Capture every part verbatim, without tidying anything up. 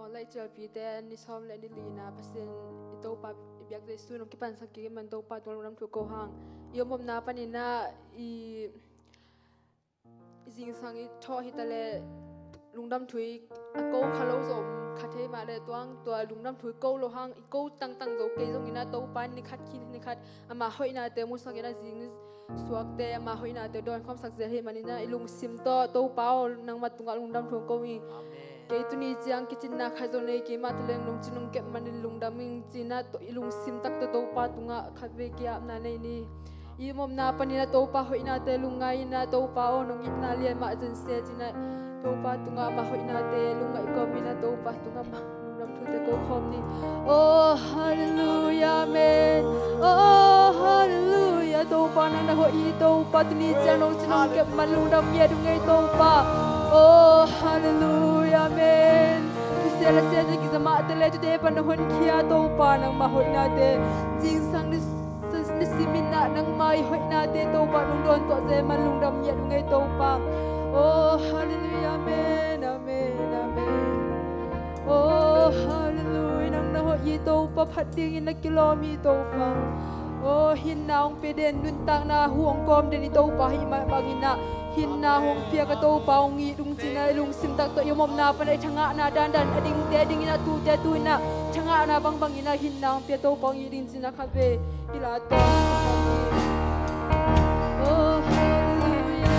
Lai cialpite ni sawm le ni li-in ah Pasian i Topa i biak Jesu nong kipansak kik ahih man Topa tungah lungdam thu ko hang. I omomna panin ah i zingsang i thawh hi ta leh lungdam thu i a ko kha lo zong om kha thei mah leh tuang tua lungdam thu i ko lo hang i ko tangtang zo kei zongin ah Topa in ni khat khin ni khat ama hoihnate musak in ah zing ni suakte ama hoihnate dawnkhawmsak zel ahih manin ah i lungsim tawh Topa aw nangmah tungah lungdam thu ko hi. Amen. Kei tuni ciang kicinna khat zong nei kei mah ta leng nong cin nong kep manin lungdam ing ci-in ah i lungsim tak tawh Topa tungah khatvei ki-apna nei ni. I omomna panin ah Topa hoihnate lungngai in ah Topa aw nong itna lian mah zen se ci-in ah Topa tungah ama hoihnate lungngaih kawmin ah Topa tungah ama lungdam thute ko khawm ni. Oh, halleluia, amen. Oh, halleluia, Topa nang na hoih hi Topa, tuni ciang nong cin nong kep man lungdam ngiat ung ei Topa. Oh, halleluia, amen. Thusia la sia te kiza mah te le tute pan na honkhia Topa nangmah hoihnate zingsang ni, ni simin ah nangmah i hoihnate Topa nong dawn tuah zel man lungdam ngiat ung ei Topa. Oh, halleluia, amen, amen, amen. Oh, halleluia, nang na hoih hi Topa, phat dingin na kilawm hi Topa. Oh, hinna hong pia den, nuntakna hu hong kawm den i Topa ahih mah bangin ah hinna hong pia ka Topa hong it ung ci-in ah i lungsim tak tawh i omomna pan ah i thangahna dandan a dingte a dingin ah tute tu-in ah thangahna bangbangin ah hinna hong pia Topa hong it ding ci-in ah khatvei i la tawng. Oh, halleluia.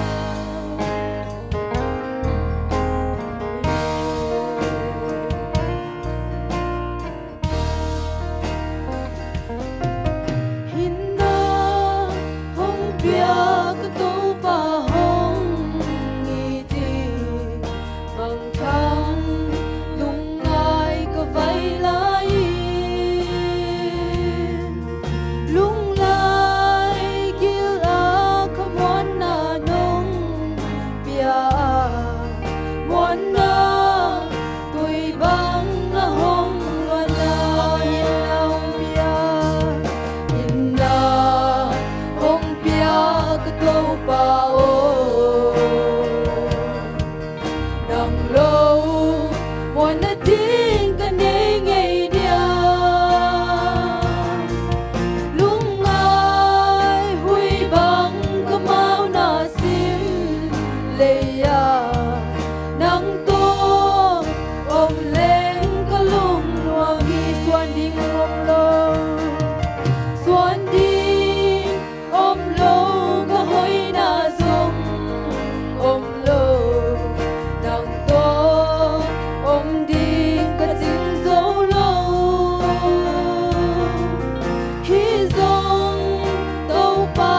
Hinna hong pia ka Topa hong it ding, mangthang lungngai ka vai lai-in, lunglai gil ah ka muanna nong pia a, muanna tui bang na hong luanna, hinna hong pia, hinna hong pia ka Topa aw. Nang lo muanna ding ka nei ngei dia. Lungngai hui bang ka mauna sim lei-ah nang tawh om leng ka lungnuam hi. Suan ding om lo, suan ding om lo, ka hoihna zong om lo, nang tawh om ding ka cing zo lo. Hih zong Topa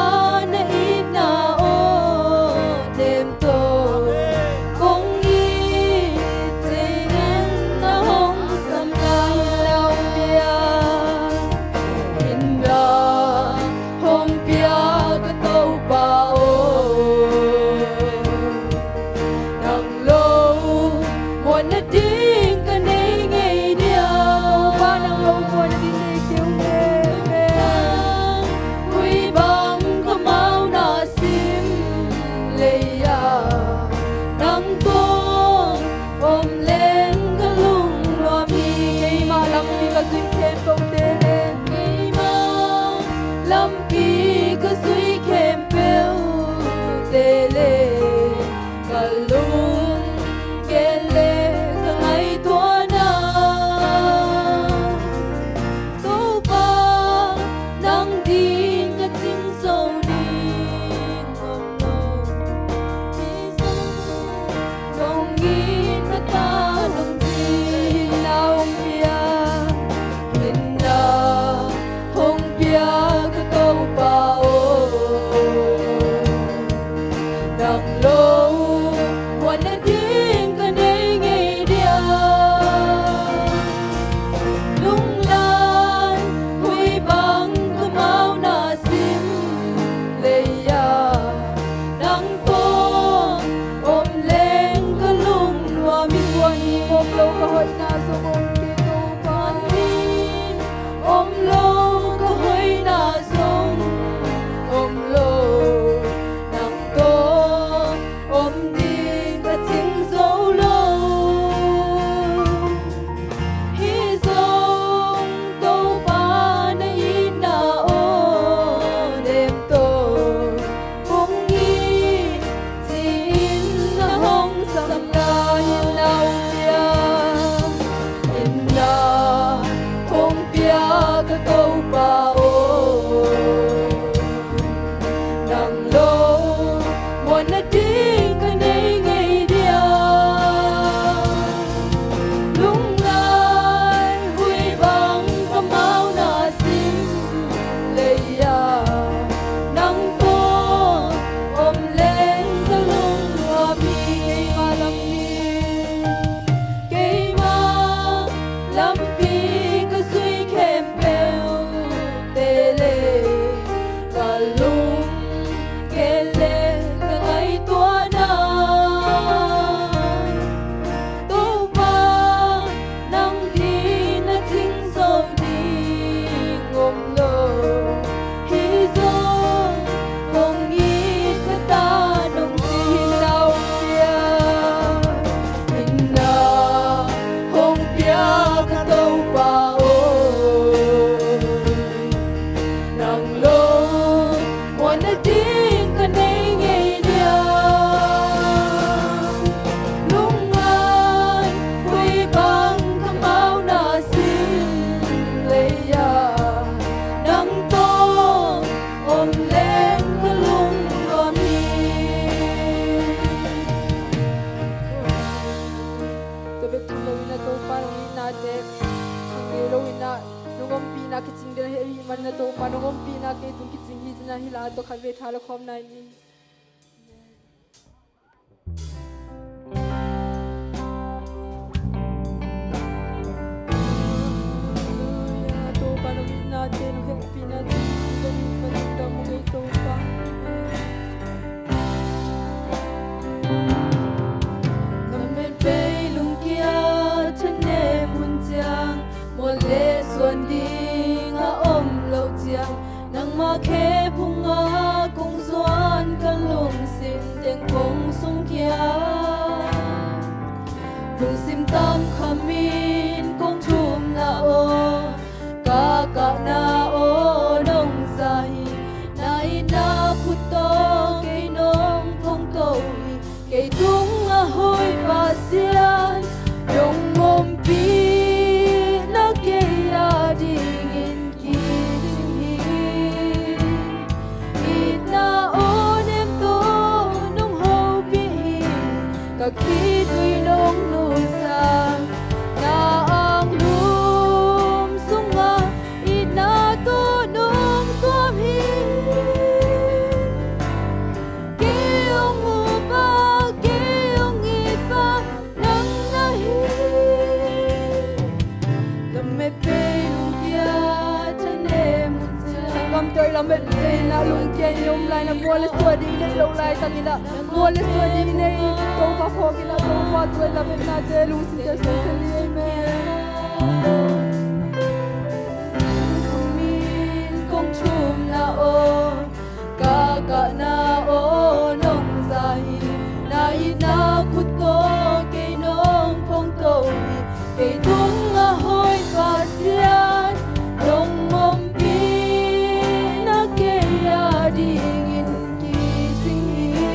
na itna aw nem tawh kong it, cingen na hong sam lai, hinna hong pia, hinna hong pia ka Topa aw. Nang lo muanna ding ka nei ngei dia. Topa nang lo muanna ding nei kei ung e. Hui bang ka mauna sim lei-ah nang tawh om leng ka lungnuam hi. Keimah lampi ka zuih khempeuhte le, keimah lampi ka zuih khempeuhte le, ka lunggen le ka ngaihtuahna, Topa nang ding ka cing zo ding om lo. Hih zong nong it ka ta nong ci, hinna hong pia, hinna hong pia ka Topa aw. kicing den ahih manin ah Topa nong ompihna kei tung kicing hi ci-in ah hih la tawh khatvei tha la khawm ni. Halleluia. Topa nong itnate, nong hehpihnate, nong itnate, Topa. Lametbei lungkia thanem hun ciang, mual le suan ding a om loh ciang, nangma khe phungah kong zuan, ka lungsim teng kong sungkhia. Lungsim tam khamin kong thumna aw, ka kahna aw nong za hi. Na itna khut tawh kei nong phongto hi. Kei tungah hawi Pasian, nong ompihna kei adingin kicing hi. Itna aw nem tawh nong hopih hi. Ka khitui nong nusia, na anglum sungah itna tawh nong tuam hi. Kei hong upa, kei hong itpa nang na hi. Lametbei lungkia thanem hun ciang, sanggamte, lametbei na lungkia in om lai-in ah, mual le suan ding nei lo laitakin ah, mual le suan ding nei, Topa phawk in ah, Topa tungah lametnate, lungsimte suang thei ni. Amen. Kong thumna aw, ka kahna aw nong za hi. Na itna khut tawh kei nong phongto hi. Kei tungah hawi Pasian, nong ompihna kei adingin kicing hi.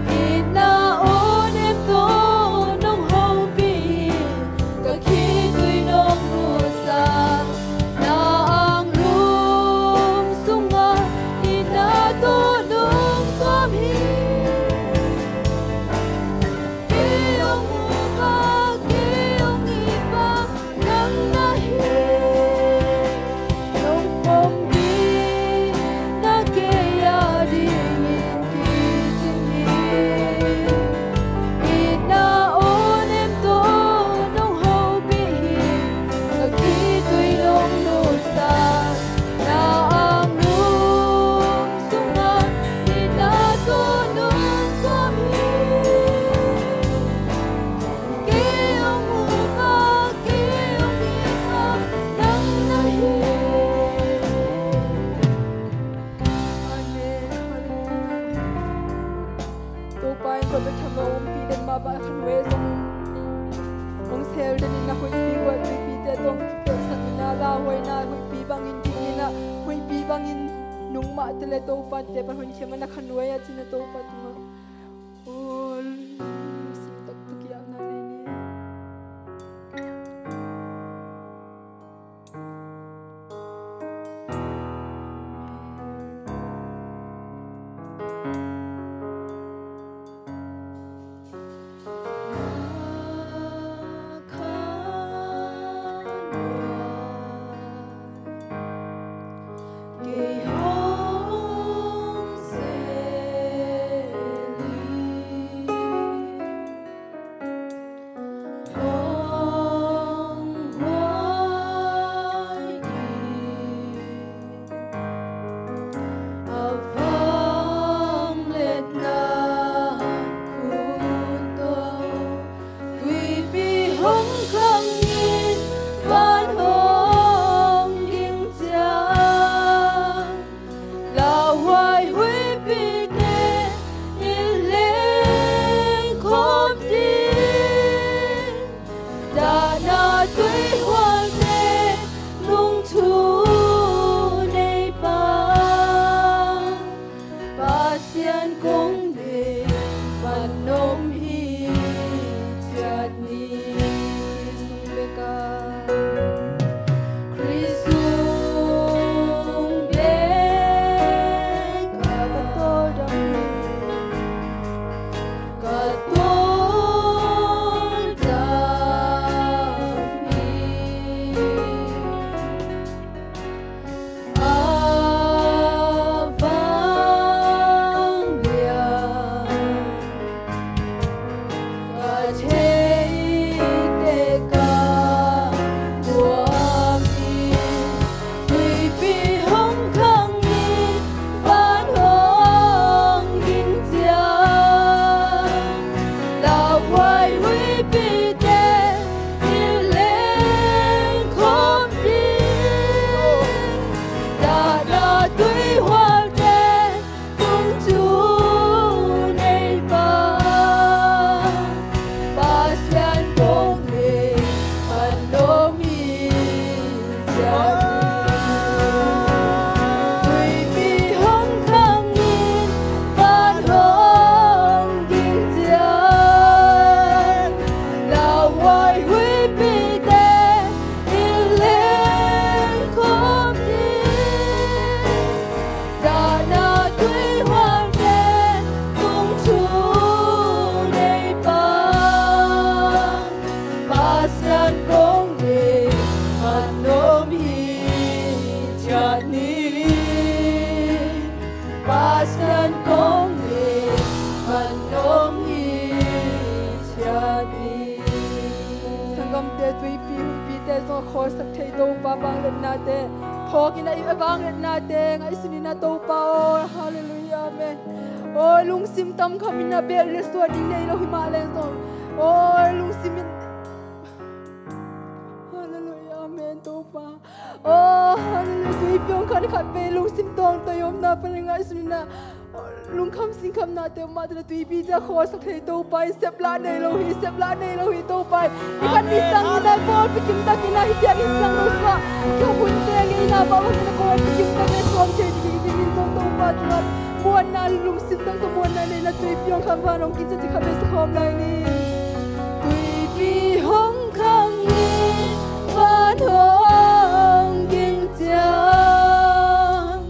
Itna aw nem tawh nong hopih hi. Ka khitui nong nusia, na anglum sungah itna tawh nong tuam hi. Kei hong upa, kei hong itpa nang na hi. Nong ompihna kei adingin kicing hi. Itna aw nem tawh nong hopih hi. Ka khitui nong nusia, na anglum sungah itna tawh nong tuam hi. Kei hong upa, kei hong itpa nang na hi. Amen. Halleluia. Topa in tua bek tham lo, ompih den mah bang a khan ve zong hong sel den in ah, huihpi gualpipite tawh hong kipelhsak in ah, lauhuaina huihpi bangin ding in ah, huihpi bangin nung mah te le Topa te pan honkhia man a khan ve a ci-in ah Topa tungah, oh, lungsim taktak i apna nei ni. Pasian kong nih man om hi ciat ni. Sanggamte, tuipi humpite zong a khawlsak thei Topa vangliatnate phawk in ah, i vangliatnate ngaihsun in ah Topa aw. Halleluiah, amen. Aw, lungsim tam kham in ah bel le suan ding nei lo hi mah leng zong, aw, lungsim in, halleluiah, amen, Topa. Aw, halleluiah. Tuipi hong khan khat vei lungsim tawngtawi omna pan ngaihsun in ah, lungkham singkhamnate om mah teh, tuipi ciang khawlsak thei Topa in, seplah nei lo hi, seplah nei lo hi Topa in. Ni khat ni sang in ah, pawlpi kim tak in ah, hih piak in sang lo suah, ka hunte ngeina bang hong in ah, pawlpi kim tak in ah khawm thei ding in, in zong Topa tungah muanna, lungsim tak tawh muanna nei in ah, tuipi hong khan van hong kin ciang, ci khat vei sa khawm lai ni. Tuipi hong khang in van hong ging ciang,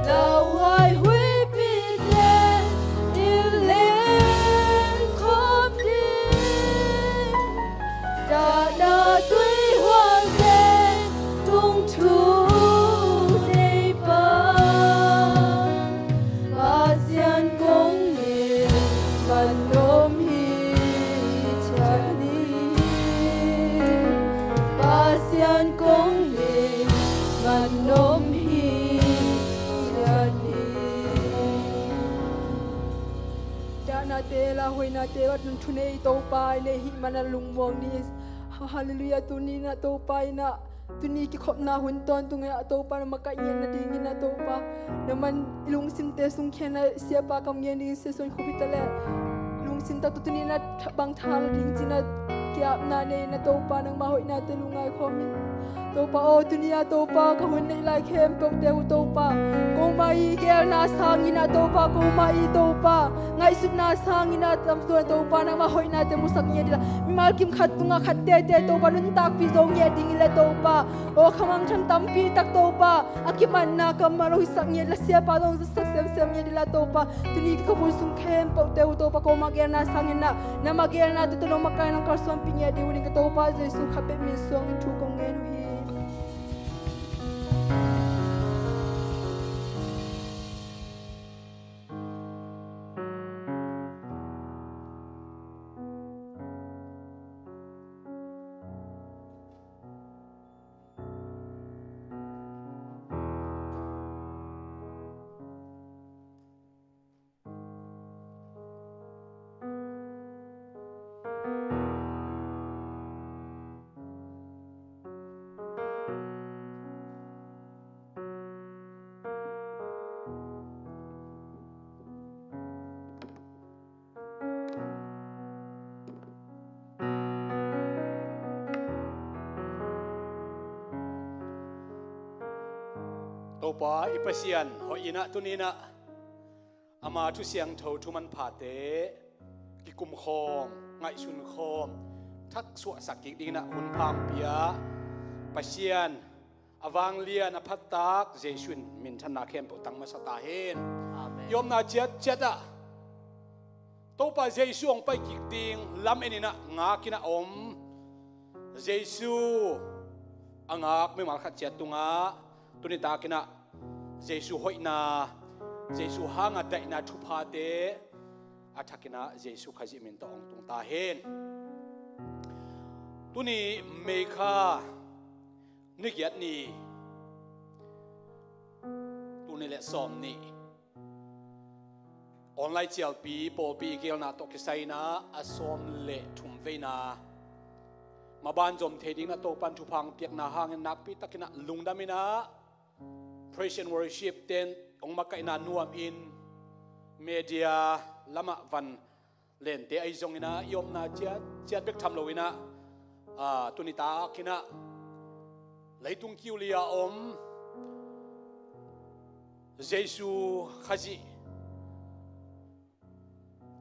lauhuai huipite in leng khawm ding, dahna tuihualte tung thu nei pa. Pasian kong nih man om hi ciat ni. Pasian kong nih man om hi ciat ni. Dahnate, lauhuainate, a tun thunei Topa i neih hih man a lungmuang ni. Halleluiah, tuni in ah Topa in ah tuni kikhopna hun tawntung ah Topa, na makaih ngiat nadingin ah Topa, na man i lungsimte sung khempeuh ah siapa kam ngiat ding, Sia Suan Khawpi ta leh lungsim tak tawh tuni in ah bang tha la ding ci-in ah ki-apna nei in ah Topa, nangmah hoihnate lungngai khawm in. Topa aw, tuni ah Topa, ka hun neih lai khempeuhte uh Topa, ko mah i geelna sangin ah Topa, ko mah i Topa ngaihsutna sangin ah tam tuan Topa, nangmah hoihnate musak ngiat ding la, mimal kim khat tungah khat teitei Topa nuntakpih zo ngiat ding hi leh Topa, aw, khamangthang tampi tak Topa, a kimanna kammal lo hisak ngiat la, siapa zong zasak semsem ngiat ding la Topa, tuni ka hun sung khempeuhte uh Topa, ko mah geelna sangin ah, na mah geelnate tawh nong makaih, nong kalsuanpih ngiat ding uh ding ka Topa Jesu khat peuh min suangin thu kong ngen uh hi. Topa i Pasian hoih in ah tuni in ah ama thu siangtho thu manphate kikum khawm, ngaihsun khawm, thaksuahsak kik dingin ah hun pha hong pia Pasian, a vanglian a phattak Jesu in minthanna khempeuh tang masa ta hen. Amen. I omna ciatciat ah Topa Jesu hong pai kik ding lamen in ah ngak in ah om Jesu a ngak mimal khat ciat tungah tuni takin ah Jesu hoihna, Jesu hanga daihna thuphate a thakin ah Jesu Khazih min tawh hong tung ta hen. Tuni May kha ni giat ni, tul nih le sawm nih, online cialpi pawlpi i geelna tawh kisai in ah a sawm le thum veina maban zom thei dingin ah Topan thupha hong piakna hangin nakpi takin ah lungdam in ah praise and worship ten hong makaihna nuam in media lamah van lente ahi zongin ah i omna ciatciat bek tham loin ah, ah, tuni takin ah leitung kiuli a om Jesu Khazih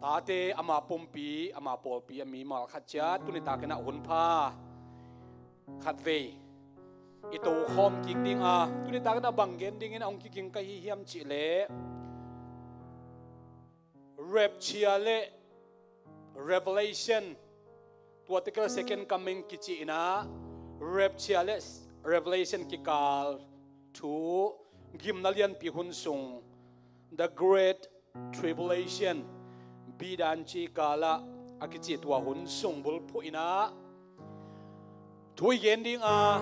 tate, ama pumpi, ama pawlpi a mimal khat ciat tuni takin ah hun pha khat vei i tokhawm kik ding a, tuni takin ah bang gen dingin a hong kiging ka hi hiam cih leh rapture le revelation, tua tekal second coming kici in ah rapture le revelation kikal thu gimna lianpi hun sung The Great Tribulation, bidan ci kalah a kici tua hun sung bulphuh inah thu i gen ding a,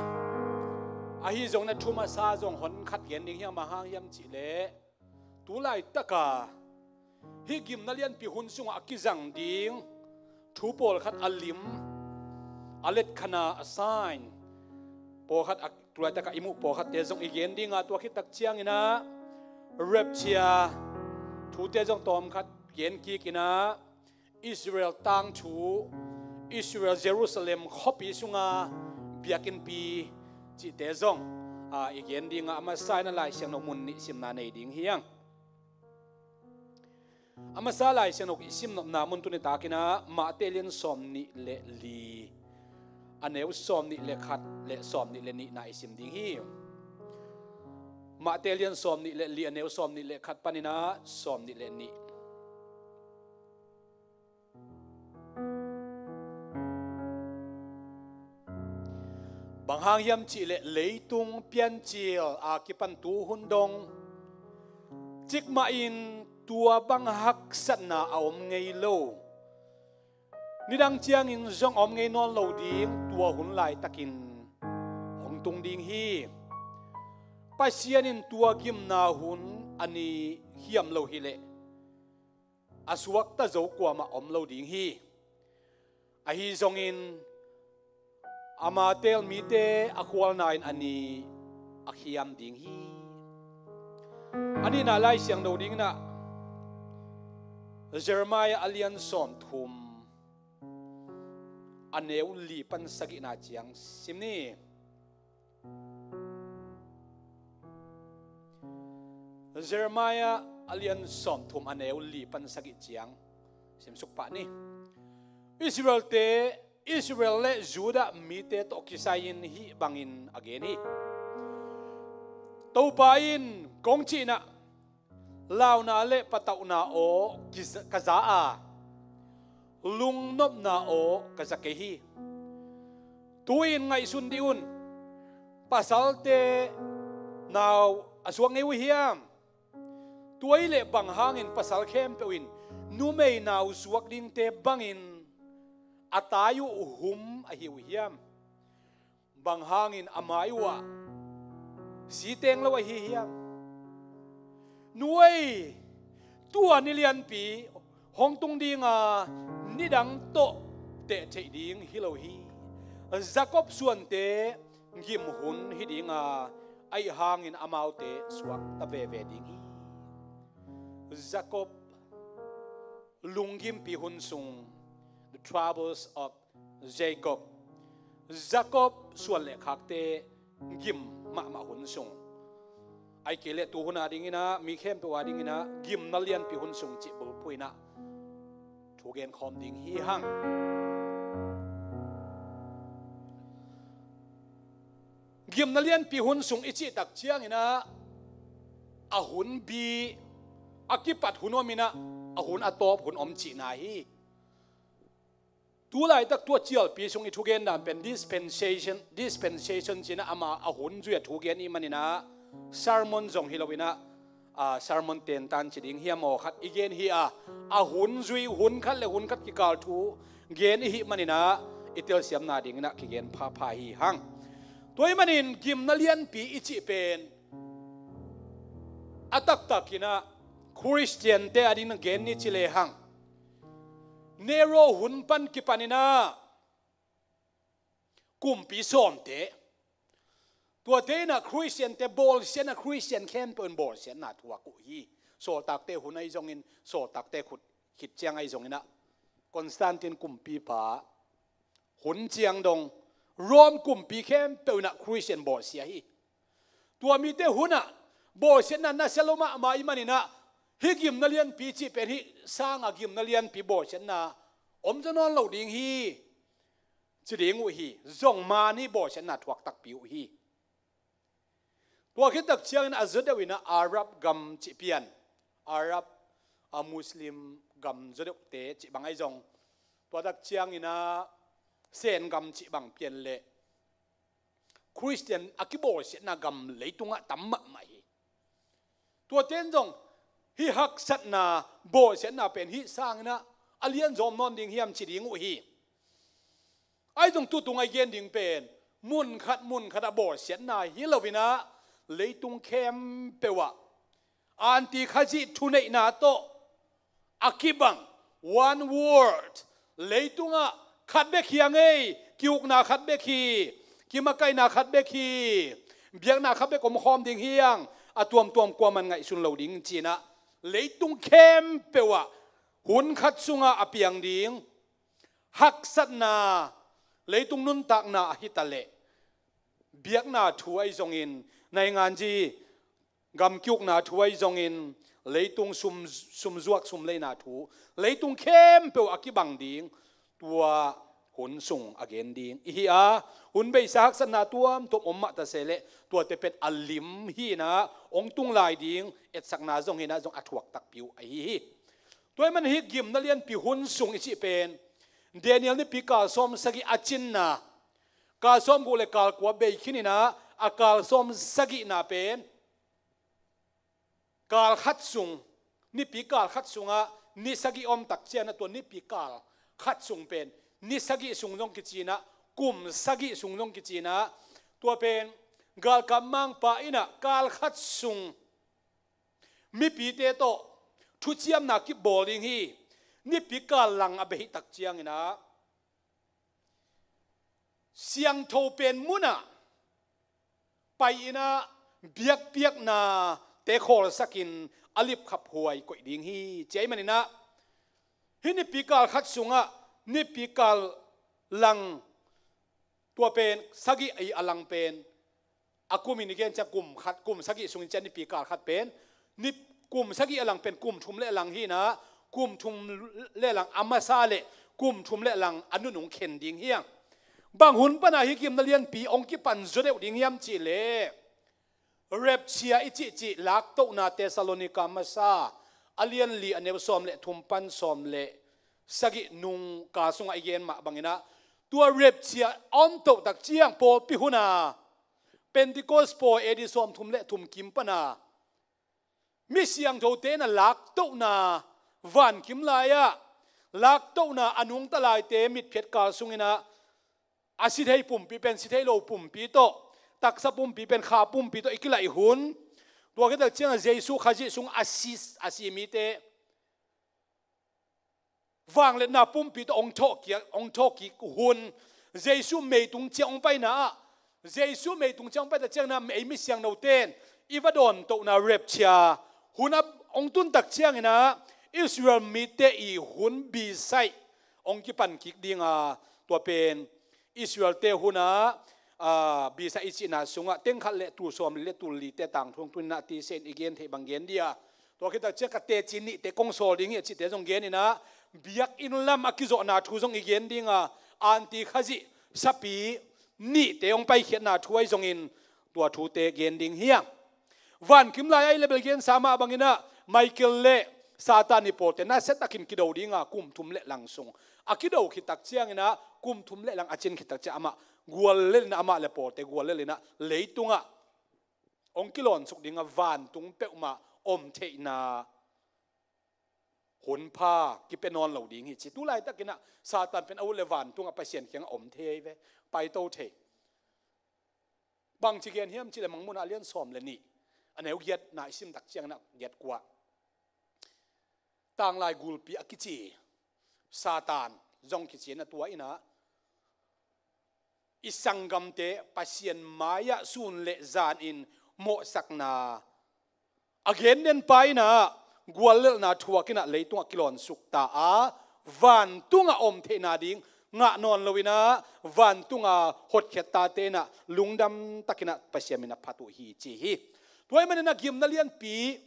ahi zongin a thu masa zong hon khat gen ding hiam, a hang hiam cihleh tu laitaka hih gimna lianpi hun sungah a kizang ding thu pawlkhat a lim, a letkhan a, a sign pawlkhat a, tu laitaka i muh pawlkhatte zong i gen ding a, tua khit tak cianginah rapture thute zong tawmkhat gen kik inah, Israel tangthu, Israel Jerusalem khuapi sunga biakinnpi cihte zong, a, i gen ding a, a masa inah Lai Siangtho mun nih simna nei ding hi hang. A masa Lai Siangtho i simnopna mun tuni takinah Matthai lian sawm nih le li, a neu sawm nih le khat le sawm nih le nihna i sim ding hi. Matthai lian sawm nih le li, a neu sawm nih le khat paninah sawm nih le nih. Bang hang hiam cihleh leitung piancil a kipan tu hun dong cikmah in tua bang haksatna a om ngei lo. Nidang ciangin zong a om ngei nawn lo ding tua hun laitakin hong tung ding hi. Pasian in tua gimna hun a ni hiam lo hileh a suakta zo kuamah om lo ding hi. Ahi zongin ama teel mite a khualna in a ni a khiam ding hi. A nihna Lai Siangtho dinginah Jeremiah a lian sawmthum, a neu li pan sagihna ciang sim ni. Jeremiah a lian sawmthum, a neu li pan sagih ciang simsuk pah ni. Israelte, Israel le Judah mite tawh kisai-in hih bangin a gen hi. Topa in kong cihnah, launa le patauhna aw kiza-, ka za a, lungnopna aw ka za kei hi. Tu-in ngaihsun dih un. Pasalte nau a suak ngei uh hiam? Tua hileh bang hangin pasal khempeuh in numei nau suak dingte bangin a tai uh hum ahi uh hiam? Bang hangin a mai uhah si teng lo ahi hiam? Nu ei, tua ni lianpi hong tung dinga nidang tawh teh theih ding hi lo hi. Jacob suante gim hun hi dinga, aih hangin amaute suakta veve ding hi. Jacob lunggimpi hun sung, the troubles of Jacob. Jacob suan le khakte gim mahmah hun sung. Ahih kei leh tu hun a dinginah, mi khempeuh a dinginah gimna lianpi hun sung cih bulphuh inah thu genkhawm ding hi hang. Gimna lianpi hun sung i cih tak cianginah a hun bi a kipat hun om inah a hun a tawp hun om cihna hi. Tu laitak tua cialpi sung i thugen dan pen dispensation, dispensation cinah amah a hun zui a thugen i hih maninah sermon zong hi loinah, a, sermon tentan ci ding hiam aw khat i gen hi a, a hun zui hun khat le hun khat kikal thu gen i hih maninah i telsiamna dinginah kigen phapha hi hang. Tua hih manin gimna lianpi i cih pen a taktakinah Khristiante a dingin gen ni ci lehang, Nero hun pan kipaninah kumpi sawmte, tuate inah Khristiante bawlsiatna, Khristian khempeuh in bawlsiatna thuak uh hi. Sawltakte hun ahi zongin, sawltakte khut khit ciang ahi zonginah Constantine kumpipa hun ciang dong Rome kumpi khempeuh inah Khristian bawlsia hi. Tua mite hunah bawlsiatna nasia lo mahmah i hih maninah hih gimna lianpi cih pen hih sanga gimna lianpi bawlsiatna om zaw nawn lo ding hi ci ding uh hi. Zong mani bawlsiatna thuak takpi uh hi. Tua khit tak ciangin a zaw deuh inah Arab gam cih pian, Arab, a, Muslim gam zaw deuhte cih bang ahi zong, tua tak cianginah Sen gam cih bang pian le Khristian a kibawlsiatna gam leitungah tam mahmah hi. Tuate in zong hih haksatna, bawlsiatna pen hih sanginah a lianzaw om nawn ding hiam ci ding uh hi. Ahi zong tutung a i gen ding pen, munkhat munkhat a bawlsiatna hi loinah, leitung khempeuh ah Anti Khazih thuneihna tawh a kibang, one world, leitungah khat bek hi a ngei, kiukna khat bek hi, kimakaihna khat bek hi, biakna khat bek om khawm ding hi ang, a tuamtuam kuaman ngaihsun lo ding cinah, leitung khempeuh ah hun khat sungah a piang ding haksatna, leitung nuntakna ahi taleh biakna thu ahi zongin, nainganzi gamkiukna thu ahi zongin, leitung sum, sumzuak sumleina thu, leitung khempeuh a kibang ding tua hun sung a gen ding ihi a, hun beisa haksatna tuamtuam om mah ta se leh, tuate pen a lim hinah hong tung lai ding etsakna zong hinah zong a thuak takpi uh ahi hi. Tua ahih manin hih gimna lianpi hun sung i cih pen, Daniel nipi kal sawm sagih a cinna, kal sawm guk le kal kua bei khininah a kal sawm sagihna pen kal khat sung, nipi kal khat sungah ni sagih om tak cianah, tua nipi kal khat sung pen ni sagih sung zong kicinah, kum sagih sung zong kicinah, tua pen galkap mangpa innah kal khat sung mipite tawh thuciamna kibawl ding hi. Nipi kal lang a beh hih tak cianginah siangtho pen munah pai-inah biakpiaknate khawlsakin a lipkhaphuai koih ding hi, ci ahih maninah, hih nipi kal khat sungah nipi kal lang, tua pen sagih a lang pen, a kumin i gen ciang kum khat, kum sagih sungin ciang nipi kal khat pen, ni, kum sagih a lang pen kum thum le lang hinah, kum thum le lang a masa le kum thum le lang a nunung khen ding hiang. Bang hun pana hih gimna lianpi hong kipan zaw deuh ding hiam cihleh, rapture i cihcih laktohna Thessalonika masa a lianli a neu sawm le thum pan sawm le sagih nung kal sungah i gen mah banginah, tua rapture a om toh tak ciang pawlpi huna, Pentecost pawi A D sawm thum le thum kim pana mi siangthote in a laktohna, vankim lai-ah laktohna a nungta laite mitphiat kal sunginah, a si thei pumpi pen si thei lo pumpi tawh, taksa pumpi pen kha pumpi tawh i kilaih hun, tua khit tak ciangah Jesu Khazih sung a si, a si mite vangliatna pumpi tawh hong thawhkik, hong thawhkik hun, Jesu meitung ciang hong paina ah, Jesu meitung ciang hong pai tak ciangin ah, ei mi siangthote in i va dawntohna rapture hun a hong tun tak ciangin ah, Israel mite i hun bisaih hong kipan kik ding a, tua pen Israel-te hun a, aa, bisaih i cihna sungah teng khat le tul sawm le tul lite tangthu hong tun in ah, tise in i gen theih bang gen dih a, tua khit tak ciang ka teci nihte kong sawl ding hi a cihte zong gen in ah, biakinn lam a kizawhna thu zong i gen ding a, Anti Khazih sapi nihte hong paikhiatna thu ahi zongin tua thute gen ding hi hang. Vankim lai-ah i le bel gensa mah bangin ah, Michael le Satan i pawlte nasia takin kido ding a, kum thum le lang sung a kido khit tak ciangin ah, kum thum le lang a cin khit tak ciang amah guallel in ah, amah le pawlte guallel in ah, leitungah hong kilawn suk ding a, vantung peuhmah om theihna hun pha kipia nawn lo ding hi ci. Tu laitakin ah Satan pen a ut le vantungah Pasian kiangah om thei ve, paito thei. Bangci gen hiam cih leh, Mangmuhna a lian sawm le nih, a neu giatna i sim tak ciangin ah, giat kua, tanglai gulpi a kici Satan zong kici in ah, tua in ah i sanggamte Pasian mai-ah sun le zanin mawhsakna a gen den pa in ah, guallelhna thuak in ah leitungah kilawn suk ta a, vantungah om theihna ding ngah nawn lo in ah, vantunga hotkhiat tate in ah lungdam takin ah Pasian min a phat uh hi ci hi. Tua ahih manin ah gimna lianpi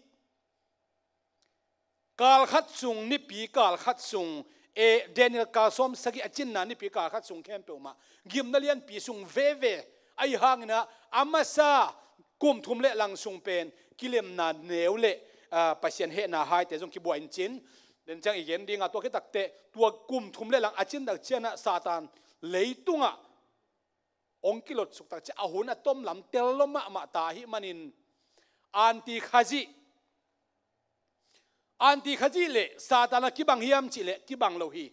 kal khat sung, nipi kal khat sung, eh, Daniel kal sawm sagih a cinna nipi kal khat sung khempeuh mah gimna lianpi sung veve ahi hangin ah, a masa kum thum le lang sung pen kilemna neu le, ah, Pasian hehna haite zong kibuai in cin. Den ciang i gen ding a, tua khit tak teh, tua kum thum le lang a cin tak ciangin ah Satan leitungah hong kilawn suk tak ciang a hun a tom lam tel lua mahmah ta ahih manin, Anti Khazih Anti-Khazi le Satan a kibang hiam cih leh kibang lo hi.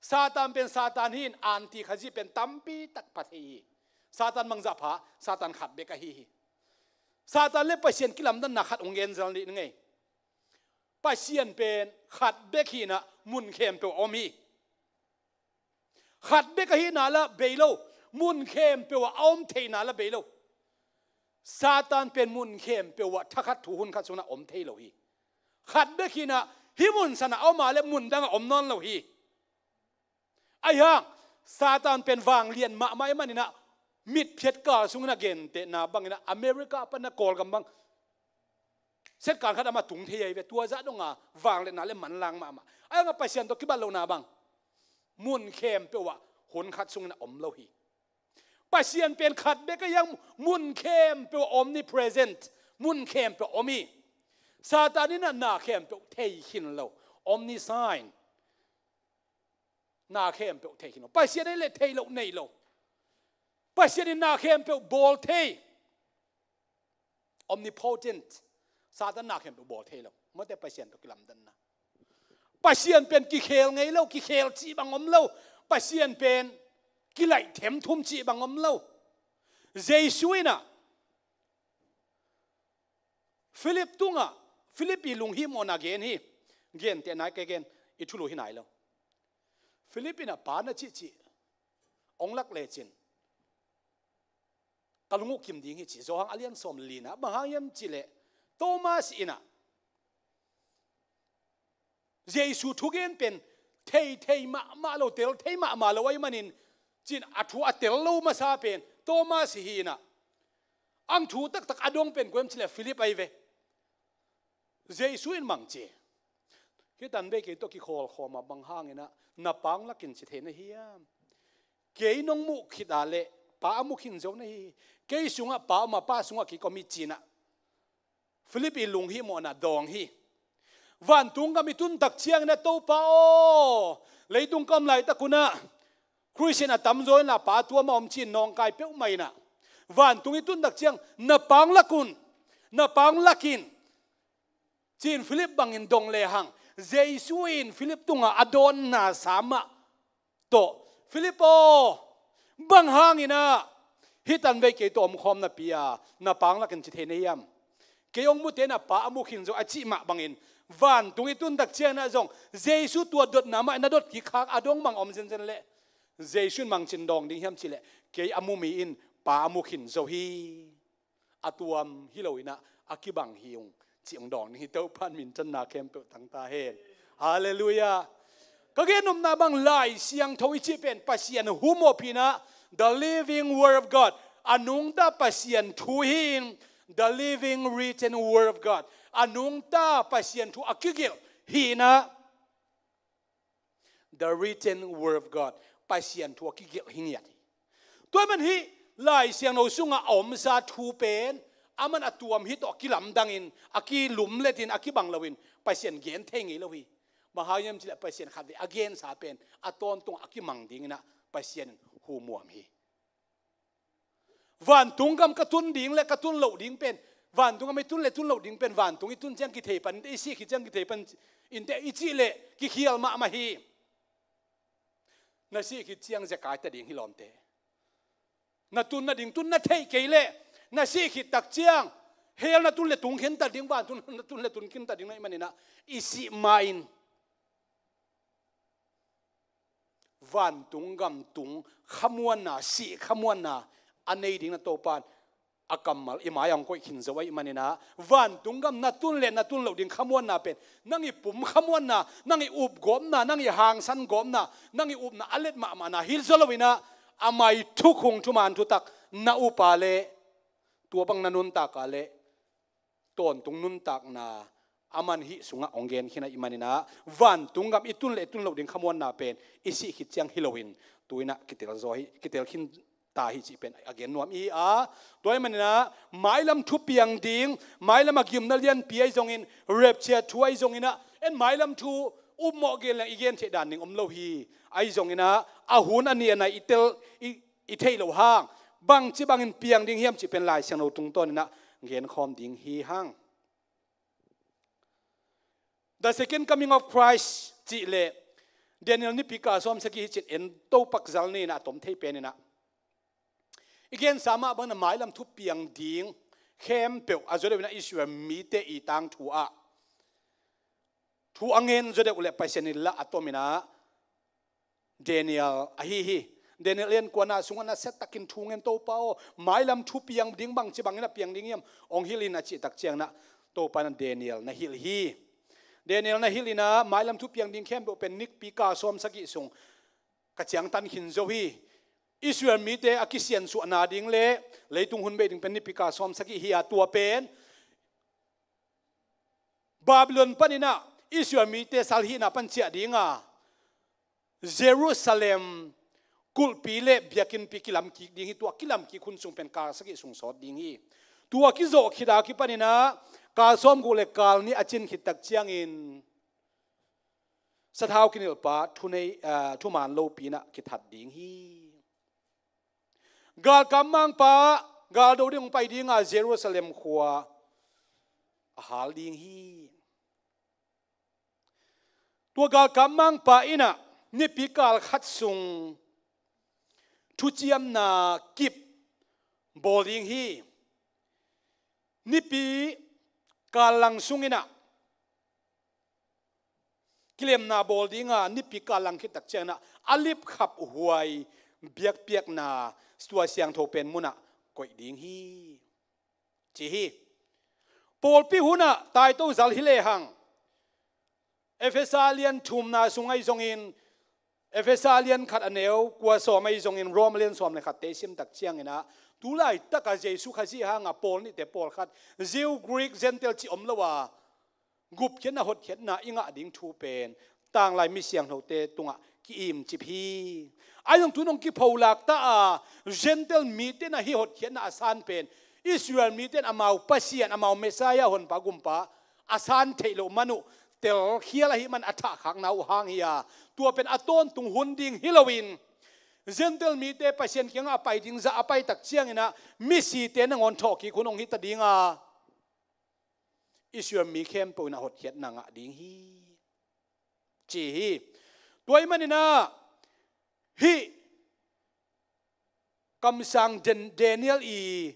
Satan pen Satan hi-in anti-Khazi pen tampi tak pha thei hi. Satan bangzah pha? Satan khat bek ahi hi. Satan le Pasian kilamdanna khat hong gen zel ni ngei. Pasian pen khat bek hi-in ah mun khempeuh a om hi. Khat bek ahihna lah bei lo, mun khempeuh ah a om theihna lah bei lo. Satan pen mun khempeuh ah thakhat thu hun khat sungin ah om thei lo hi. Khat bek hi-in ah hih mun san ah a om a leh mun dang ah om nawn lo hi. Ahi hang Satan pen vanglian mahmah ahih manin ah mitphiat kal sungin ah gentehna bangin ah America pan ah Kawlgam bang setkan khat amah tung thei ahi ve. Tua zah dong a vangliatna le manlang mahmah. Ahi hang a Pasian tawh kibat lohna bang mun khempeuh ah hun khat sungin ah om lo hi. Pasian pen khat bek ahi hang mun khempeuh ah omnipresent, mun khempeuh ah om hi. Satan in ah na khempeuh thei khin lo, omniscient. Na khempeuh thei khin lo. Pasian in leh thei loh nei lo. Pasian in na khempeuh bawl thei. Omnipotent. Satan na khempeuh bawl thei lo. Mate Pasian tawh kilamdanna. Pasian pen kikhel ngei lo, kikhel cih bang om lo. Pasian pen kilaih themthum cih bang om lo. Jesu in ah Philip tungah, Philip i lunghimawhna gen hi. Gentehna i gen, i thulu hi nai lo. Philip in ah Pa na cihcih hong lak lecin ka lung uh kim ding hi ci. Johan a lian sawm lina. Bang hang hiam cih leh Thomas in ah Jesu thugen pen thei thei mahmah lo, tel thei mahmah lo ahih manin, ci-in a thu a tel lo masa pen Thomas hi-in ah, ang thu taktak a dong pen kua hiam cih leh Philip ahi ve. Jesu in bang ci? Hih tan bei kei tawh kikhawlkhawm a, bang hangin ah na Pa hong lak in ci thei na hiam? Kei nong muh khit a leh Pa a mu khin zo na hi. Kei sungah Pa om a, Pa sungah kei ka om hi, ci-in ah Philip i lunghimawhna dawng hi. Vantung gam i tun tak ciangin ah Topa aw, leitung ka om laitak un ah Khristian a tamzaw in la Pa tua mah om ci-in nawngkai peuhmah in ah, vantung i tun tak ciang na Pa hong lak un, na Pa hong lak in, ci-in Philip bangin dong lehang, Jesu in Philip tungah a dawnna sa mah tawh, Philip aw, bang hangin ah hih tan bei kei tawh omkhawm napi a na Pa hong lak in ci thei na hiam? Kei hong mute na Pa a mu khin zo a cih mah bangin, vantung i tun tak ciangin ah zong Jesu tua dotna mah na dot kik khak a dong bang om zenzen leh, Jesu in bang ci-in dawng ding hiam cih leh, kei a mu mi in Pa a mu khin zo hi. A tuam hi lo in ah a kibang hi ung, ci-in hong dawng ding hi. Topa in minthanna khempeuh tang ta hen. Halleluiah. Ka gen nopna bang, Lai Siangtho i cih pen Pasian humop hi-in ah, the living word of God. A nungta Pasian thu hi-in, the living written word of God. A nungta Pasian thu a kigelh hi-in ah, the written word of God. Pasian thu a kigelh hi ngiat hi. Tua ahih man hih Lai Siangtho sungah a omsa thu pen, aman a tuam hi tawh a kilamdangin, a kilumletin, a kibang loin Pasian gen thei ngei lo hi. Bang hang hiam cih leh Pasian khatvei a gensa pen a tawntung a kimang dingin ah Pasian in humuam hi. Vantung gam ka tun ding le ka tun loh ding pen, vantung gam i tun le tun loh ding pen, vantung i tun ciang kithei pan, i sih khit ciang kithei pan inteh i cih leh kikhial mahmah hi. Na sih khit ciang zekai ta ding hi lawmte. Na tun nading tun na theih kei leh, na sih khit tak ciang hell na tun le tung khin ta ding, vantung na tun le tun khin ta ding na hih manin ah, i sih ma-in vantung gam tung khamuanna, sih khamuanna a nei ding na Topa in a kammal i mai-ah hong koih khin zo ahih manin ah, vantung gam na tun le na tun loh ding khamuanna pen, nang i pum khamuanna, nang i up gawpna, nang i hangsan gawpna, nang i upna a let mahmahna hi zaw loin ah, a mai thukhung thuman thutak na up a leh, tua bang na nuntak a leh, tawntung nuntakna aman hih sungah hong gen khin ahih manin ah, vantung gam i tun le i tun loh ding khamuanna pen i sih khit ciang hi loin, tu-in ah kitel zaw hi, kitel khin ta hi cih pen a gen nuam i hi a. Tua ahih manin ah, mailam thu piang ding, mailam a gimna lianpi ahi zongin, rapture thu ahi zongin ah, en mailam thu upmawh gen leng i gen theih dan ding om lo hi. Ahi zongin ah, a hun a ni a nai i tel, i, i theih loh hang, bangci bangin piang ding hiam cih pen Lai Siangtho tungtawnin ah genkhawm ding hi hang. The Second Coming of Christ cih leh Daniel nipi kal sawm sagih hi cin en to pak zal ni in ah a tom thei pen in ah. I gensa mah bangin ah mailam thupiang ding khempeuh a zaw deuh in ah Israel mite i tangthu ah thu a ngen zaw deuh leh Pasian in lah a tom in ah Daniel ahi hi. Daniel lian kuana sungah nasia takin thu ngen Topa aw, mailam thupiang ding bangci bangin a piang ding hiam, hong hilh in a cih tak ciangin ah Topa in ah Daniel na hilh hi. Daniel na hilh in ah mailam thupiang ding khempeuh pen nipi kal sawm sagih sung ka ciangtan khin zo hi. Israel mite a kisiansuahna ding leh leitung hun bei ding pen nipi kal sawm sagih hi a, tua pen Babylon panin ah Israel mite salhihna pan ciah ding a, Jerusalem kulhpi leh biakinnpi kilamkik ding hi. Tua kilamkik hun sung pen kal sagih sung sawt ding hi. Tua kizawh khit a kipanin ah kal sawm guk leh kal nih a cin khit tak ciangin sathau kinilhpa thunei, ah, thuman lopi in ah kithat ding hi. Galkap mangpa galdo ding hong pai ding a, Jerusalem khua a hal ding hi. Tua galkap mangpa in ah nipi kal khat sung thuciamna kip bawl ding hi. Nipi kal lang sung in ah kilemna bawl ding a, nipi kal lang khit tak ciangin ah a lipkhap huai biakpiakna, tua siangtho pen mun ah koih ding hi, ci hi. Pawlpi hun ah taito zal hi lehang, Efesa lian thumna sung ahi zongin, Efesa lian khat a neu kua sawm ahi zongin, Rom lian sawm leh khatte i sim tak ciangin ah, tu laitak a Jesu Khazih hang a pawl nihte, pawlkhat, Jew, Greek, Gentile cih om lo a, gupkhiatna hotkhiatna i ngah ding thu pen tanglai mi siangthote tungah ki-imcip hi. Ahi zong tu in hong kipholak ta a, Gentile mite in ah hih hotkhiatna a san pen, Israel mite in amau Pasian, amau Messiah, Honpa, Gumpa a san theih loh man uh telkhial ahih man a thahkhakna uh hang hi a, tua pen a tawntung hun ding hi loin, Gentile mite Pasian kiangah a pai ding zah a pai tak ciangin ah misite nangawn thawhkik hun hong hi ta ding a, Israel mi khempeuh in ah hotkhiatna ngah ding hi, ci hi. Tua ahih manin ah hih kamsang Dan-, Daniel i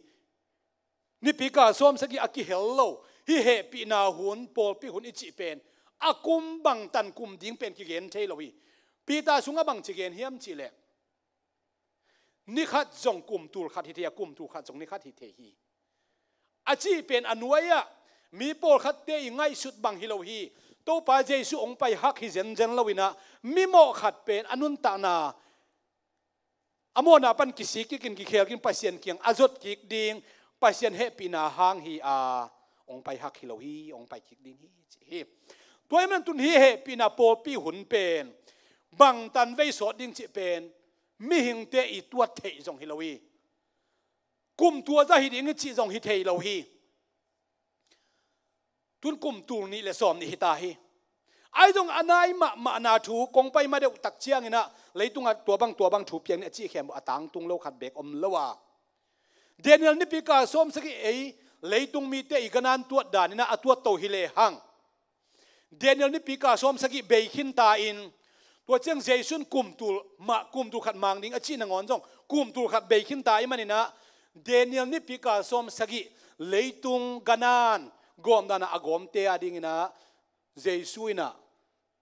nipi kal sawm sagih a kihel lo, hih hehpihna hun, pawlpi hun i cih pen a kum bangtan kum ding pen kigen thei lo hi. Peter sungah bangci gen hiam cih leh, ni khat zong kum tul khat hi thei a, kum tul khat zong ni khat hi thei hi, a cih pen a nuai-ah mi pawlkhatte i ngaihsut bang hi lo hi. Topa Jesu hong pai hak hi zenzen lo in ah, mi mawh khat pen a nuntakna a mawhna pan kisik kik in, kikhel kik in, Pasian kiang a zot kik ding, Pasian hehpihna hang hi a, hong pai hak hi lo hi, hong pai kik ding hi, ci hi. Tua ahih manin tun hih hehpihna pawlpi hun pen bangtan vei sawt ding cih pen mihingte i tuat theih zong hi lo hi. Kum tua zah hi ding i cih zong hi thei lo hi. Tun kum tul nih leh sawm nih hi ta hi. Ahi zong a nai mahmahna thu kong pai ma deuh tak ciangin ah, leitungah tua bang tua bang thu piang ni a cih khempeuh a tangtung lo khat beek om lo a, Daniel nipi kal sawm sagih ei leitung mite i ganan tuat dan in ah a tuat to hi lehang, Daniel nipi kal sawm sagih bei khin ta in, tua ciang Jesu in kum tul mah, kum tul khat mang ding a cih nangawn zong kum tul khat bei khin ta ahih manin ah, Daniel nipi kal sawm sagih leitung ganan gawm dan ah a gawmte a dingin ah Jesu in ah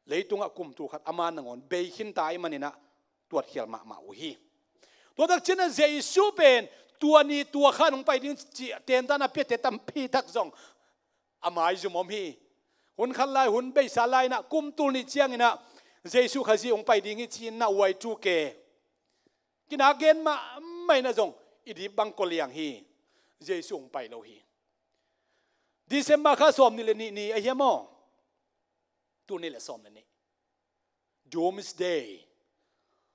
leitungah kum tul khat a man nangawn bei khin ta ahih manin ah tuatkhial mahmah uh hi. Tua tak ciangin ah Jesu pen tua ni tua khan hong pai ding cih tentan a piate tampi tak zong a maizum om hi. Hun khat lai, hun beisa lai in ah, kum tul nih ciangin ah Jesu Khazih hong pai ding hi ci-in ah Y two K kinak gen mahmah in ah zong i dip bang kua liang hi. Jesu hong pai lo hi. December kha sawm nih leh nih ni ahi hiam aw? Tul nih leh sawm leh nih. Doomsday.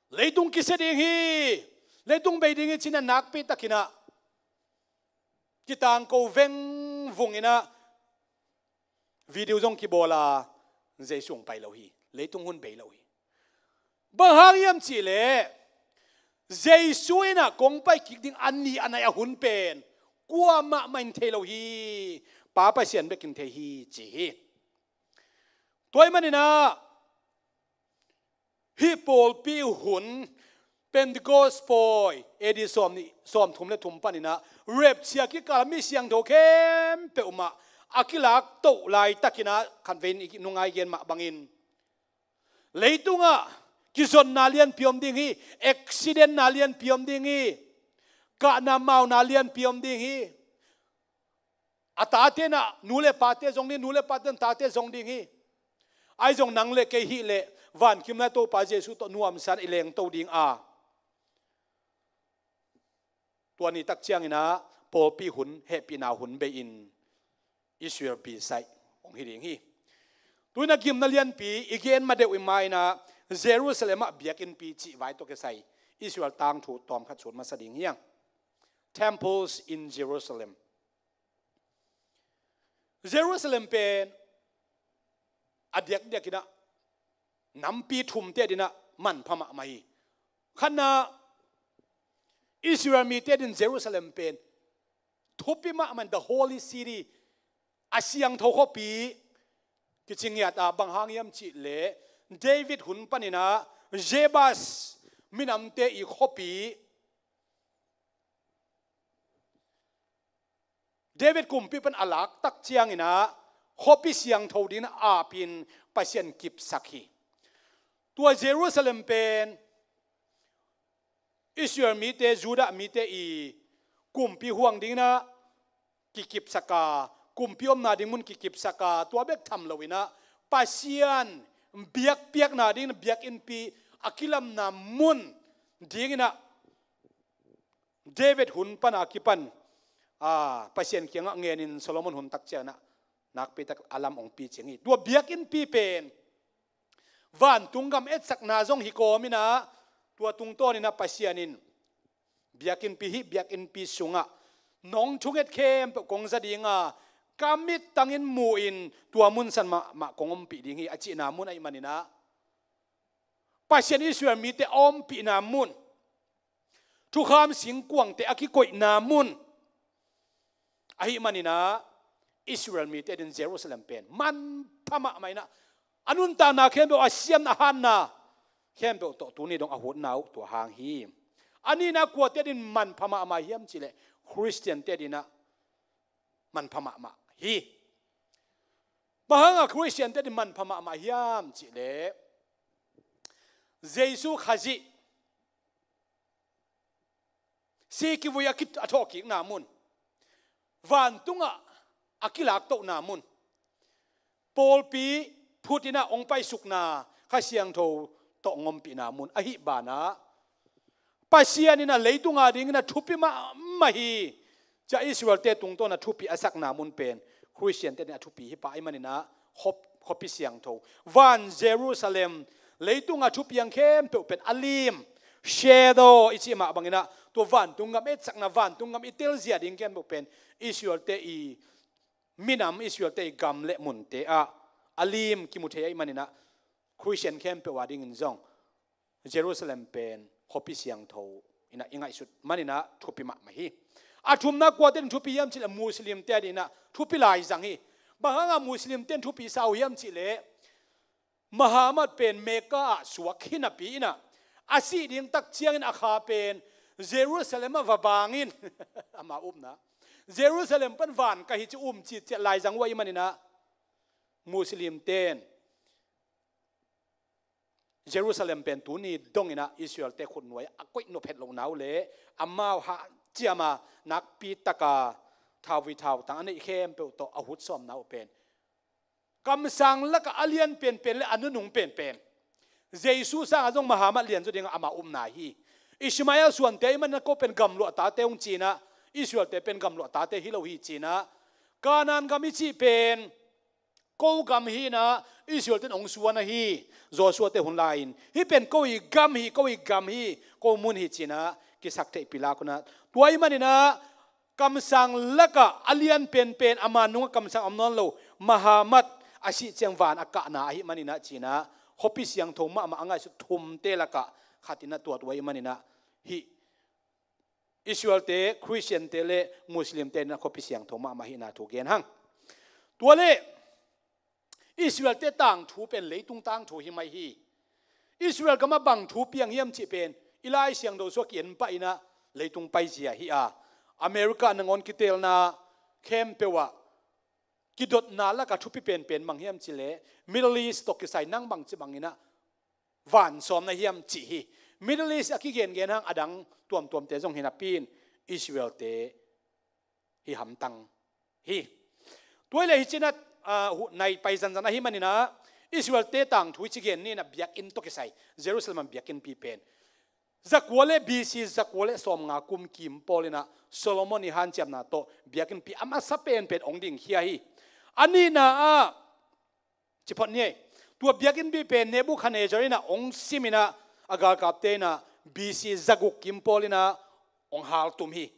Leitung kisia ding hi, leitung bei ding hi ci-in ah nakpi takin ah kitangko vengvung in ah video zong kibawl a, Jesu hong pai lo hi. Leitung hun bei lo hi. Bang hang hiam cih leh, Jesu in ah kong pai kik ding a ni a nai a hun pen kuamah mah in thei lo hi. Pa Pasian bek in thei hi, ci hi. Tua ahih maninah hih pawlpi hun Pentecost pawi A D sawm nih, sawm thum le thum paninah rapture kikal mi siangtho khempeuh mah a kilak toh laitakinah khatvei nungai gen mah bangin leitungah kizonna lianpi om ding hi, accidentna lianpi om ding hi, kahna mauna lianpi om ding hi. A tate inah nu le pate zong ding, nu le pate in tate zong ding hi. Ahi zong nang le kei hih leh vankimna Topa Jesuh tawh nuamsa in i lengto ding a, tua ni tak cianginah pawlpi hun, hehpihna hun bei-in Israel bisaih hong hi ding hi. Tuinah gimna lianpi i gen ma deuh i mainah Jerusalem ah biakinnpi cih vai tawh kisai Israel tangthu tawmkhat sut masa ding hiang. Temples in Jerusalem. Jerusalem pen a diakdiakinah nampi thumte dinah manpha mahmah hi. Khatna, Israel mite din Jerusalem pen thupi mahmah in, the holy city, a siangtho khuapi kici ngiat a, bang hang hiam cihleh David hun paninah Jebus minamte i khuapi David kumpi pan a lak tak cianginah khuapi siangtho dingin a apin Pasian kipsak hi. Tua Jerusalem pen Israel mite, Judah mite i kumpi huang dinginah kikipsak a, kumpi omna ding mun kikipsak a, tua bek tham loinah Pasian biakpiakna dingin biakinnpi a kilamna mun dinginah David hun pana kipan, a, Pasian kiangah ngenin Solomon hun tak cianginah nakpitak a lam hong picing hi. Tua biakinnpi pen vantung gam etsakna zong hi kawminah tua tungtawninah Pasian in biakinnpi, hih biakinnpi sungah nong thunget khempeuh kong za ding a, ka mittangin mu-in tua mun san mahmah kong ompih ding hi, a cihna mun ahih maninah Pasian Israel mite a ompihna mun, thukham singkuangte a kikoihna mun ahih maninah Israel mite din Jerusalem pen manpha mahmah inah a nuntakna khempeuh, a siamna, a hatna khempeuh tawh tuni dong a hutna uh tua hang hi. A nihna kuate din manpha mahmah hiam cihleh Khristiante dinah manpha mahmah hi. Bang hanga Khristiante din manpha mahmah hiam cihleh Jesu Khazih si kivui a, ki, a thawhkikna mun, vantungah a kilaktohna mun, pawlpi phutinah hong paisukna Kha Siangtho tawh hong ompihna mun ahih banah Pasian inah leitunga dingin a thupi mahmah hi. Cia Israelte tungtawn a thupi a sakna mun pen Khristiante dingin a thupi hi pah ahih maninah khuap, khuapi siangtho, van Jerusalem, leitunga thupiang khempeuh pen a lim, shadow i cih mah banginah tua vantung gam etsakna, vantung gam i telzia ding khempeuh pen Israelte i minam, Israelte i gam le munte ah a lim kimu thei ahih maninah Khristian khempeuh a dingin zong Jerusalem pen khuapi siangtho inah i ngaihsut maninah thupi mahmah hi. A thumna kuate in thupi hiam cihleh Muslimte a dinah thupi laizang hi. Bang hanga Muslimte in thupi sa uh hiam cihleh Muhammad pen Mecca ah suak hi napi inah a sih ding tak ciangin a kha pen Jerusalem ah va bangin ama upna Jerusalem pan van ka hi ci um citciat laizang uh ahih maninah Muslimte in Jerusalem pen tuni donginah Israelte khutnuai a koih nop het lohna uh le amau hah ciama nakpi taka thauvui thautang a neih khempeuh tawh a hutsawmna uh pen kamsang lakah a lian penpen le a nunung penpen Jesu sangah zong Muhammad lianzaw dingah ama upna hi. Ishmael suante ahih maninah ko pen gamluah tate hong cinah Israelte pen gamluah tate hi lo hi cinah Kanaan gam i cih pen ko gam hinah Israelte in hong suan ahi. Joshua te hun lai-in hih pen ko i gam hi, ko i gam hi, ko mun hi cinah kisak theihpih lak unah tua ahih maninah kamsang lakah a lian penpen ama nungah kamsang om nawn lo Muhammad a sih ciang van a kahna ahih maninah cinah khuapi siangtho mahmah a ngaihsut thumte lakah khatinah tua tua ahih maninah hih Israelte, Khristiante le Muslimte inah khuapi siangtho mahmah hihna thu gen hang. Tua le Israel-te tangthu pen leitung tangthu hi mai hi. Israel gamah bang thu piang hiam cih pen i Lai Siangtho sungah ki-en pah in ah leitung paizia hi a, America nangawn kiteelna khempeuh ah kidotna lakah thupi penpen bang hiam cih leh Middle East tawh kisai nang bangci bangin ah vansawm na hiam cih hi. Middle East a kigengen hang a dang tuamtuamte zong hi napi-in Israel-te hi hamtang hi. Tua hi leh hi ci-in ah, ah, hu-, nai pai zanzan ahih manin ah Israel-te tangthu i ci gen ni in ah, biakinn tawh kisai Jerusalem biakinnpi pen zakua le B C zakua le sawmnga kum kim pawl in ah Solomon i hanciamna tawh biakinnpi a masa penpen hong dingkhia hi. A nihna ah ci phot ni ei. Tua biakinnpi pen Nebuchadnezzar in ah hong sim in ah a galkapte in ah B C zaguk kim pawl in ah hong haltum hi.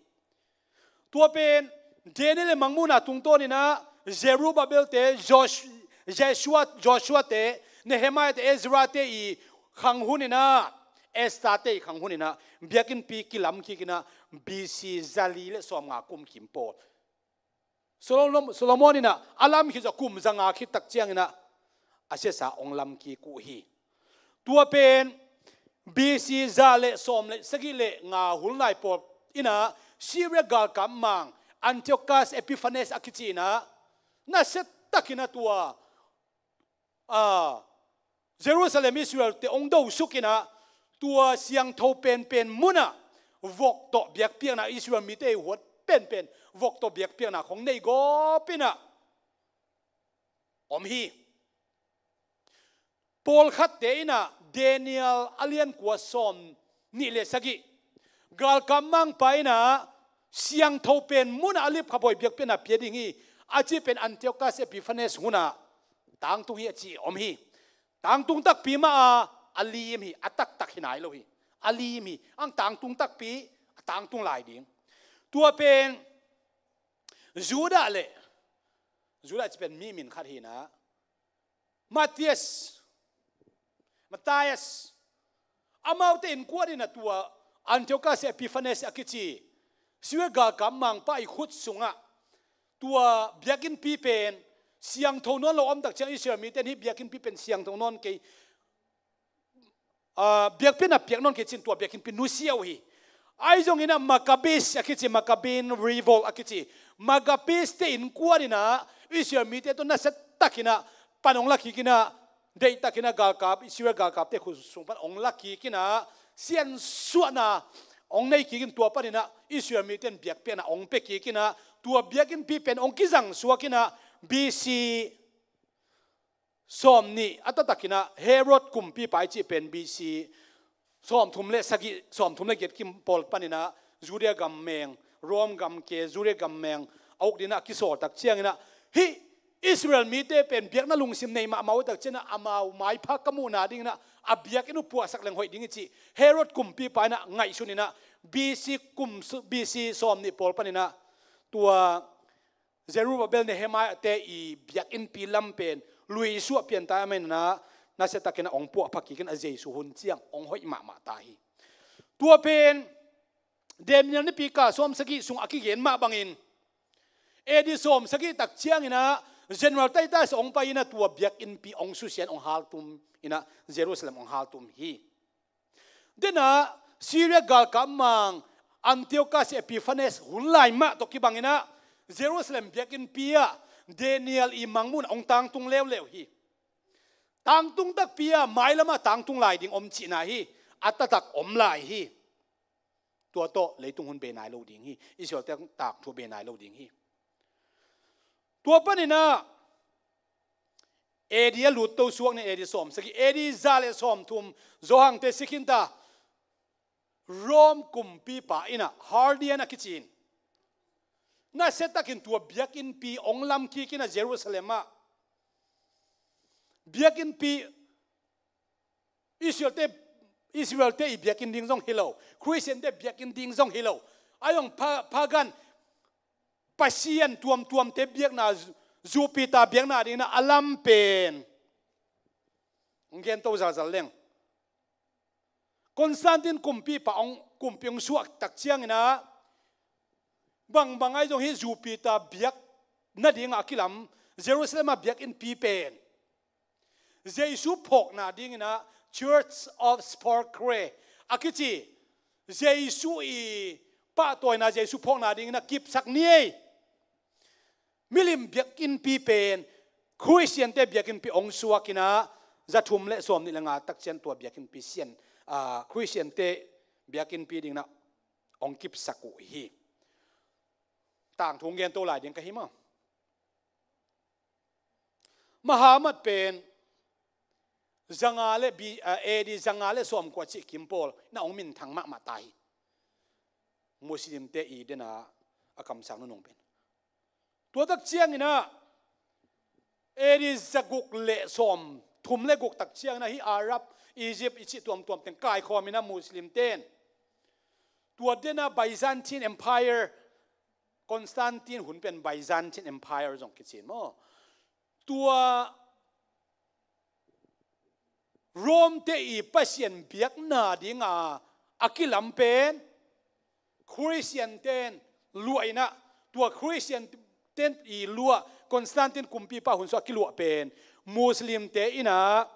Tua pen Daniel i mangmuhna tungtawn in ah Zerubbabel-te, Josh-, Joshua, Joshua-te, Nehemiah-te, Ezra-te i khang hun in ah, Esther-te i khang hun in ah biakinnpi kilam kik in ah B C zali le sawmnga kum kim pawl. Solom-, Solomon in ah a lam khit zawh kum zanga khit tak ciangin ah a siasa hong lam kik uh hi. Tua pen B C za le sawm le sagih le nga hun lai pawl in ah Syria galkap mang Antiochus Epiphanes a kici in ah nasia takin ah tua, a, Jerusalem Israel-te hong dosuk in ah tua siangtho penpen munah vok tawh biakpiakna, Israel mite i huat penpen vok tawh biakpiakna khong nei gawp in ah om hi. Pawlkhatte in ah Daniel a lian kua sawm nih le sagih, galkap mangpa in ah siangtho pen munah a lipkhaphuai biakpiakna pia ding hi a cih pen Antiochus Epiphanes hun ah tangtung hi a ci om hi. Tangtung takpi mah a, a lim hi, a taktak hi nai lo hi. A lim hi, ang tangtung takpi, a tangtung lai ding. Tua pen Judah le, Judah ci pen mi min khat hi in ah, Matthias, Matthias, amaute innkuan in ah tua Antiochus Epiphanes a kici Syria galkap mangpa i khut sungah tua biakinnpi pen siangtho nawn lo om tak ciang Israel mite in hih biakinnpi pen siangtho nawn kei, ah, biakpiakna piak nawn kei ci-in tua biakinnpi nusia uh hi. Ahi zongin ah Maccabees a kici, Maccabean Revolt a kici, Maccabees-te innkuan in ah Israel mite tawh nasia takin ah pan hong la kik in ah, deih takin ah galkap, Israel galkapte khut sung pan hong la kik in ah siansuahna hong nei kik in, tua panin ah Israel mite in biakpiakna hong pia kik in ah tua biakinnpi pen hong kizang suak in ah B C sawm nih a taktakin ah Herod kumpipa i cih pen B C sawmthum le sagih, sawmthum le giat kim pawl panin ah Judea gam meng, Rome gam ke, Judea gam meng a uk dingin ah a kisawl tak ciangin ah hih Israel mite pen biakna lungsim nei mahmah uh tak ciangin ah amau maipha ka muhna dingin ah a biakinn uh puahsak leng hoih ding hi cih Herod kumpipa in ah ngaihsun in ah B C kum su-, B C sawm nih pawl panin ah tua Zerubbabel, Nehemiah-te i biakinnpi lam pen luisuah pian ta ahih manin ah nasia takin ah hong puahpha kik in ah Jesu hun ciang hong hoih mahmah ta hi. Tua pen Daniel nipi kal sawm sagih sung a kigen mah bangin A D sawm sagih tak ciangin ah General Titus hong pai in ah tua biakinnpi hong susia in hong haltum in ah Jerusalem hong haltum hi. Denah Syria galkap mang Antiochus Epiphanes hun lai mah tawh kibangin ah Jerusalem biakinnpi ah Daniel i mangmuhna hong tangtung leuleu hi. Tangtung takpi ah mailam ah tangtung lai ding om cihna hi. A taktak om lai hi. Tua tawh leitung hun bei nai lo ding hi. Israel-te tangthu bei nai lo ding hi. Tua panin ah A D a lutto suak ni, A D sawm sagih, A D za le sawmthum, Johan-te si khin ta, Rome kumpipa in ah Hadrian a kici in nasia takin tua biakinnpi hong lam kik in ah Jerusalem ah biakinnpi Israel-te, Israel-te i biakinn ding zong hi lo, Khristian-te biakinn ding zong hi lo, a zong pa-, pagan, pasian tuamtuamte biakna, Jupiter biakna dingin ah a lam pen hong gento zalzal leng. Constantine kumpipa hong, kumpi hong suak tak ciangin ah bangbang ahi zong hih Jupiter biak nadingah a kilam Jerusalem ah biakinnpi pen Jesu phawkna dingin ah Church of Sepulchre a kici, Jesu i pahtawina Jesu phawkna dingin ah kipsak ni ei. Milim biakinnpi pen Khristiante biakinnpi hong suakin ah za thum le sawmnih le nga tak ciang tua biakinnpi sian, ah, Khristiante biakinnpi dingin ah hong kipsak uh hi. Tangthu hong gen to lai ding ka hi maw. Muhammad pen zanga le bi, ah, A D zanga le sawmkua cih kim pawl in ah hong minthang mahmah ta hi. Muslimte i den a a kamsang nunung pen. Tua tak ciangin ah A D zaguk le sawmthum le guk tak ciangin ah hih Arab, Egypt i cih tuamtuam teng kaikhawm in ah Muslimte in tua den a Byzantine Empire, Constantine hun pen Byzantine Empire zong kici maw. Tua Rome te i Pasian biakna dinga a kilam pen Khristiante in luah in ah, tua Khristiante i luah Constantine kumpipa hun sung a kiluah pen Muslimte in ah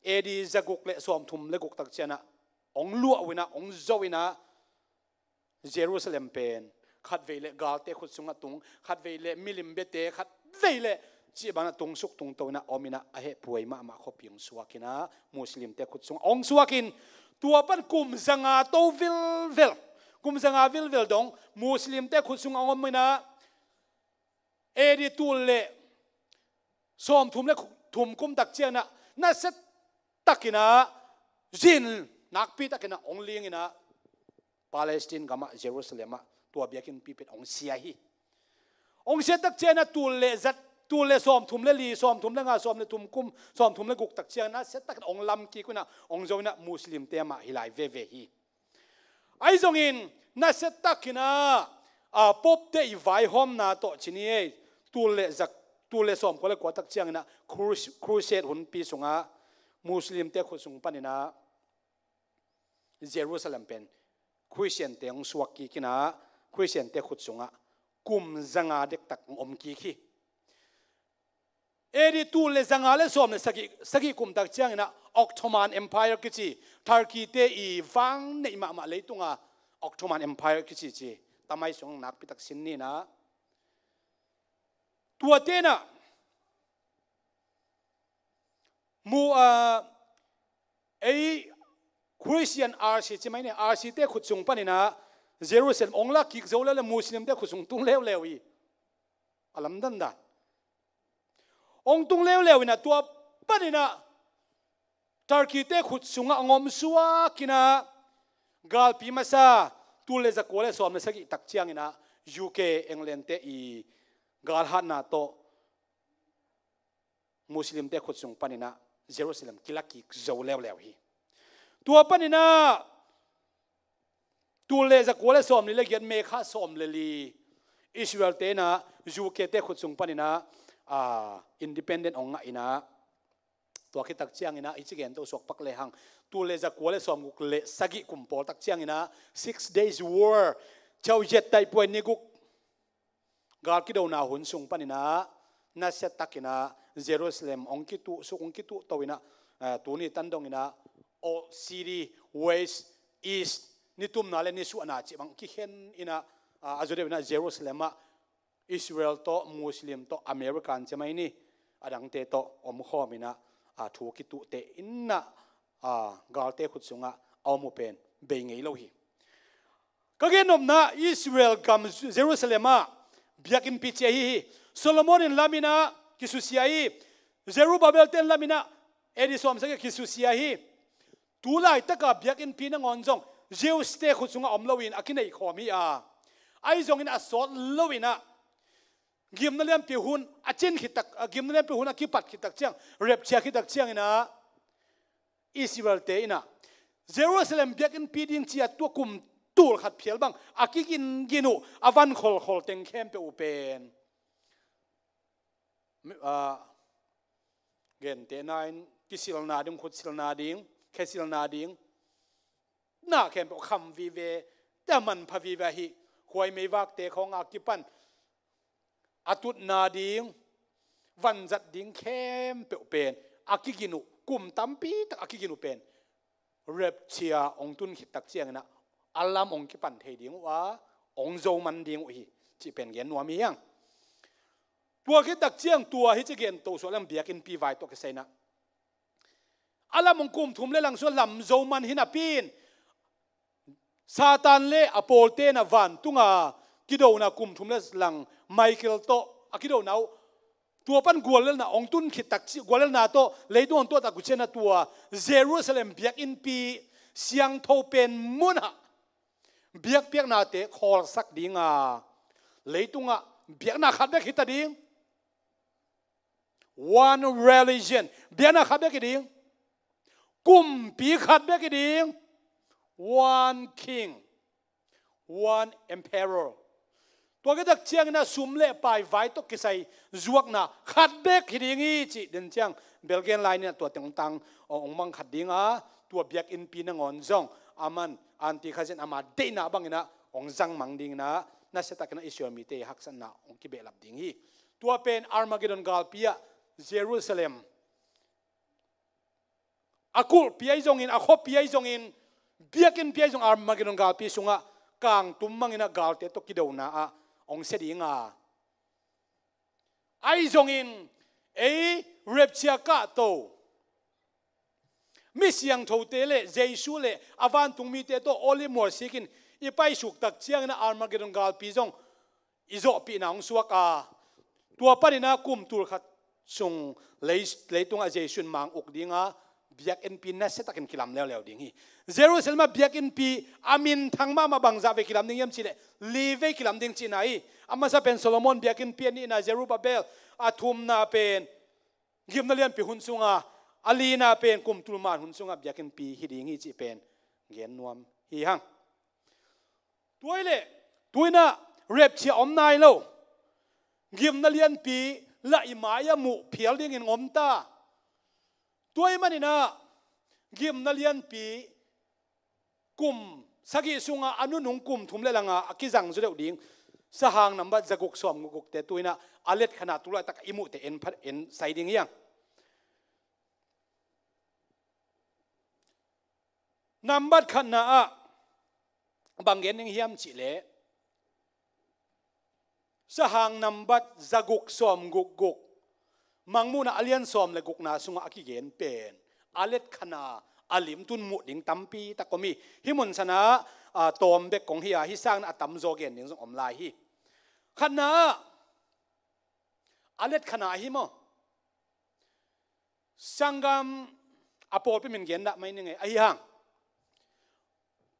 A D zaguk le sawmthum le guk tak ciang ah hong luah uh in ah, hong zo in ah, Jerusalem pen khatvei le galte khut sungah tung, khatvei le milim biate, khatvei le cih banah tungsuk tungto in ah om in ah, a hehpuai mahmah khuapi hong suakin ah Muslimte khut sungah hong suakin, tua pan kum zanga to vilvel, kum zanga vilvel dong Muslimte khut sungah hong om in ah, A D tul le sawmthum le thum kum tak ciang ah nasia takin ah zin nakpi takin ah hong ling in ah Palestine gamah, Jerusalem ah tua biakinnpi pen hong sia hi. Hong sia tak ciang ah tul le zat, tul le sawmthum le li, sawmthum le nga, sawm le thum kum, sawmthum le guk tak ciang ah nasia takin hong lam kik uh in ah, hong zo in ah Muslimte amah hi lai veve hi. Ahi zongin nasia takin ah, ah, Pope te i vaihawmna tawh ci ni ei, tul le zak, tul le sawmkua le kua tak ciangin ah crus-, crusade hunpi sungah Muslimte khut sung panin ah Jerusalem pen Khristiante hong suak kik in ah, Khristiante khut sungah kum zanga dektak hong om kik hi. A D tul le zanga le sawm le sagih, sagih kum tak ciangin ah Ottoman Empire kici, Turkey te i vang neih mahmah leitunga Ottoman Empire kici ci, tamai sung nakpi tak sin ni in ah, tuate in ah mu, ah, ei Khristian R C ci mai ni, R C te khut sung panin ah Jerusalem hong la kik zo leuleu, Muslimte khut sung tung leuleu hi. A lamdang dan. Hong tung leuleu in ah tua panin ah Turkey te khut sungah hong om suakin ah galpi masa tul le zakua le sawm le sagih tak ciangin ah U K, England te i galhatna tawh Muslimte khut sung panin ah Jerusalem kila kik zo leuleu hi. Tua panin ah tul le zakua le sawmli le giat, May kha sawm le li, Israel te in ah U K te khut sung panin ah, ah, independent hong ngah in ah, tua khit tak ciangin ah i ci gen to suak pak lehang, tul le zakua le sawmguk le sagih kum pawl tak ciangin ah Six Days War, Chau Yet Taiphuai ni guk gal kidona hun sung panin ah nasia takin ah Jerusalem hong kituh suk, hong kituh to in ah, ah, tuni tan dongin ah Old City, West, East, ni tumna le ni suahna cih bang kikhen in ah, ah, a zaw deuh in ah Jerusalem ah Israel tawh, Muslim tawh, American ci mai ni, a dangte tawh omkhawm in ah, ah, thu kituhte in ah, ah, galte khut sungah a om uh pen bei ngei lo hi. Ka gennopna, Israel gam Jerusalem ah biakinnpi ci ahi hi. Solomon in lam in ah kisusia hi. Zerubbabel te in lam in ah A D sawmsagih kisusia hi. Tu laitaka biakinnpi nangawn zong Jews te khut sungah om loin a kineihkhawm hi a, ahi zongin a sawt loin ah gimna lianpi hun a cin khit tak, a gimna lianpi hun a kipat khit tak ciang, rapture khit tak ciangin ah Israel te in ah Jerusalem biakinnpi ding ci-a tua kum tul khat phial bang a kigingin uh, a van kholkhol teng khempeuh uh pen, ah, gentehna in kisilna ding, khutsilna ding, khesilna ding, na khempeuh kham vive, tua manpha vive ahi, khuai meivakte khawng a kipan a tutna ding, vanzat ding khempeuh pen a kigin uh, kum tampi tak a kigin uh pen rapture hong tun khit tak ciangin ah a lam hong kipan thei ding uh a, hong zo man ding uh hi, cih pen gen nuam hi hang. Tua khit tak ciang tua hi ci gen to suak leng biakinnpi vai tawh kisai in ah a lam hong kum thum le lang sung lam zo man hi napi in Satan le a pawlte in ah vantung a kidona kum thum le lang Michael tawh a kidona uh, tua pan guallelhna hong tun khit tak ci, guallelhna tawh leitung hong tuah tak uh ciang in ah tua Jerusalem biakinnpi siangtho pen mun ah biakpiaknate khawlsak ding a, leitung ah biakna khat bek hi ta ding. One religion. Biakna khat bek hi ding. Kumpi khat bek hi ding. One king. One emperor. Tua khit tak ciangin ah sum le pai vai tawh kisai zuakna khat bek hi ding hi cih den ciang Bible gen lai-in ah tua teng tang hong mang khat ding a, tua biakinnpi nangawn zong aman antikhazin ama deihna bangin ah hong zang mang dingin ah nasia takin ah Israel mite haksatna hong kibehlap ding hi. Tua pen Armageddon galpi ah Jerusalem a kulhpi ahi zongin, a khuapi ahi zongin, biakinnpi ahi zong Armageddon galpi sungah kangtum mangin ah galte tawh kidona ah hong sia ding a, ahi zongin ei rapture kahto mi siangthote le Jesu le a vantung mite tawh Olive mual sikin i paisuk tak ciangin ah Armageddon galpi zong i zawhpihna hong suak a, tua panin ah kum tul khat sung lei, leitungah Jesu in mang uk ding a, biakinnpi nasia takin kilam leuleu ding hi. Jerusalem ah biakinnpi a minthang mahmah bangzah vei kilam ding hiam cih leh li vei kilam ding cihna hi. A masa pen Solomon biakinnpi a nihna Zerubbabel, a thumna pen gimna lianpi hun sungah, a lina pen kum tul man hun sungah biakinnpi hi ding hi cih pen gen nuam hi hang. Tua hi leh tu-in ah rapture om nai lo. Gimna lianpi lah i mai-ah muh phial dingin om ta. Tua ahih manin ah gimna lianpi kum sagih sungah a nunung kum thum le langah a kizang zaw deuh ding sahang nambat zaguk sawmgukte tu-in ah a letkhanah tu laitak i muhte en phat en sai ding hi hang. Nambat khatna ah bang gen ding hiam cih leh sahang nambat zaguk sawmgukguk, Mangmuhna a lian sawm le gukna sungah a kigen pen a letkhana a limtun muh ding tampi tak om hi. Hih mun sanah a tawm bek kong hi a, hih sangin a tamzaw gen ding zong om lai hi. Khatna ah a letkhana ahi maw? Sanggam a pawlpi min gen dah mai ning ei, ahi hang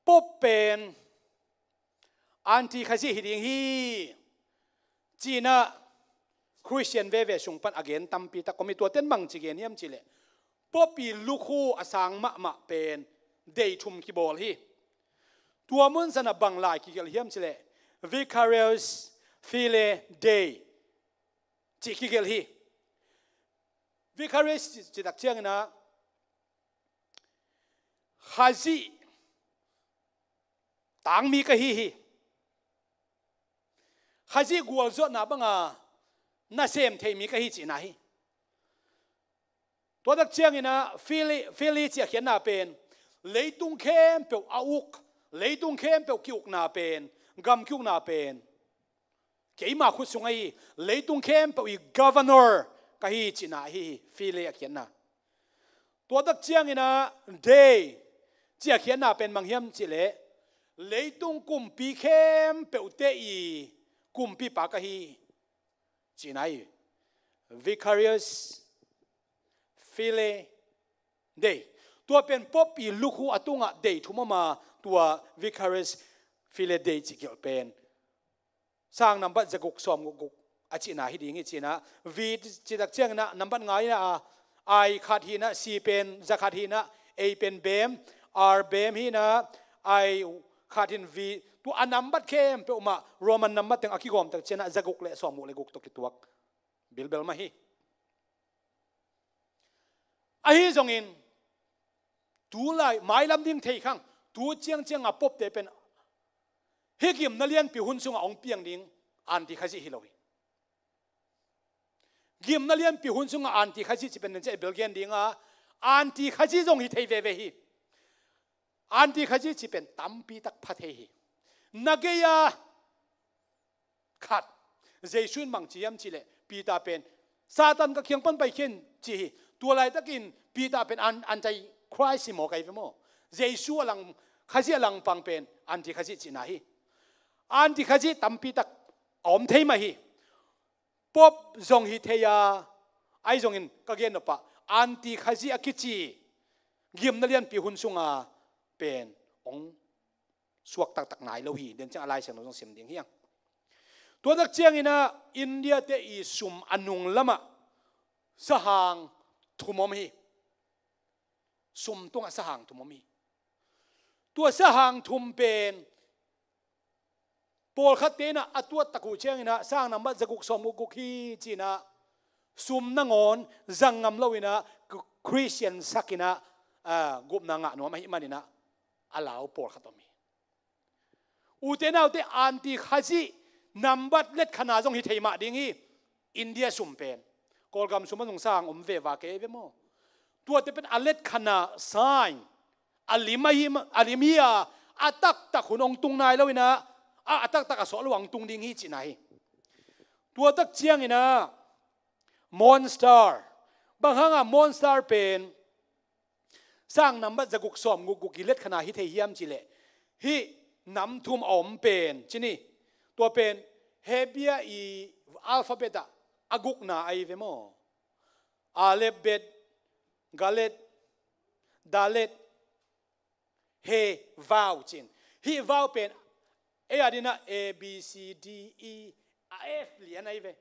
Pope pen anti-Khazih hi ding hi ci-in ah Khristian veve sung pan a gen tampi tak om hi. Tuate in bangci gen hiam cih leh Pope i lukhu a sang mahmah pen dei thum kibawl hi. Tua mun sanah bang lai kigelh hiam cih leh Vicarius Filii Dei cih kigelh hi. Vicarius cih, cih tak ciangin ah Khazih tangmi ka hi hi. Khazih gualzawhna banga nasem theimi ka hi cihna hi. Tua tak ciangin ah Filii, Filii cih a khiatna pen leitung khempeuh a uk, leitung khempeuh ki-ukna pen, gam ki-ukna pen keima khut sung ahi, leitung khempeuh i governor ka hi cihna ahi hi, Filii a khiatna. Tua tak ciangin ah Dei cih a khiatna pen bang hiam cih leh leitung kumpi khempeuhte i kumpipa ka hi cihna hi. Vicarius Filii Dei. Tua pen Pope i lukhu a tungah dei thum om a, tua Vicarius Filii Dei cih gelh pen sang nambat zaguk sawmgukguk a cihna hi ding hi. Cihna V cih tak ciangin ah nambat nga hi-in ah, I khat hi-in ah, C pen za khat hi-in ah, A pen bem, R bem hi-in ah, I khat hi-in V, tua a nambat khempeuh mah Roman nambat teng a kigawm tak ciangin ah zaguk le sawmguk le guk tawh kituak bilbel mah hi. Ahi zongin tu lai mailam ding thei khang, tu ciangciang a Pope-te pen hih gimna lianpi hun sungah hong piang ding anti-Khazih hi lo hi. Gimna lianpi hun sungah anti Khazih cih pen den ciah i bel gen dinga, anti Khazih zong hi thei veve hi. Anti Khazih cih pen tampi tak pha thei hi. Na gei-a khat, Jesu in bang ci hiam cih leh, Peter pen, Satan ka kiang pan paikhia in ci hi. Tua laitakin Peter pen an, anti Christ hi maw, kai ve maw? Jesu a lang, Khazih a langpang pen anti Khazih cihna hi. Anti Khazih tampi tak a om thei mah hi. Pope zong hi thei a, ahi zongin ka gen nop ah anti Khazih a kici gimna lianpi hun sunga pen hong suak taktak nai lo hi. Den ciang a Lai Siangtho zong sim ding hi hang. Tua tak ciangin ah India te i sum a nung lamah sahang thum om hi. Sum tungah sahang thum om hi. Tua sahang thum pen pawlkhat te in ah a tuat tak uh ciangin ah sang nambat zaguk sawm gukguk hi ci-in ah sum nangawn zang ngam lo in ah Christian sak in ah, ah, gupna ngah nuam ahih manin ah a lau pawlkhat om hi. Ute naute, anti Khazih nambat letkhana zong hi thei mah ding hi. India sum pen, Kawlgam sum a zong sang om veva kei ve maw? Tuate pen a letkhana sign a lim ahi ma-, a lim hi a, a taktak hun hong tung nai lo in ah, a, a taktak a sawh lo hong tung ding hi cihna hi. Tua tak ciangin ah Monster, bang hanga Monster pen sang nambat zaguk sawm gukguk i letkhana hi thei hiam cih leh, hih nam thum a om pen ci ni. Tua pen Hebia i alphabet ah a gukna ahi ve maw? Aleph, Bet, Galet, Dalet, He, Vau ci-in. Hih Vau pen ei adingin ah A, B, C, D, E, a F lian ahi ve.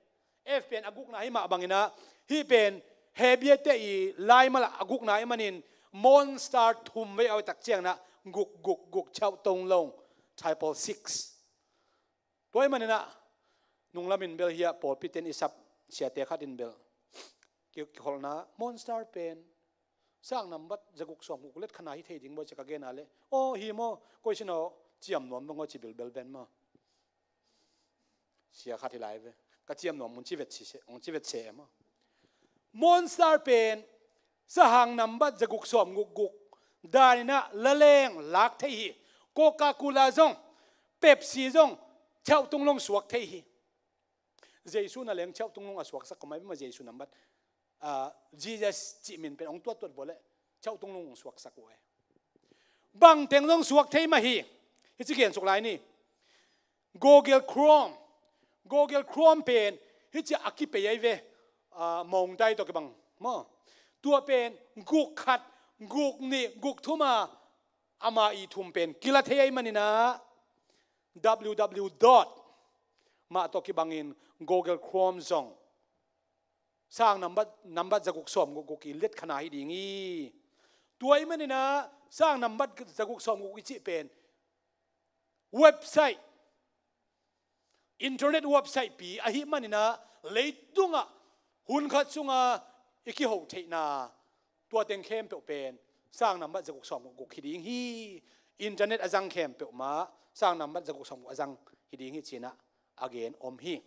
F pen a gukna hi mah bangin ah, hih pen Hebia te i laimal ah a gukna ahih manin Monster thum vei a tak ciangin ah guk, guk, guk, chau tong long, triple six. Tua ahih manin ah nunglamin bel hiah pawlpi ten i sap siate khat in bel ki, kikholhna Monster pen sang nambat zaguk sawm gukguk letkhana hi thei ding bawi ci ka gen a leh, aw hi maw, koi sin aw, ciam nuam bang aw ci bilbel ven maw? Sia khat hi lai ve. Ka ciam nuam mun ci vet si se, hong ci vet se maw? Monster pen sahang nambat zaguk sawm gukguk dan in ah laleng lak thei hi. Coca-Cola zong, Pepsi zong chau tong long suak thei hi. Jesu na leng chau tong long a suaksak kha mai ve maw, Jesu nambat, ah, Jesus cih min pen hong tuattuat vua leh chau tong long hong suaksak uh e. Bangteng zong suak thei mah hi. Hih ci gen suk lai ni. Google Chrome. Google Chrome pen hih ci a kipei ahi ve. Ah, mawngtai tawh kibang maw? Tua pen guk khat, guk nih, guk thum a, ama i thum pen kila thei ahih manin ah W W W dot mah tawh kibangin Google Chrome zong sang nambat, nambat zaguk sawm gukguk i letkhana hi ding hi. Tua ahih manin ah sang nambat zaguk sawm gukguk i cih pen website, internet website pi ahih manin ah leitungah hun khat sungah i kiho theihna tua teng khempeuh pen sang nambat zaguk sawm gukguk hi ding hi. Internet a zang khempeuh mah sang nambat zaguk sawm gukguk a zang hi ding hi ci-in ah a gen om hi.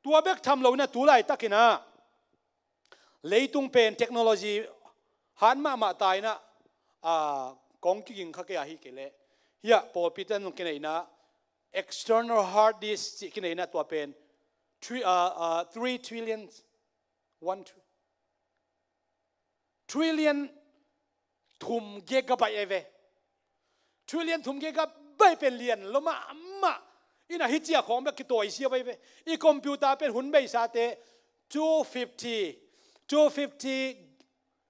Tua bek tham lo in ah tu laitakin ah leitung pen technology hat mahmah ta in ah, ah, kong kiging kha kei a hi kei leh, hiah pawlpi ten zong kinei in ah external hard disk cih kinei in ah tua pen three, ah, ah, three trillion, one tr-, trillion thum gigabyte ahi ve. Trillion thum gigabyte pen lian lo mahmah. In ah hih ci a khawng bek kitawi sia ahi ve. I computer pen hun beisate two fifty, two fifty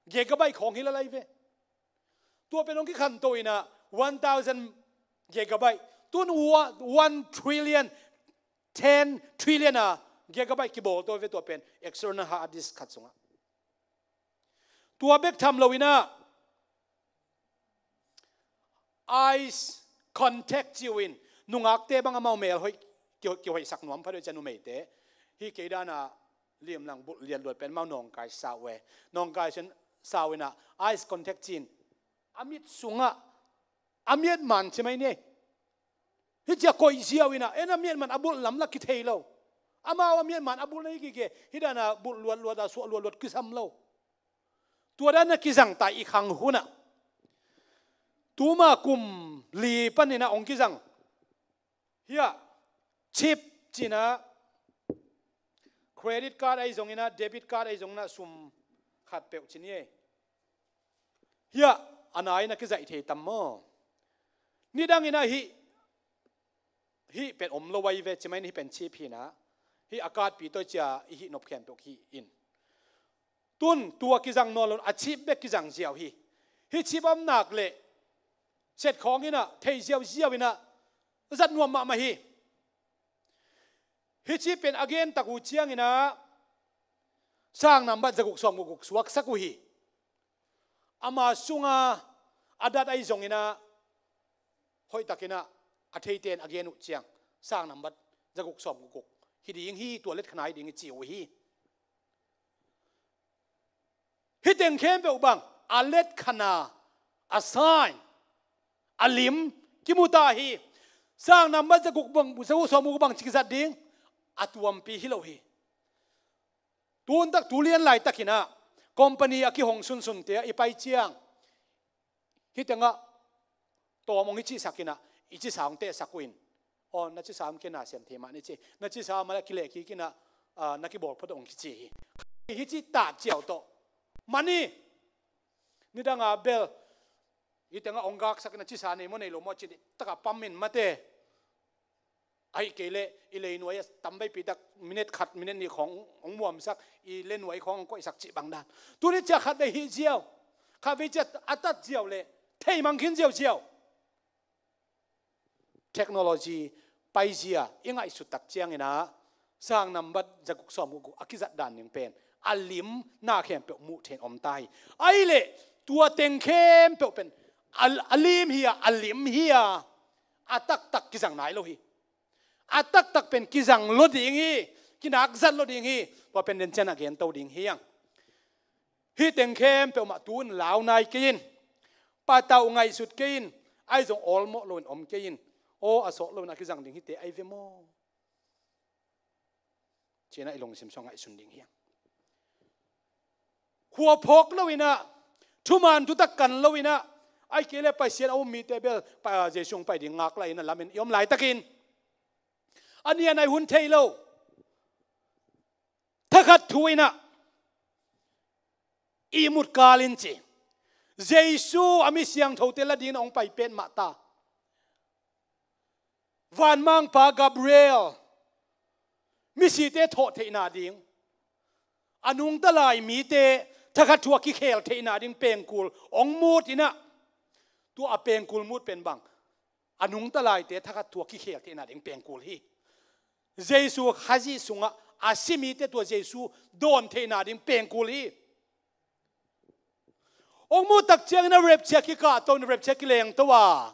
gigabyte khawng hi lel ahi ve. Tua pen hong kikhanto in ah one thousand gigabyte. Tun one, one trillion, ten trillion a gigabyte kibawl to ve tua pen external hard disk khat sungah. Tua bek tham lo in ah eye contact ci uh in, nungakte bang amau mel hoih, ki, kihoihsak nuam pha deuh ciang numeite. Hih kei dan a limlang bulh lianluat pen amau nawngkai sau e. Nawngkai sau in ah eye contact ci-in a mit sungah a miat man ci mai ni. Hih ci a koih ziau in ah, en a miat man a bulh lam lah kithei lo. Amau a miatman a bulh na hi gige, hih dana bulh luatluat a suah luatluat kisam lo. Tua dan a kizang ta i khang hunah tuma kum li paninah hong kizang. Hiah chip cinah credit card ahi zonginah debit card ahi zonginah sum khat peuh ci ni ei. Hiah a nai na kizaih thei tam maw? Nidanginah hih hih pen om lo ahi ve, cimah in hih pen chip hinah hih a card pi toi cia i hih nop khempeuh hih in. Tun tua kizang nawn lo a chip bek kizang ziau hi. Hih chip a om nak leh set khawng inah thei ziauziau inah zat nuam mahmah hi. Hih chip pen a gen tak uh cianginah sang nambat zaguk sawm gukguk suaksak uh hi. Ama sunga a dat ahi zonginah hoihtakinah a theite in a gen uh ciang sang nambat zaguk sawm gukguk hi ding hi, tua letkhana hi ding hi ci uh hi. Hih teng khempeuh bang a letkhana, a sign, a lim kimu ta hi. Sang nambat zaguk bang, zaguk sawm gukguk bang ci kizat ding a tuampi hi lo hi. Tuntak tulian laitakinah company a kihong sunsunte ah i pai ciang hih tengah tawm hong i cihsakinah i cisa hong tehsak uh in. Aw, na cisa om kei na sem thei mah ni ci. Na cisa om a kileh kikinah, ah, na kibawl phot hong kici hi. Hih cih ta ciau tawh mani nidanga bel hih tengah hong gaksakinah cisa nei maw nei lo maw ci dih takah pam in mate. Ahih kei leh i leinuai a tam veipi tak minute khat minute nih khawng hong muamsak, i leinuai khawng hong koihsak cih bang dan. Tuni cia khat vei hih ziau, khat vei cia a tat ziau leh theimang khin ziauziau. Technology paizia i ngaihsut tak cianginah sang nambat zaguk sawm gukguk a kizat dan ding pen a lim na khempeuh muh theih om ta hi. Ahih leh tua teng khempeuh pen a, a lim hi a, a lim hi a, a taktak kizang nai lo hi. A taktak pen kizang lo ding hi, kinakzat lo ding hi. Tua pen den cian a gen to ding hi ang. Hih teng khempeuh mah tu-in lau nai kei in, patauh ngaihsut kei in, ahi zong awlmawh loin om kei in. Aw, a sawt loin a kizang ding hite ahi ve maw? Cinah i lungsim sung ngaihsun ding hi ang. Khua phawk loinah, thuman thutak kan loinah, ahih kei leh Pasian a um mite bel pa, Jesu hong pai ding ngak lai inah lamin i om laitakin a nian ai hun thei lo. Thakhat thu inah ihmut kal in ci. Jesu a mi siangthote la dingin hong pai petmah ta. Vanmangpa Gabriel misite thawh theihna ding, a nungta lai mite thakhat thu a kikhel theihna ding pengkul hong mut inah, tua a pengkul mut pen bang a nungta laite thakhat thu a kikhel theihna ding pengkul hi. Jesu Khazih sungah a si mite tua Jesu dawn theihna ding pengkul hi. Hong muh tak ciangin a rapture kikah to, rapture kileng to a,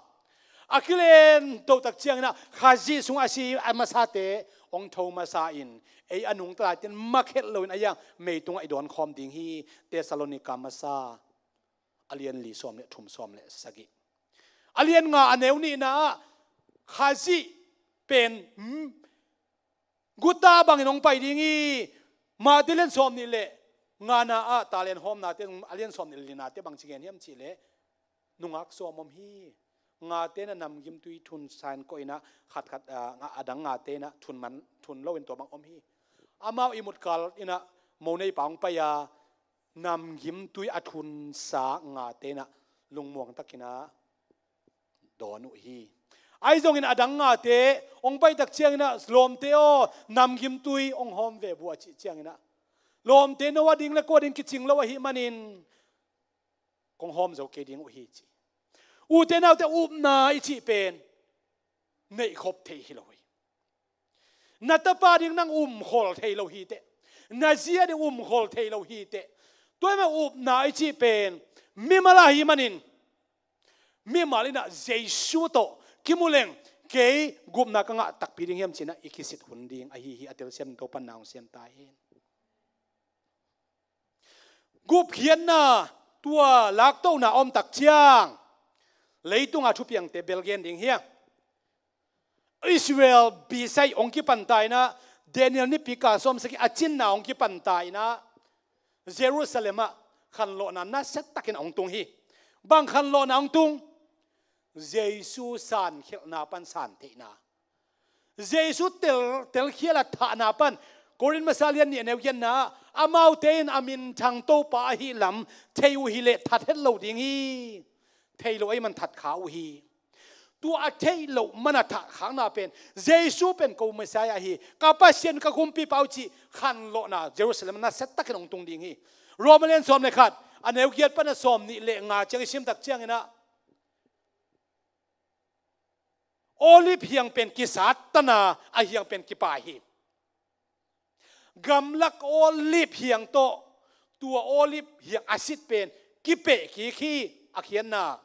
a kileng to tak ciangin a Khazih sungah a si a masate hong tho masa in, ei a nungta laite in makhet loin a iang meitungah i dawn khawm ding hi. Thessalonika masa a lian li sawm le thum, sawm le sagih, a lian nga a neu nihna ah Khazih pen, hmm, guta bangin hong pai ding hi. Mate lian sawm nih le ngana ah talent hawmnate, a lian sawm nih le linate bangci gen hiam cih leh nungak sawm om hi. Ngate in a namgimtui thun sa in koih in a khatkhat, ah, a dang ngate in a thun man, thun loin tua bang om hi. Amau ihmut kal in a mo neipa hong pai a, namgimtui a thunsa ngate in a lungmuang takin a dawn uh hi. Ahi zongin a dang ngate hong pai tak ciangin a, lawmte aw, namgimtui hong hawm ve bua cih ciangin a, lawmte no a ding le kua ding kicing lo ahih manin kong hawm zo kei ding uh hi ci. Ute naute, upna i cih pen neihkhop thei hi lo hi. Na tapa ding nang umkhol thei lo hi teh. Na zi a ding umkhol thei lo hi teh. Tua ahih manin upna i cih pen mimal ahi manin, mimal in a Jesu tawh kimu leng kei gupna ka ngah takpi ding hiam ci in a i kisit hun ding ahi hi. A telsiam Topa'n na hong siam ta hen. Gupkhiatna, tua laktohna a om tak ciang leitunga thupiangte bel gen ding hi hang. Israel bisai hong kipan ta in a, Daniel nipi kal sawmsagih a cinna hong kipan ta in ah, Jerusalem ah khanlawhna nasiatakin a hong tung hi. Bang khanlawhna hong tung? Jesu sankhelhna pan santheihna. Jesu tel, telkhial a thahna pan, Korin masa lian nih a neu giatna ah, amaute in a minthang Topa ahih lam thei uh hileh that het lo ding hi. Thei lo ahih man that kha uh hi. Tua a theih loh man a thahkhakna pen, Jesu pen ko Messiah hi, ka Pasian ka kumpipa uh cih khanlawhna Jerusalem nasiatakin hong tung ding hi. Rom a lian sawm le khat, a neu giat pan a sawm nih le nga ciang i sim tak ciangin ah, Olive hiang pen kisat tan a, a hiang pen kipai hi. Gamlak olive hiang tawh tua olive hiang a sit pen kipeh kik hi. A khiatna,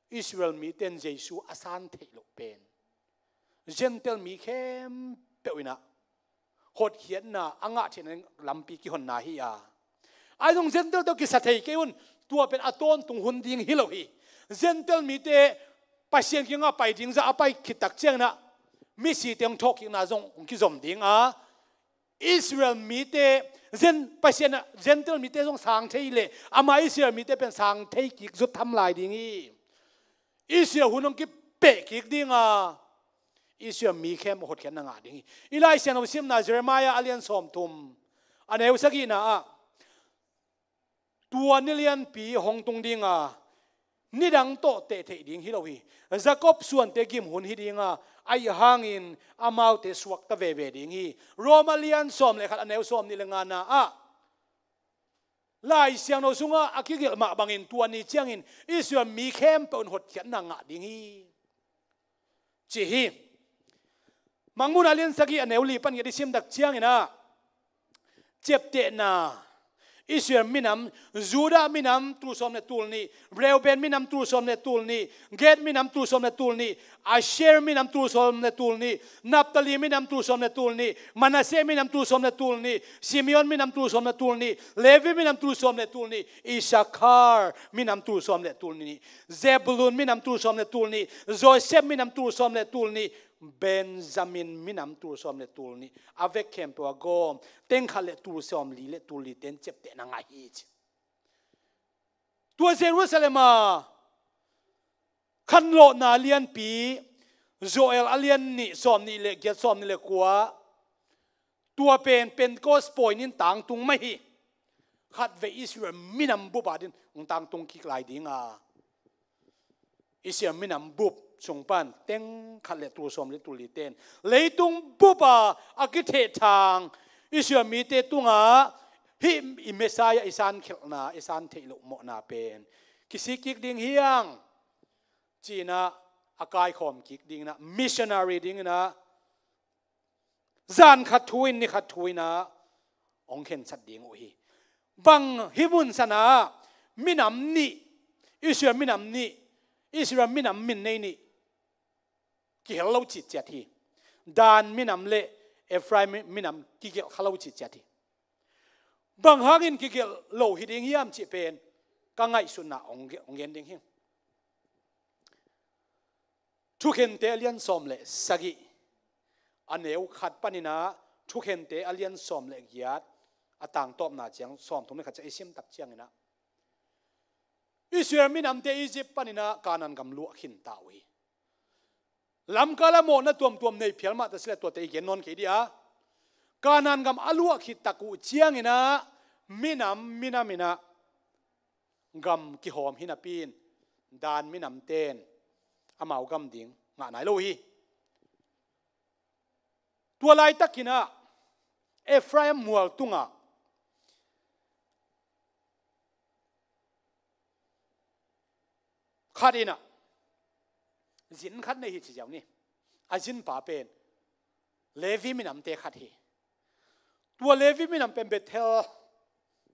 Israel mite in Jesu a san theih loh pen Gentile mi khempeuh in ah hotkhiatna a ngah theihna lampi kihonna hi a. Ahi zong Gentile tawh kisa thei kei un, tua pen a tawntung hun ding hi lo hi. Gentile mite Pasian kiangah pai ding zah a pai khit tak ciangin ah misite hong thawhkikna zong hong kizom ding a, Israel mite, Gen-, Pasian ah Gentile mite zong sang thei leh ama Israel mite pen sang thei kik zut tham lai ding hi. Israel hun hong kipeh kik ding a, Israel mi khempeuh hotkhiatna ngah ding hi. I Lai Siangtho simna Jeremiah a lian sawmthum, a neu sagihna ah, tua ni lianpi hong tung ding a, nidang tawh teh theih ding hi lo hi. Jakob suante gim hun hi ding a, ahi hangin amaute suakta veve ding hi. Rom a lian sawm le khat, a neu sawm nih le ngana ah, Lai Siangtho sungah a kigelh mah bangin tua ni ciangin Israel mi khempeuh in hotkhiatna ngah ding hi, ci hi. Mangmuhna a lian sagih, a neu li pan giat i sim tak ciangin ah, ciaptehna, Israel minam, Judah minam tul sawm le tul nih, Reuben minam tul sawm le tul nih, Gad minam tul sawm le tul nih, Asher minam tul sawm le tul nih, Naphtali minam tul sawm le tul nih, Manasseh minam tul sawm le tul nih, Simeon minam tul sawm le tul nih, Levi minam tul sawm le tul nih, Issachar minam tul sawm le tul nih, Zebulun minam tul sawm le tul nih, Joseph minam tul sawm le tul nih, Benjamin minam tul sawm le tul nih, a vek khempeuh a gawm, teng khat le tul sawm li le tul li ten ciaptehna ngah hi, ci. Tua Jerusalem a khanlawhna lianpi, Joel a lian nih, sawm nih le giat, sawm nih le kua, tua pen Pentecost point in tangtung mah hi. Khatvei Israel minam bup adingin hong tangtung kik lai ding a, Israel minam bup sung pan teng khat le tul sawm le tul li ten leitung bup a a kithehthang Israel mite tungah hih i Messiah i sankhelhna, i san theih loh mawhna pen kisik kik ding hi hang, ci-in ah a kaikhawm kik dingin ah, missionary dingin ah, zan khat thu in, ni khat thu in ah hong khensat ding uh hi. Bang hih mun san ah minam nih, Israel minam nih, Israel minam min nei nih kihel lo citciat hi. Dan minam le Ephraim minam kigelh kha lo citciat hi. Bang hangin kigelh lo hi ding hiam cih pen ka ngaihsutna hong, hong gen ding hi. Thukhente a lian sawm le sagih, a neu khat panin ah Thukhente a lian sawm le giat, a tangtawpna ciang sawmthum le khat ciang i sim tak ciangin ah, Israel minamte Egypt panin ah Kanaan gam luah khinta uh hi. Lamkal a mawhna tuamtuam nei phial mah ta sileh tuate i gen nawn kei dih a, Kanaan gam a luah khit tak uh ciangin ah minam, minam in ah gam kihawm hi napi in, Dan minamte in amau gam ding ngah nai lo hi. Tua laitakin ah Ephraim mual tungah khat in ah zin khat nei hi ci ziau ni. A zinpa pen Levi minamte khat hi. Tua Levi minam pen Bethel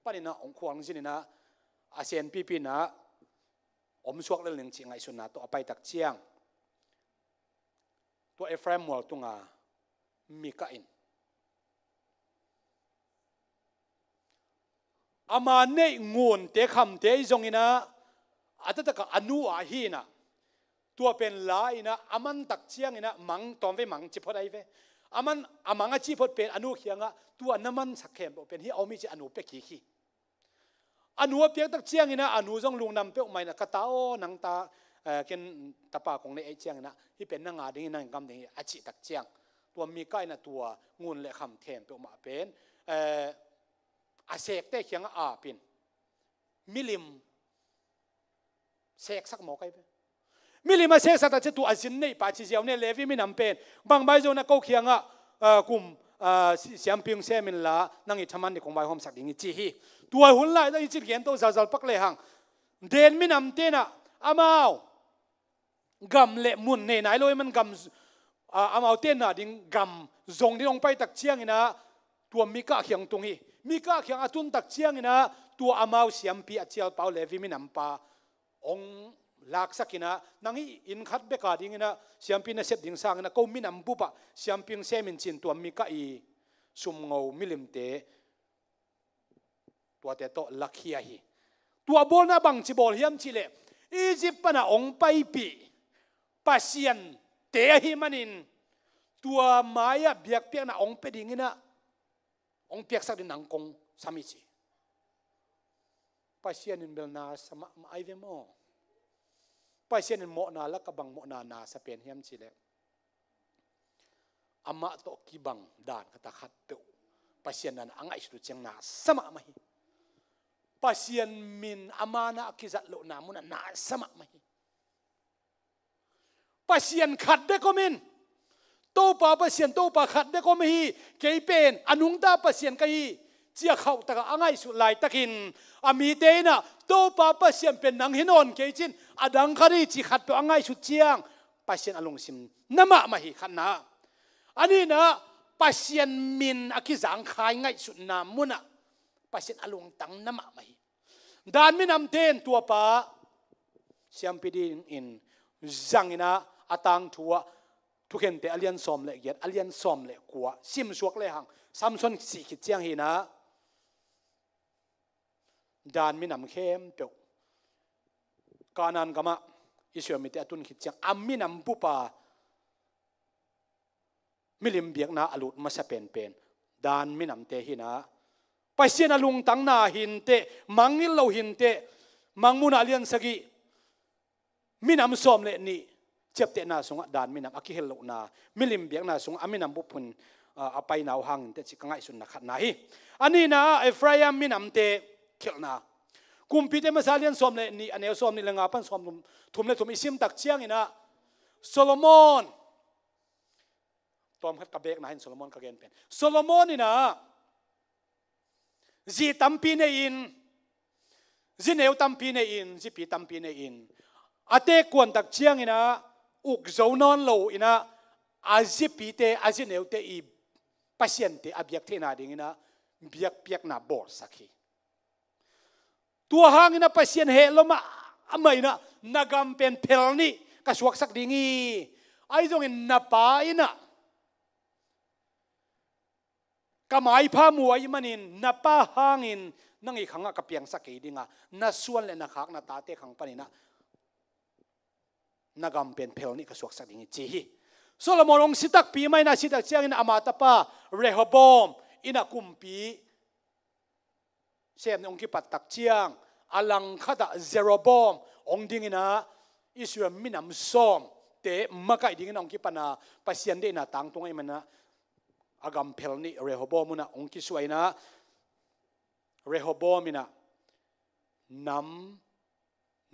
panin ah hong khuang zin in ah, a senpipi in ah om suak lel ning cih ngaihsutna tawh a pai tak ciang, tua Ephraim mual tunga Mika in ama neih ngunte khamte i zongin ah, a taktak a a nu ah hi in ah, tua pen la in ah a man tak ciangin ah mang, tawmvei mang ci phot ahi ve. a man a mang a cih phot pen a nu kiangah tua na mansak khempeuh pen hih a om hi ci a nu pia kik hi. A nu a piak tak ciangin ah a nu zong lungdam peuhmah in ah, "Ka ta aw, nang ta, eh, ken tapa kong neih ahih ciangin ah hih pen nang a ding hi, nang gam ding hi," a cih tak ciang, tua Mika in ah tua ngun le kham khempeuhmah pen, eh, a sekte kiangah ap in milim seksak mawk ahi ve. Milim a seksak tak ciang tua a zin neihpa ci ziau ni, Levi minam pen bang bai zong na ko kiangah, ah, kum, ah, si-, siamping sem inla, nang i thaman ding kong vaihawmsak ding hi ci hi. Tua hun lai-ah i cih gen to zalzal pak lehang, Dan minamte in ah amau gam le mun nei nai lo ahih man gam, ah, amaute na ding gam zong ding hong pai tak ciangin ah tua Mika kiang tung hi. Mika kiang a tun tak ciangin ah tua amau siampi a cialpa uh Levi minampa hong laksak in ah, "Nang hih inn khat bek a dingin ah siampi na sep ding sangin ah ko minam bup ah siamping sem in," ci-in tua Mika i sumngo milimte tuate tawh lakhia hi. Tua bawlna bangci bawl hiam cih leh, Egypt pan ah hong paipih pasiante ahih manin tua mai-ah biakpiakna hong pia dingin ah hong piaksak ding nang kong sam hi ci. Pasian in bel na sa mahmah ahi ve maw? Pasian in mawhna lakah bang mawhna na sa pen hiam cih leh, amah tawh kibang dan khat a khat peuh Pasian dan a ngaihsut uh ciang na sa mahmah hi. Pasian min a man ah a kizat lohna munah na sa mahmah hi. Pasian khat bek om in, Topa Pasian, Topa khat bek om hi, kei pen a nungta Pasian ka hi, ci-a khauh takah a ngaihsut laitakin a mite in ah, "Topa Pasian pen nang hi nawn kei," ci-in a dang khat hi ci khat peuh a ngaihsut ciang Pasian a lungsim na mahmah hi, khatna. A nihna, Pasian min a kizangkhai ngaihsutna munah Pasian a lungtang na mahmah hi. Dan minamte in tuapa siampi dingin zangin ah a tangthu ah, Thukhente a lian sawm le giat, a lian sawm le kua simsuak lehang, Samson sih khit ciang hi-in ah Dan minam khempeuh, Kanaan gamah Israel mite a tun khit ciang a minam bup a milim biakna a lut masa penpen Dan minamte hi-in ah, Pasian a lungtangna hi inteh, mangngilh lo hi inteh, Mangmuhna a lian sagih, minam sawm le nih ciaptehna sungah Dan minam a kihel lohna, milim biakna sungah a minam bup hun, a, a paina uh hang inteh ci ka ngaihsutna khatna hi. A nihna ah Efraim minamte khelhna. Kumpite masa a lian sawm le nih, a neu sawm nih le nga pan sawm thum, thum le thum i sim tak ciangin ah Solomon, tawm khat ka bekna hi-in Solomon ka gen pen. Solomon in ah zi tampi nei-in, zi neu tampi nei-in, zipi tampi nei-in, a teek kuan tak ciangin ah uk zo nawn lo in ah, a zipite, a zi neute i pasiante a biak theihna dingin ah biakpiakna bawlsak hi. Tua hangin ah Pasian heh lua mahmah in ah, "Na gam pen phel nih ka suaksak ding hi. Ahi zongin na pa in ah ka maipha mu ahih manin na pa hangin nang i khangah ka piangsak kei ding a, na suan le na khak na tate khang panin ah na gam pen phel nih ka suaksak ding hi," ci hi. Solomon hong si takpi mah in ah, si tak ciangin ama tapa Rehoboam in ah kumpi sem nih hong kipat tak ciang, a langkhat ah Jeroboam hong dingin ah Israel minam sawmte makaih dingin ah hong kipan a, Pasian deihna tangtung ahih manin ah a gam phel nih Rehoboam un ah hong kisuah in ah, Rehoboam in ah nam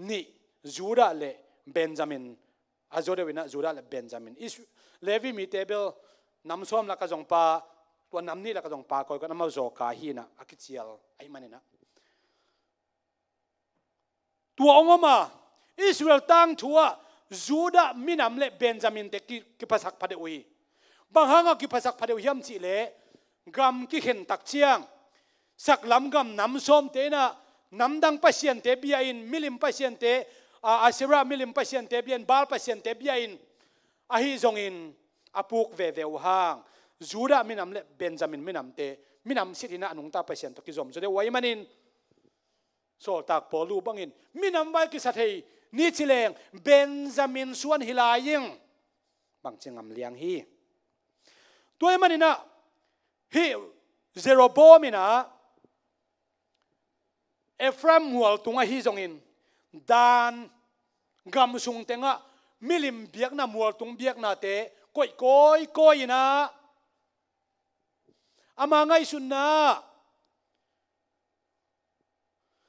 nih, Judah le Benjamin, a zaw deuh in ah Judah le Benjamin. Is-, Levi mite bel nam sawm lakah zong pa, tua nam nih lakah zong pa koikoi in amau zawka hi-in ah a kicial ahih manin ah. Tua hong om a, Israel tangthu ah Judah minam le Benjamin-te ki-, kiphasak phadeuh uh hi. Bang hangah kiphasak phadeuh hiam cih leh, gam kikhen tak ciang, saklam gam nam sawmte in ah namdang pasiante bia in, milim pasiante, a, Asherah milim pasiante bia in, Baal pasiante bia in, ahi zongin a puk veve uh hang, Judah minam le Benjamin minamte minam sit in ah a nungta Pasian tawh kizom zaw deuh uh ahih manin, Sawltak Paul' bangin, minam vai kisa thei ni ci leng Benjamin suan hi lai ing, bangci ngam liang hi. Tua ahih manin ah, hih Jeroboam in ah Ephraim mualtung ahi zongin, Dan gam sung tengah milim biakna, mualtung biaknate koih kawikawi in ah, ama ngaihsutna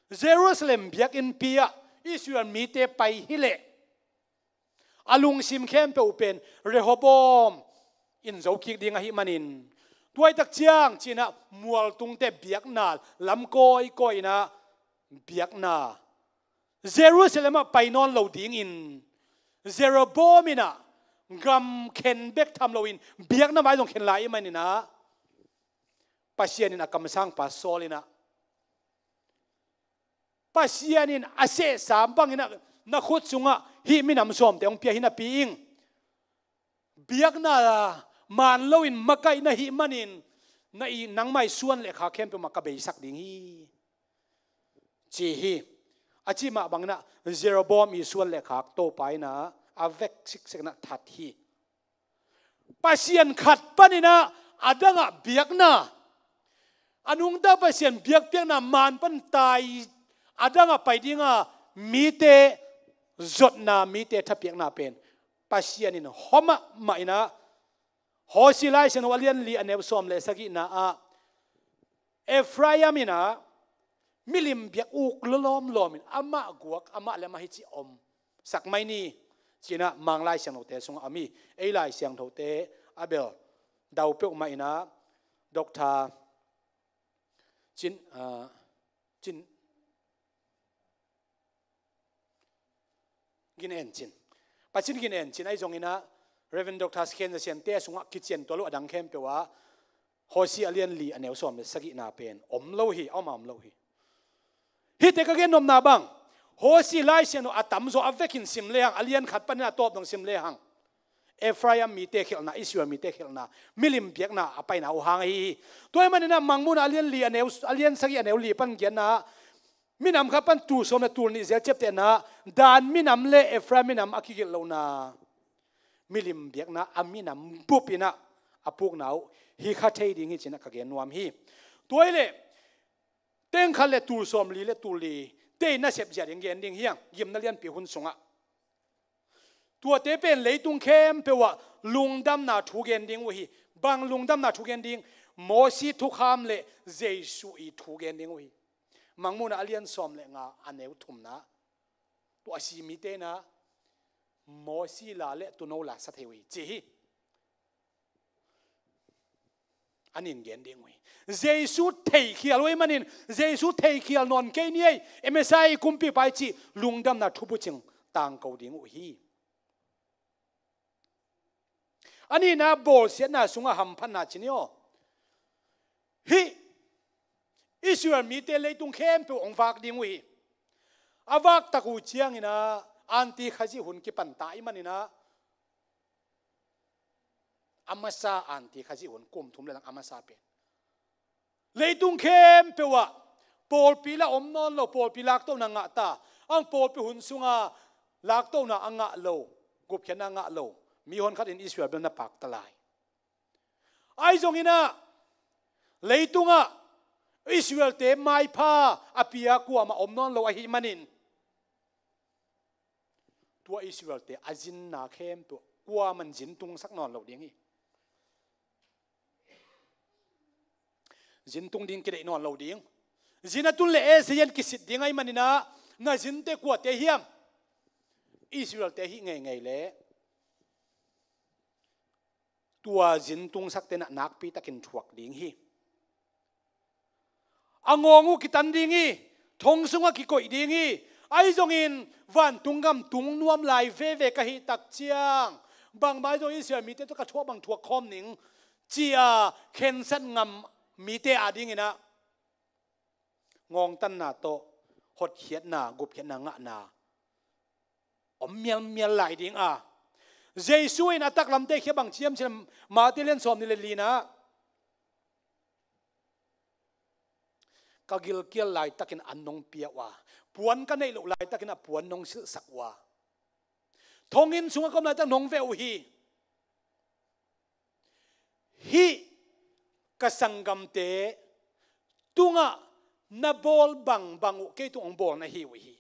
Jerusalem biakinnpi ah Israel mite pai hileh, a lungsim khempeuh pen Rehoboam in zo kik ding ahih manin, tua ahih tak ciang ci-in ah mualtungte biakna lam kawikawi in ah, biakna Jerusalem ah pai nawn lo dingin Jeroboam in ah gam khen bek tham loin biakna vai zong khen lai ahih manin ah, Pasian in a kamsangpa Saul in ah, Pasian in a sehsa bangin ah na khut sungah hih minam sawmte hong pia hi napi in, biakna man loin makaih na hih manin, na i, nangmah i suan le khak khempeuh mah ka beisak ding hi, ci hi. A cih mah bangin ah Jeroboam i suan le khak Topa in ah a vek siksek in ah that hi. Pasian khat panin ah a dangah biakna, a nungta Pasian biakpiakna man pan tai, a dangah pai dinga mite zotna, mite thapiakna pen Pasian in hua mahmah in ah, Hosea Lai Siangtho a lian li a neu sawm le sagihna ah, Ephraim in ah milim biak uk lawlawm lawmin amah guak, amah lem ahi cih om sak mai ni, ci-in ah Mang Lai Siangthote sungah om hi. Ei Lai Siangthote a bel dau peuhmah in ah, Doctor Cin, ah, Cin Gin En Cin, Pa Cin Gin En Cin ahi zongin ah, Reverend Doctor Khen Za Sian te sungah kician tua lo a dang khempeuh ah, Hosea a lian li a neu sawm le sagihna pen om lo hi, a om a om lo hi. Hihte ka gen nopna bang, Hosea Lai Siangtho a tamzaw a vekin sim lehang, a lian khat panin a tawp dong sim lehang, Ephraim mite khelhna, Israel mite khelhna, milim biakna a paina uh hang ahi hi. Tua ahih manin ah Mangmuhna a lian li a neu, a lian sagih a neu li pan giatna ah, minam khat pan tul sawm le tul nih zel ciaptehna, Dan minam le Ephraim minam a kigelh lohna, milim biakna a minam bup in ah a pukna uh hi kha thei ding hi ci-in ah ka gen nuam hi. Tua hi leh, teng khat le tul sawm li le tul li te in nasep zia ding gen ding hi hang, gimna lianpi hun sungah. Tuate pen leitung khempeuh ah lungdamna thu gen ding uh hi. Bang lungdamna thu gen ding? Mosi thukham le Jesu i thu gen ding uh hi. Mangmuhna a lian sawm le nga a neu thumna. Tua a si mite in ah Mosi la le tuuno la sa thei uh hi, ci hi. An in gen ding uh hi. Jesu theikhial uh ahih manin, Jesu theikhial nawn kei ni ei, Messiah i kumpipa i cih lungdamna thubucing tangko ding uh hi. A nihna bawlsiatna sungah hamphatna ci ni aw. Hih Israel mite leitung khempeuh hong vak ding uh hi. A vak tak uh ciangin ah Anti Khazih hun kipan ta ahih manin ah, a masa Anti Khazih hun, kum thum le lang a masa pen, leitung khempeuh ah pawlpi la om nawn lo, pawlpi laktona ngah ta. Ang pawlpi hun sunga laktona a ngah lo, gupkhiatna a ngah lo mihon khat in Israel bel na pak ta lai. Ahi zongin ah leitungah Israel-te maipha a pia kuamah om nawn lo ahih manin, tua Israel-te a zinna khempeuh kuaman zin tungsak nawn lo ding hi. Zin tung ding kideih nawn lo ding. Zin a tun le e, zia in kisit ding ahih manin ah, na zinte kuate hiam? Israel-te hi ngeingei leh tua zin tungsakte in ah nakpi takin thuak ding hi. A ngawng uh kitan ding hi. Thong sungah kikoih ding hi. Ahi zongin vantung gam tung nuam lai veve ka hih tak ciang, bangmah ahi zongin Israel mite tawh ka thuak bang thuak khawm ning, ci-a khensat ngam mite adingin ah ngawngtanna tawh hotkhiatna, gupkhiatna ngahna om mialmial lai ding a. Jesu in a taklamte khia bang ci hiam cih leh, Mate lian sawm nih le lina, ka gilkial laitakin an nong pia uh a, puan ka neih loh laitakin a puan nong silhsak uh a, thonginn sungah ka om laitak nong veh uh hi. Hih ka sanggamte tungah na bawl bangbang uh kei tung hong bawl na hi uh hi.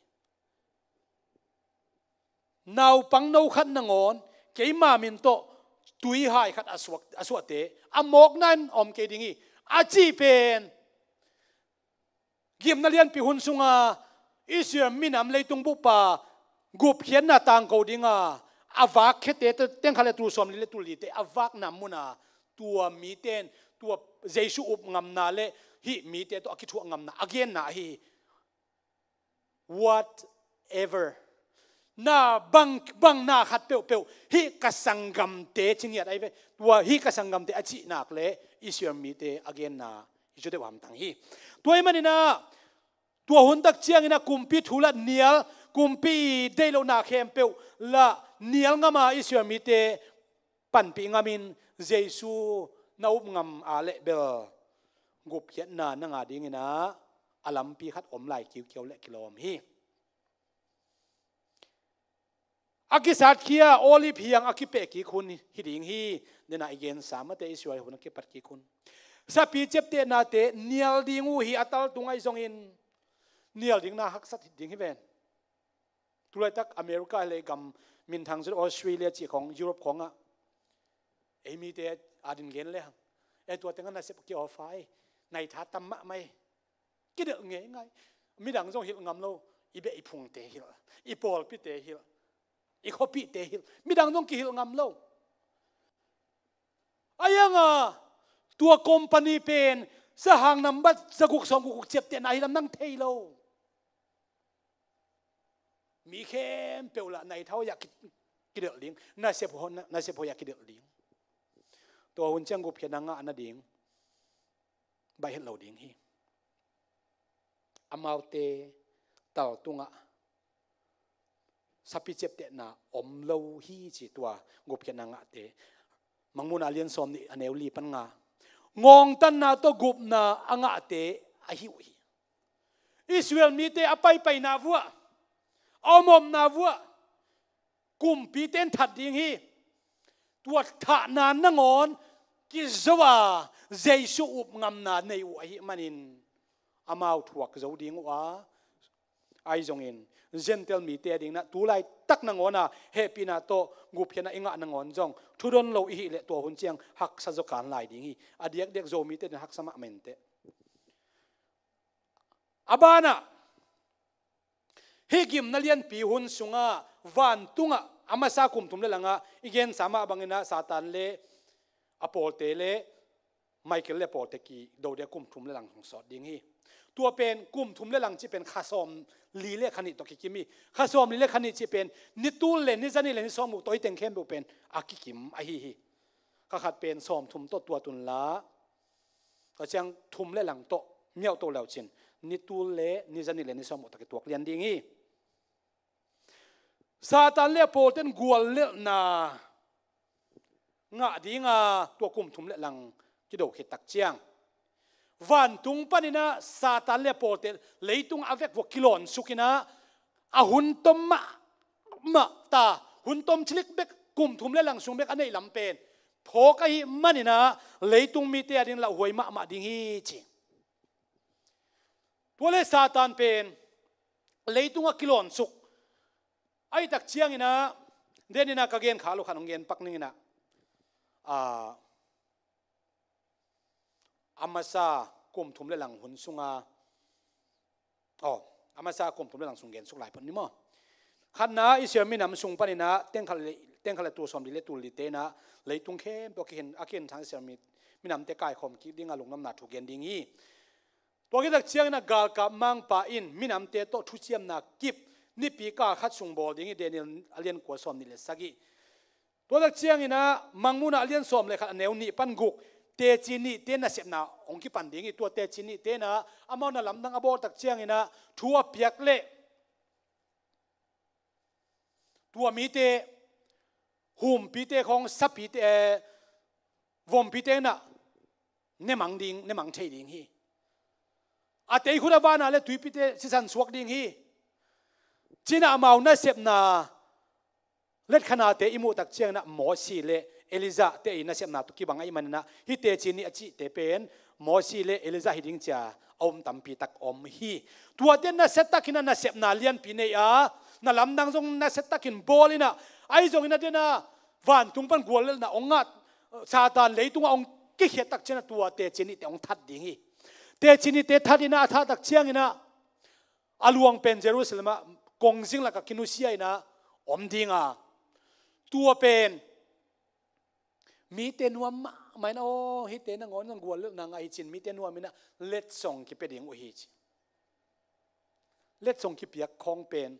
Naupang no khat nangawn keima min tawh tuihai khat a suak, a suahte a mawkna in om kei ding hi, a cih pen gimna lianpi hun sunga Israel minam leitung bupa gupkhiatna tangko dinga a vak khiate teng khat le tul sawmli le tul lite a vakna muna tua mite in tua Jesu up ngamna le hih mite tawh a kithuah ngamna a genna ahi hi. Whatever. Na bang, bang na khat peuhpeuh hih ka sanggamte ci ngiat ahi ve. Tua hih ka sanggamte a cih nak le Israel mite a genna hi cu deuh hamtang hi. Tua ahih maninah tua hun tak cianginah kumpi thu lah nial, kumpi deih lohna khempeuh lah nial ngama Israel mite panpih ngamin Jesu na up ngam a leh bel gupkhiatna na ngah dinginah a lampi khat om lai kiukiau le kilawm hi. A kisatkhia Olive hiang a kipeh kik hun hi ding hi. Dena i gensa mate Israel hun a kipat kik hun sapi ciaptehnate nial ding uh hi a tal tung ahi zongin nial ding na haksat ding hi ven. Tulaitak America le gam minthang zut Australia cih khong Europe khongah ei mite a din gen le hang ei tua tengah nasep ki offer ei nai tha tam mahmah ei. Kidelh ngeingai. Midang zong hilh ngam lo. I beh i phungte hilh, i pawlpite hilh, i khuapihte hilh, midang zong kihilh ngam lo. A ianga tua company pen sahang nambat zaguk sawmguk ciaptehna hi lam nang thei lo. Mi khempeuh lah nai tha hoih ah ki, kidelh ding, nasep hoih, nasep hoih ah kidelh ding. Tua hun ciang gupkhiatna ngah nading baih het lo ding hi. Amaute tal tungah sapi ciaptehna om lo hi ci tua gupkhiatna ngahte. Mangmuhna a lian sawm nih a neu li pan nga. Ngawngtanna tawh gupna a ngahte ahi uh hi. Israel mite a paipaina vuah, a omomna vuah kumpite in that ding hi. Tua thahna nangawn kizo a Jesu up ngamna nei uh ahih manin amau thuak zo ding uh a, ahi zongin Gentile mite a dinginah tulaitak nangawn a hehpihna tawh gupkhiatna i ngah nangawn zong thudon lo i hih leh tua hun ciang haksa zaw kan lai ding hi. A diakdiak Zomite din haksa mahmah inteh. A banah hih gimna lianpi hun sungah vantungah a masa kum thum le langah i gensa mah banginah Satan le a pawlte le Michael le pawlte kido dia kum thum le lang hong sawt ding hi. Tua pen kum thum le lang cih pen kha sawm li le kha nih tawh kikim hi. Kha sawm li le kha nih cih pen ni tul le ni zanih le ni sawmguk tawh i teng khempeuh pen a kikim ahi hi. Kha khat pen sawm thum tawh tuat unla, ka ciang thum le lang tawh miauh to leucin ni tul le ni zanih le ni sawmguk tawh kituak lian ding hi. Satan le a pawlten guallelhna ngah dinga tua kum thum le lang kido khit tak ciang vantung paninah Satan le a pawlte leitung a vekvua kilawnsukinah a hun tom mahmah ta, hun tom cilik bek kum thum le lang sung bek a neih lam pen phawk ahih maninah leitung mite a ding lauhuai mahmah ding hi ci. Tua le Satan pen leitungah kilawnsuk ahih tak cianginah deninah ka gen kha lo khan hong gen pak ninginah a, a masa kum thum le lang hun sunga, aw, a masa kum thum le lang sung gensuk lai phot ni maw? Khatna Israel minam sung paninah tengkhat le, tengkhat le tul sawm li le tul lite inah leitung khempeuh a kihin, a kihin thang Israel mi, minamte kaikhawm kik dinga lungdamna thu gen ding hi. Tua khit tak cianginah galkap mangpa in minamte tawh thuciamna kip nipi kal khat sung bawl ding hi. Daniel a lian kua sawm nih le sagih. Tua tak cianginah Mangmuhna a lian sawm le khat a neu nih pan guk teci nihte nasepna hong kipan ding hi. Tua teci nihte inah amau na lamdang a bawl tak cianginah thu a piak leh tua mite humpite khawng sapite, eh, vompite inah ne mang ding, ne mang thei ding hi. A teikhut a vana le tuipite sisan suak ding hi. Cinah amau nasepna letkhanate i muh tak cianginah Mosi le Elijah te i nasepna tawh kibang ahih manin ah, hih teci nih a cihte pen Mosi le Elijah hi ding ci-a a um tampi tak om hi. Tuate nasiatakin ah nasepna lianpi nei a, na lamdang zong nasiatakin bawl in ah, ahi zongin ah, den ah vantung pan guallelhna hong ngah, Satan leitungah hong kikhiat tak ciangin ah tua teci nihte hong that ding hi. Teci nihte that in ah, a thah tak ciangin ah a luang pen Jerusalem ah kongzing lakah kinusia in ah om ding a, tua pen mite nuam mahmah in ah, aw, hihte nangawn zong guallelhna ngah hi ci-in mite nuam in ah letsong kipia ding uh hi ci. Letsong kipiak khawng pen,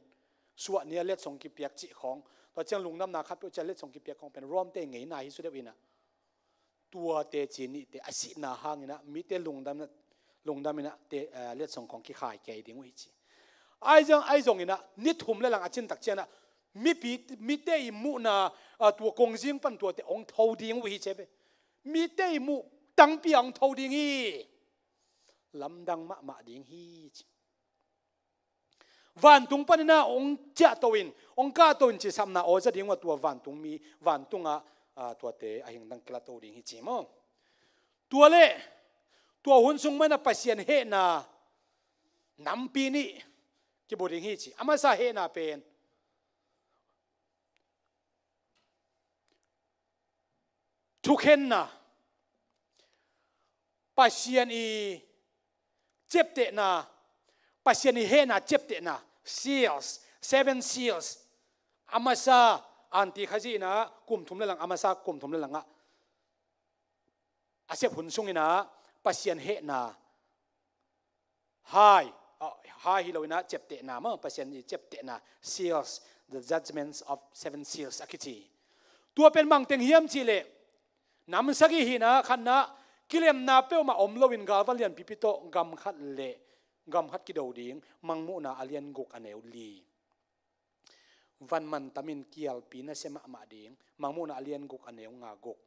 suahni-a letsong kipiak cih khawng, tua ciang lungdamna khatpeuh ci-a letsong kipiak khawng pen Rom-te ngeina hi sudeuh in ah, tua teci nihte a sihna hangin ah mite lungdam, lungdam in ah te, eh, letsong khawng kikhai kei ding uh hi ci. Ahi zong, ahi zongin ah ni thum le lang a cin tak ciangin ah mipi, mite i muhna, ah, tua kongzing pan tuate hong tho ding uh hi ci ve. Mite i muh tangpi a hong tho ding hi. Lamdang mahmah ding hi ci. Vantung panin ah hong ciahto in, hong kahto in ci sapna aw za ding uh a, tua vantungmi, vantungah, ah, tuate a hingdang kilato ding hi ci maw. Tua leh tua hun sung mah in ah Pasian hehna nampi nih kibu ding hi ci. A masa hehna pen thukhenna, Pasian i ciaptehna, Pasian i hehna ciaptehna, seals, seven seals. A masa Anti Khazih in ah kum thum le lang, a masa kum thum le langah a sep hun sungin ah Pasian hehna hai, ah, hai hi lo in ah ciaptehna maw, Pasian i ciaptehna, seals, the judgments of seven seals a kici. Tua pen bang teng hiam cih leh, nam sagih hi in ah, khatna, kilemna peuhmah om loin galvan lianpipi tawh gam khat le gam khat kido ding, Mangmuhna a lian guk a neu li. Van mantamin kialpi nasia mahmah ding, Mangmuhna a lian guk a neu nga guk.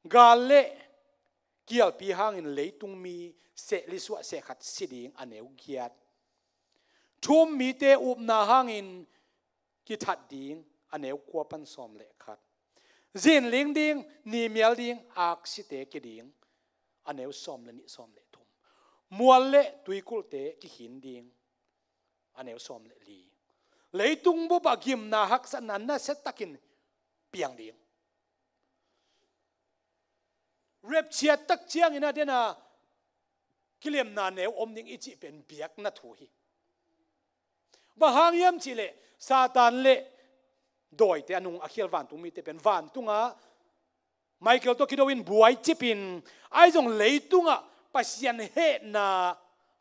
Gal le kialpi hangin leitung mi seh li suah seh khat si ding, a neu giat. Thu-um mite upna hangin kithat ding, a neu kua pan sawm le khat. Zinling ding, ni mial ding, aksite ki ding, a neu sawm le nih, sawm le thum. Mual le tuikulhte kikhin ding, a neu sawm le li. Leitung bup ah gimna haksatna nasiatakin piang ding. Rapture tak ciangin ah, den ah kilemna neu om ding i cih pen biakna thu hi. Bang hang hiam cih leh Satan le dawite, a nung a khial vantung mite pen vantungah Michael tawh kido in buai cip in, ahi zong leitungah Pasian hehna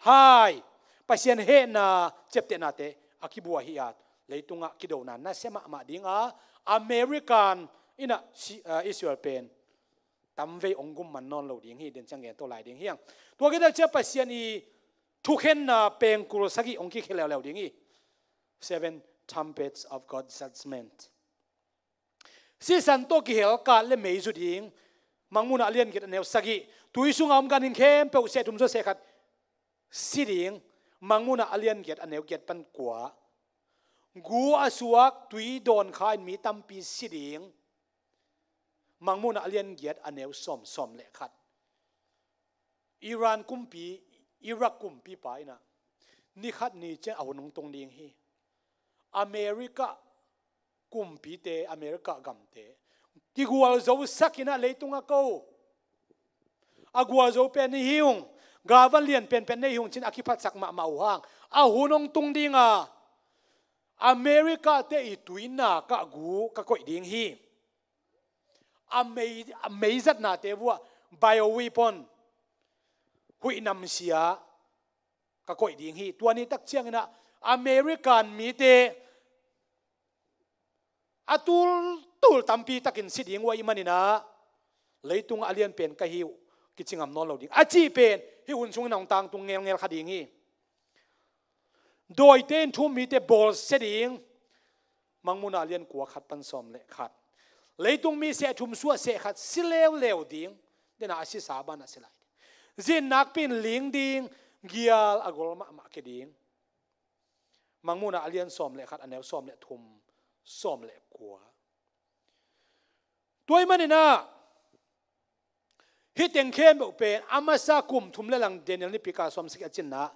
hai, Pasian hehna ciaptehnate a kibua hi a, leitungah kidona nasia mahmah ding a, American in ah si-, ah, Israel pen tamvei hong gum man nawn lo ding hi, den ciang gen to lai ding hi hang. Tua khit tak ciang Pasian i thukhenna pengkul sagih hong kikhia leuleu ding hi. Seven trumpets of God's judgment. Sisan tawh kihel kat le mei zu ding, Mangmuhna a lian giat a neu sagih. Tui sungah om ganhing khempeuh seh thum suah seh khat si ding, Mangmuhna a lian giat a neu giat pan kua. Gu a suak tui dawn kha in mi tampi si ding, Mangmuhna a lian giat a neu sawm, sawm le khat. Iran kumpi, Iraq kumpipa in ah ni khat ni ciang a hun hong tung ding hi. America kumpite, America gamte kigualzosak in ah, leitungah ko a gualzo pen nei hi ung, galvan lian penpen nei hi ung ci-in a kiphatsak mahmah uh hang, a hun hong tung ding a, America-te i tuinak ah gu ka koih ding hi. A mei, a mei zatnate vuah bioweapon, huih namsia ka koih ding hi. Tua ni tak ciangin ah American mite a tultul tampi takin si ding uh ahih manin ah, leitungah a lian pen ka hi uh, kici ngam nawn lo ding a cih pen hih hun sungin hong tangtung ngelngel kha ding hi. Dawite in thu-um mite bawlsia ding, Mangmuhna a lian kua khat pan sawm le khat. Leitung mi seh thum suah seh khat si leuleu ding, den ah a sisa banah si lai ding. Zin nakpi in ling ding, gial a gol mahmah ki ding. Mangmuhna a lian sawm le khat, a neu sawm le thum, sawm le kua. Tua ahih manin ah, hih teng khempeuh pen a masa kum thum le lang Daniel nipi kal sawmsagih a cinna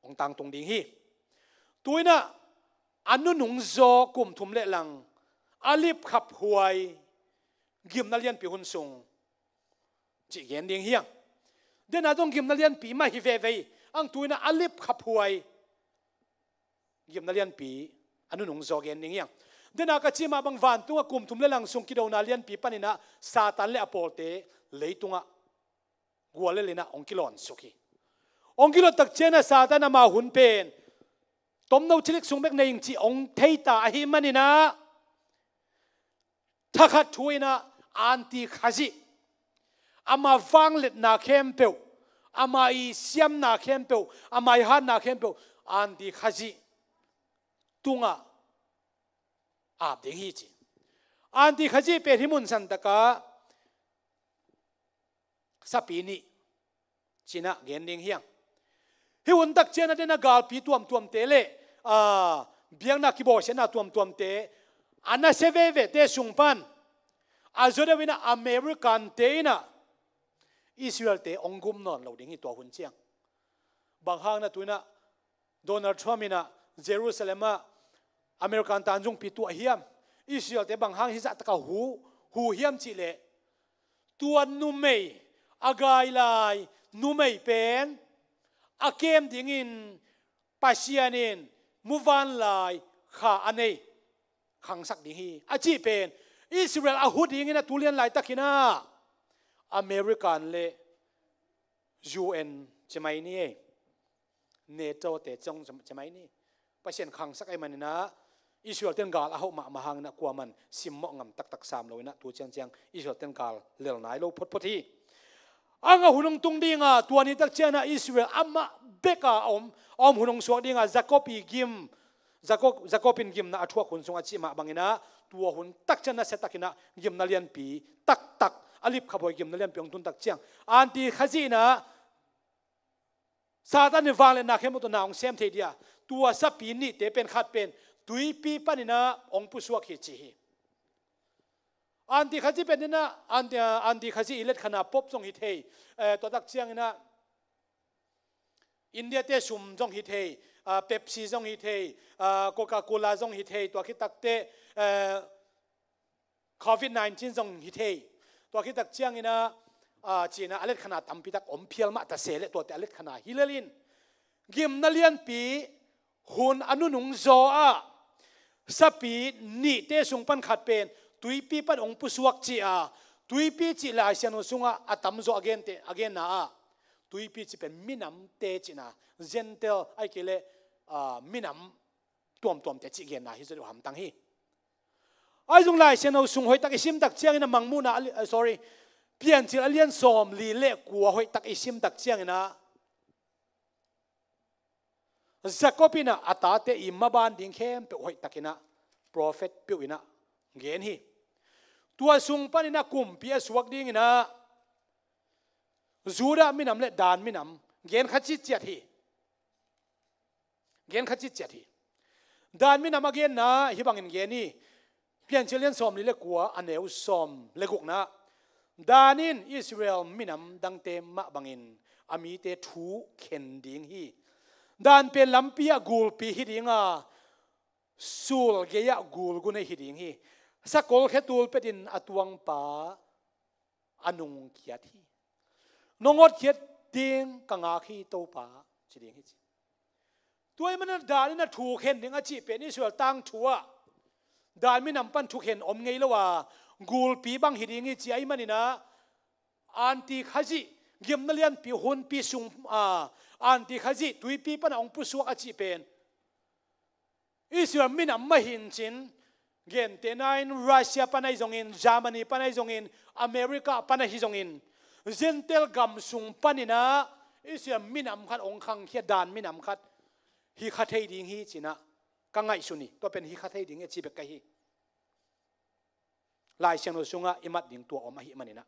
hong tangtung ding hi. Tu-in ah a nunung zaw kum thum le lang a lipkhaphuai gimna lianpi hun sung cih gen ding hi hang. Dena zong gimna lianpi mah hi veve hi. Ang tu-in ah a lipkhaphuai gimna lianpi a nunung zaw gen ding hi hang. Dena ka cih mah bang vantungah kum thum le lang sung kidona lianpi panin ah Satan le a pawlte leitungah guallel in ah hong kilawnsuk hi. Hong kilawh tak ciangin ah Satan ama hun pen tomno cilik sung bek nei ing cih hong thei ta ahih manin ah, thakhat thu-in ah anti Khazih, ama vangliatna khempeuh, ama i siamna khempeuh, ama i hatna khempeuh anti Khazih tungah ap ding hi ci. Anti Khazih pen hih mun santak ah sapi nih ci-in ah gen ding hi hang. Hih hun tak ciangin ah dena galpi tuamtuamte le, aa, biakna kibawlsiatna tuamtuamte, a nasia vevete sung pan a zaw deuh in ah Americante in ah Israelte hong gum nawn lo ding hi tua hun ciang. Bang hang na tu-in ah Donald Trump in ah Jerusalem ah American tanzungpi tuah hiam? Israelte bang hang hih zahtak a hu, hu hiam cih leh, tua numei, a gai lai numei pen a kem dingin Pasian in muvanlai kha a nei, khangsak ding hi a cih pen Israel a hu dingin ah tu lian laitakin ah American le U N ci mai ni ei, NATO te zong ci mai ni. Pasian khangsak ahih manin ah Israel ten gal a hauh mahmah hangin ah kuaman simmawh ngam taktak sam lo-in ah tu ciangciang Israel ten gal lel nai lo photphot hi. Ang a hun hong tung ding a, tua ni tak ciangin ah Israel amah bek a om, a om hun hong suak ding a, Jacob i gim, Jacob, Jacob in gimna a thuak hun sung a cih mah bangin ah tua hun tak ciang nasia takin ah gimna lianpi taktak, a lipkhaphuai gimna lianpi hong tun tak ciang anti Khazih in ah Satan in vangliatna khempeuh tawh na hong sem thei ding a, tua sapi nihte pen khat pen tuipi panin ah hong pusuak hi ci hi. Anti Khazih pen in ah anti, anti Khazih i letkhan a Pope zong hi thei, eh, tua tak ciangin ah India te sum zong hi thei, ah, Pepsi zong hi thei, ah, Coca-Cola zong hi thei, tua khit tak teh, eh, Covid nineteen zong hi thei. Tua khit tak ciangin ah, ah, ci-in ah a letkhan a tampi tak om phial mah ta se leh tuate a letkhan a hi lel in, gimna lianpi hun a nunung zaw ah sapi nihte sung pan khat pen tuipi pan hong pusuak ci a, tuipi cih Lai Siangtho sungah a tamzaw a gente, a genna ah tuipi cih pen minamte cihna, Gentile ahih kei leh, ah, minam tuamtuamte cih genna hi zaw deuh hamtang hi. Ahi zong Lai Siangtho sung hoihtak i sim tak ciangin ah Mangmuhna a li-, ah, sorry, Piancil a lian sawmli le kua hoihtak i sim tak ciangin ah Jacob in ah a tate i maban ding khempeuh hoihtakin ah prophet peuh in ah gen hi. Tua sung panin ah kumpi a suak dingin ah Judah minam le Dan minam gen kha citciat hi. Gen kha citciat hi. Dan minam a genna hih bangin gen hi. Piancil lian sawmli le kua, a neu sawm le gukna. Dan in Israel minam dangte mah bangin a mite thu khen ding hi. Dan pen lampi ah gulpi hi ding a, sul gei-ah gul gu nei hi ding hi. Sakol khetul petin a tuangpa a nungkiat hi. Nong hotkhiat ding ka ngak hi Topa, ci ding hi ci. Tua ahih manin ah Dan in ah thu khen ding a cih pen Israel tangthu ah Dan minam pan thukhen om ngei lo a, gulpi bang hi ding hi ci ahih manin ah anti Khazih, gimna lianpi hunpi sung, ah, anti Khazih tuipi pan a hong pusuak a cih pen Israel minam mah hi in cin, gentehna in Russia pan ahi zongin, Germany pan ahi zongin, America pan ahi zongin, Gentile gam sung panin ah Israel minam khat hong khangkhia, Dan minam khat hi kha thei ding hi ci-in ah ka ngaihsun hi. Tua pen hi kha thei ding hi a ci bek ka hi. Lai Siangtho sungah i mat ding tua om ahih manin ah.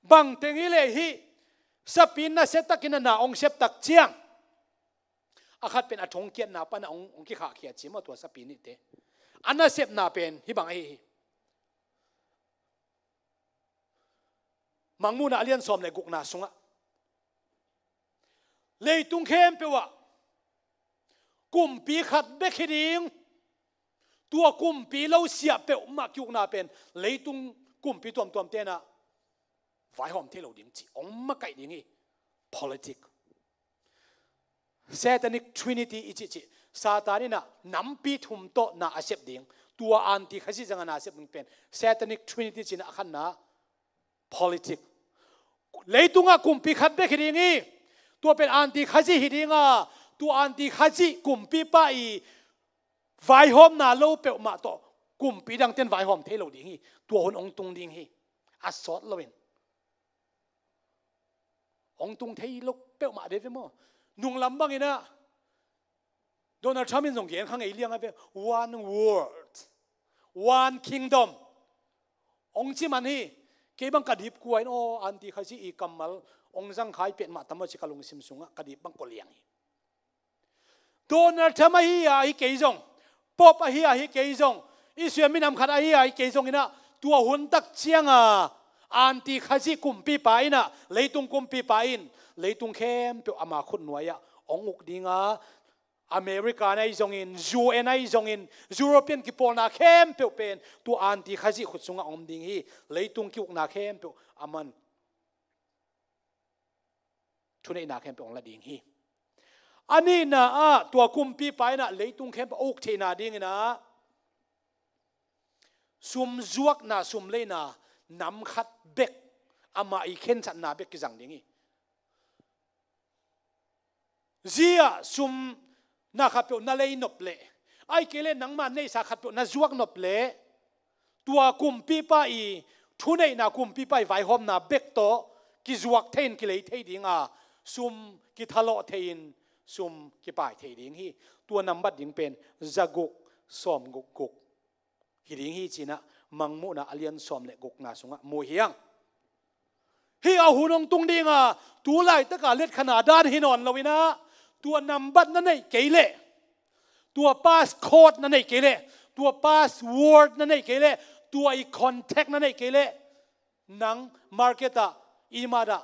Bang teng hi leh hih sapi nasiatakin a na hong sep tak ciang, a khat pen a thongkiatna pan a hong, hong kikhahkhia ci maw, tua sapi nihte. A nasepna pen hih bang ahi hi. Mangmuhna a lian sawm le gukna sungah leitung khempeuh ah kumpi khat bek hi ding. Tua kumpi lo siah peuhmah ki-ukna pen leitung kumpi tuamtuam tenah vaihawm thei lo ding ci hong makaih ding hi. Politic. Satanic Trinity i cihcih, Satan inah nampi thum tawh na a sep ding. Tua anti Khazih zanga na a sep ding pen Satanic Trinity cinah a khatna politic. Leitungah kumpi khat bek hi ding hi. Tua pen anti Khazih hi dinga, tua anti Khazih kumpipa i vaihawmna lo peuhmah tawh kumpi dangten vaihawm thei lo ding hi. Tua hun hong tung ding hi. A sawt loin hong tung thei lo peuhmah dei ve maw? Nunglam banginah Donald Trump in zong gen kha ngei liang a ve. One world, one kingdom hong ci man hi. Kei bang ka dip kua in aw, anti Khazih i kammal hong zang khai petmah tam aw ci ka lungsim sungah ka dip bang kua liang hi. Donald Trump ahi a hi kei zong, Pope ahi a hi kei zong, Israel minam khat ahi a hi kei zong inah, tua hun tak cianga anti Khazih kumpipa inah, leitung kumpipa in leitung khempeuh ama khutnuai-ah hong uk dinga, America na hi zongin, U N na hi zongin, European kipawlna khempeuh pen tua anti Khazih khut sungah om ding hi. Leitung ki-ukna khempeuh aman thuneihna khempeuh hong la ding hi. A nihna ah tua kumpipa inah leitung khempeuh a uk theihna dinginah sum zuakna, sum leina nam khat bek, amah i khensatna bek kizang ding hi. Zia sum na khatpeuh na lei nop leh, ahih kei leh nangma neihsa khatpeuh na zuak nop leh, tua kumpipa i thuneihna, kumpipa i vaihawmna bek tawh kizuak thei-in kilei thei dinga, sum kithalawh thei-in sum kipai thei ding hi. Tua nambat ding pen zaguk sawmguk guk hi ding hi cinah Mangmuhna a lian sawm le gukna sungah mu hi hang. Hih a hun hong tung dinga, tu laitaka letkhana dan hi nawn loinah, tua nambat na neih kei leh, tua passcode na neih kei leh, tua password na neih kei leh, tua i contact na neih kei leh, nang market ah, i mat ah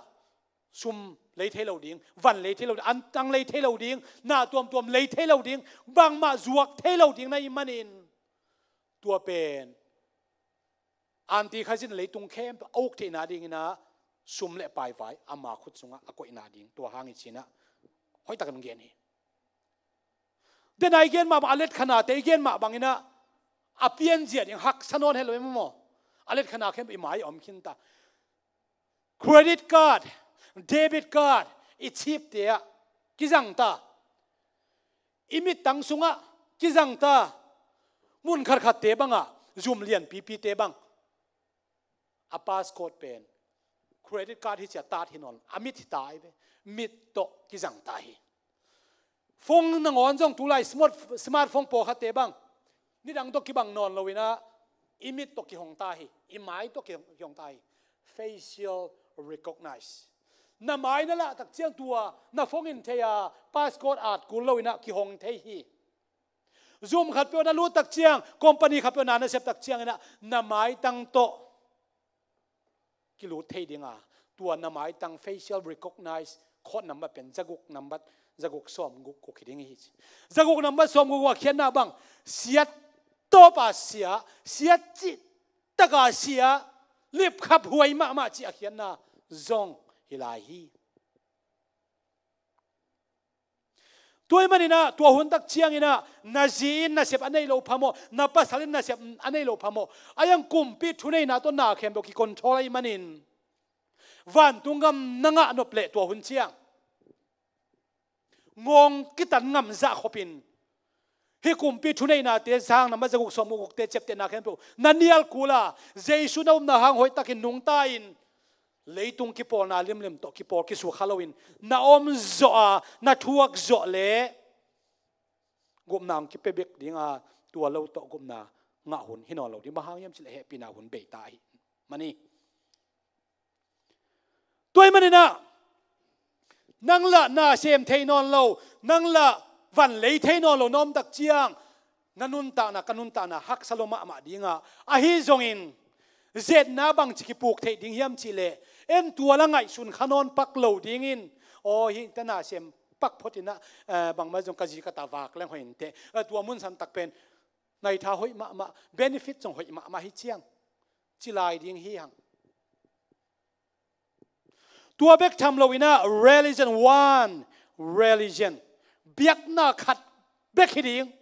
sum lei thei lo ding, van lei thei lo ding, antang lei thei lo ding, na tuamtuam lei thei lo ding, bangmah zuak thei lo ding na hih manin, tua pen anti Khazih in leitung khempeuh a uk theihna dinginah sum le paivai ama khut sungah a koihna ding, tua hang hi cinah hoihtakin hong gen hi. Dena i gen mah bang, a letkhanate i gen mah banginah a pianzia ding haksa nawn het lo em maw? A letkhanate khempeuh i mai a om khinta. Credit card, debit card i chipte ah kizangta, i mittang sungah kizangta, mun khatkhatte bangah zum lianpipite bang a passcode pen credit card hi cia tat hi nawn, a mit hi ta hi ve, mit tawh kizangta hi. Phone nangawn zong tulai smart, smartphone pawlkhatte bang nidang tawh kibang nawn loinah i mit tawh kihongta hi, i mai tawh kihongta hi. Facial recognize. Na mai na lah tak ciang tua na phone in thei a, passcode at kul loinah kihong thei hi. Zum khatpeuh na lut tak ciang, company khatpeuh na na sep tak cianginah na maitang tawh kilut thei dinga, tua na maitang facial recognize code number pen zaguk nambat, zaguk sawmguk guk hi ding hi ci. Zaguk nambat sawmguk guk a khiatna bang, siat tawpa sia, siat cih taka sia, lipkhap huai mahmah cih a khiatna zong hi lai hi. Tua ahih maninah tua hun tak cianginah na zi in nasep a neih loh phamawh, na pasal in nasep a neih loh phamawh, a hiang kumpi thuneihna tawh na khempeuh kicontrol ahih manin vantung gam na ngah nop leh tua hun ciang ngawng kitan ngam zah khopin hih kumpi thuneihnate, zang nambat zaguk sawmguk gukte ciaptehna khempeuh na nial kul a, Jesu na upna hang hoihtakin nungta in leitung kipawlna limlim tawh kipawl kisukha loin na om zawh a, na thuak zawh leh gupna hong kipia bek dinga, tua lo tawh gupna ngah hun hi nawn lo ding. Bang hang hiam cih leh hehpihna hun beita ahih manin. Tua ahih maninah nang lah na sem thei nawn lo, nang lah van lei thei nawn lo na om tak ciang, na nuntakna, ka nuntakna haksa lua mahmah dinga, ahi zongin zetna bangci kipuk theih ding hiam cih leh, En tua la ngaihsun kha nawn pak lo dingin, aw, hih tana sem pak photinah, eh, bangmah zong ka zi ka ta vak leng hoih inteh. Eh, tua mun santak pen naitha hoih mahmah, benefit zong hoih mahmah hi ciang. Ci lai ding hi hang. Tua bek tham loinah religion, one religion, biakna khat bek hi ding.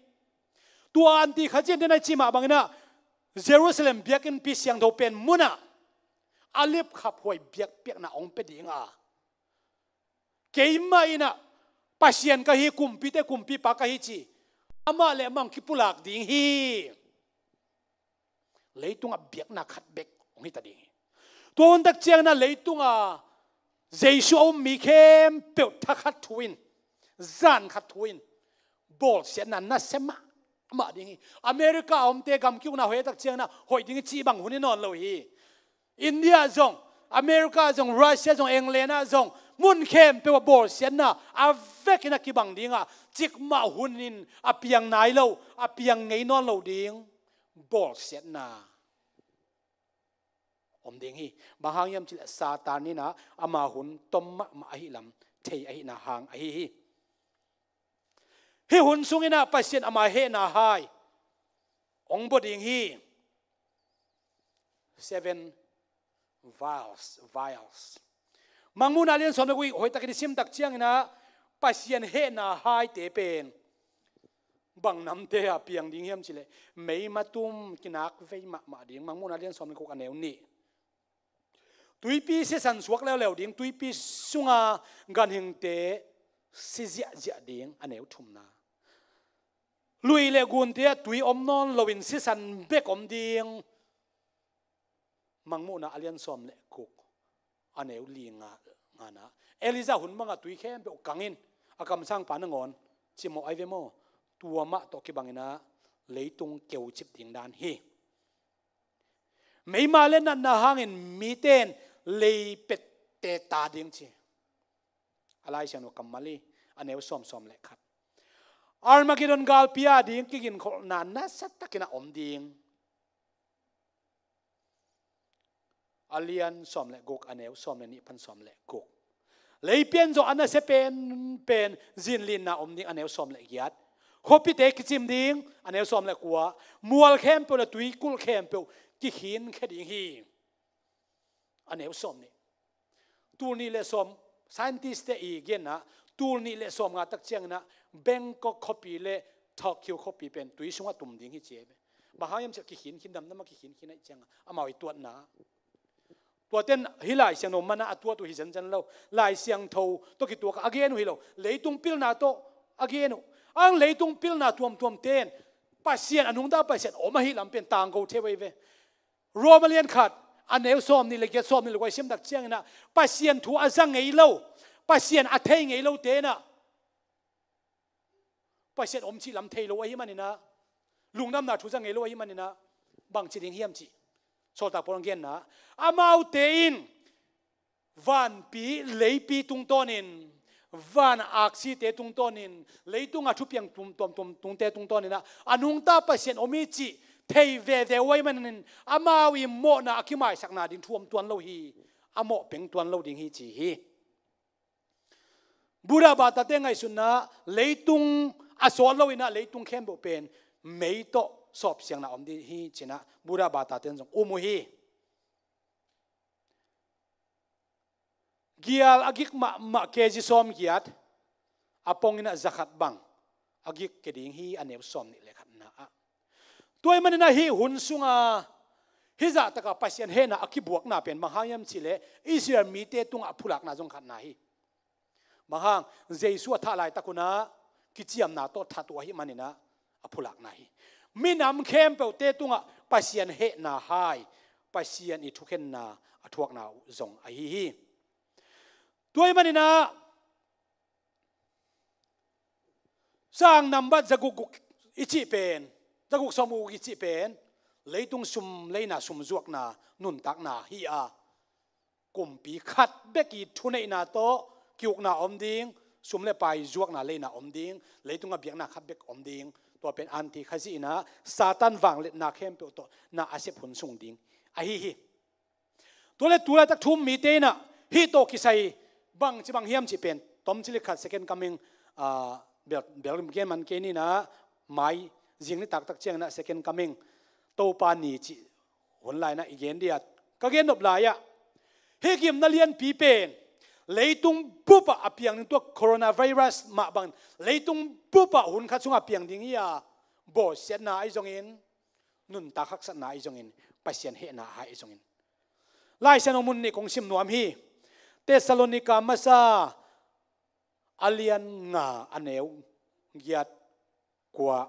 Tua Anti Khazi-in den a i cih mah banginah Jerusalem biakinnpi siangtho pen munah a lipkhaphuai biakpiakna hong pia dinga, keimah innah Pasian ka hi, kumpite kumpipa ka hi ci, amah le amah hong kipulak ding hi. Leitungah biakna khat bek hong hita ding hi. Tua huntak cianginah leitungah Jesu a um mi khempeuh thakhat thu in, zan khat thu in, bawlsiatna nasia mahmah ding hi. America a omte gam kiukna hoih tak cianginah hoih ding hi cih bang hun hi nawn lo hi. India zong, America zong, Russia zong, England ah zong, mun khempeuh a bawlsiatna a vekin a kibang dinga, cikmah hunin a piang nai lo, a piang ngei nawn lo ding bawlsiatna om ding hi. Bang hang hiam cileh Satan innah ama hun tom mahmah ahi lam thei ahihna hang ahi hi. Hih hun sunginah Pasian ama hehna hai hong bua ding hi. Seven vials, vials. Mangmuhna lian sawm le guk hoihtakin i simtak cianginah Pasian hehna haite pen bang namte a piang ding hiam cileh, meima tum kinak vei mahmah ding. Mangmuhna lian sawm le guk a neu nih. Tuipi sisan suak leuleu ding, tuipi sunga ganhingte si ziahziah ding, a neu thumna. Lui le gunte ah tui om nawn loin sisan bek om ding. Mangmuhna a lian sawm le guk a neu li nga, ngana. Elijah hun bangah tui khempeuh kangin a kamsangpa nangawn cimawh ai ve maw? Tua mah tawh kibanginah leitung keucip ding dan hi. Meima le natna hangin mite in lei pette ta ding ci. A Lai Siangtho kammal hi, a neu sawm, sawm le khat. Armageddon galpi a ding kiginkholhna nasiatakin a om ding. A lian sawm le guk, a neu sawm le nih pan sawm le guk. Leipian zawh a nasia penpen zinlinna om ding, a neu sawm le giat. Khuapite kicim ding, a neu sawm le kua. Mual khempeuh le tuikulh khempeuh kikhinkhia ding hi. A neu sawm nih. Tul nih le sawm, scientist-te i genna, tul nih le sawm nga tak cianginah Bangkok khuapi le Tokyo khuapi pen tui sungah tum ding hi ci ei ve. Bang hang hiam ciah kikhinkhin, damdam a kikhinkhin aih cianga amau i tuatna. Tuaten hih Lai Siangtho mana a tuat uh hi zenzen lo. Lai Siangtho tawh kituak a gen uh hi lo. Leitung pilna tawh a gen uh. Ang leitung pilna tuamtuam ten Pasian, a nungta Pasian om ahi lam pen tangko thei uh ei ve. Roma lian khat, a neu sawm nih le giat, sawm nih le kua i simtak cianginah Pasian thu a za ngei lo, Pasian a thei ngei lo tenah Pasian om cih lam thei lo ahi maninah, lungdamna thu za ngei lo ahi maninah, bangci ding hiam cih Sawltak Paul genna, amaute in vanpi leipi tungtawnin, van aksite tungtawnin, leitunga thupiang tum, tuamtuam tungte tungtawninah a nungta Pasian om hi cih thei veve uh ahi manin amau i mawhna a kimaisakna ding thu om tuan lo hi. A mawh peng tuan lo ding hi ci hi. Buddha batate ngaihsutna leitung a sawt loinah leitung khempeuh pen mei tawh sawpsiangna om ding hi cinah Buddha batate in zong um uh hi. Gial a gik mahmah K G sawm giat a ponginah zakhat bang a gik ke ding hi, a neu sawm nih le khatna ah. Tua ahih maninah hih hun sunga hih zahtakah Pasian hehna a kibuakna pen bang hang hiam cihleh Israel mite tungah a phulakna zong khatna hi. Bang hang, Jesu a thah laitak hunah kiciamna tawh that uh ahih maninah a phulakna hi. Minam khempeuhte tungah Pasian hehna hai, Pasian i thukhenna a thuakna uh zong ahi hi. Tua ahih maninah sang nambat zaguk guk i cih pen, zaguk sawm guk i cih pen leitung sum leina, sum zuakna nuntakna hi a, kumpi khat bek i thuneihna tawh kiukna om ding, sum le pai zuakna leina om ding, leitungah biakna khat bek om ding. Tua pen Anti Khazi innah Satan vangliatna khempeuh tawh na a sep hun sung ding ahi hi. Tua le tu laitak thu um mite in ah hih tawh kisai bangci bang hiam cih pen, tom cili khat, second coming, ah, bel, bel gen man kei ni in ah, mai zing nitak tak ciangin ah second coming, Topa ni cih hun lai-in ah i gen ding a, ka gen nop lai-ah hih gimna lianpi pen leitung bup ah a piang ding, tua coronavirus mah bangin leitung bup ah hun khat sungah a piang ding hi a, bawlsiatna ahi zongin, nuntak haksatna ahi zongin, Pasian hehna ahi zongin. Lai Siangtho mun nih kong sim nuam hi. Thessalonika Masa a lian nga, a neu giat, kua.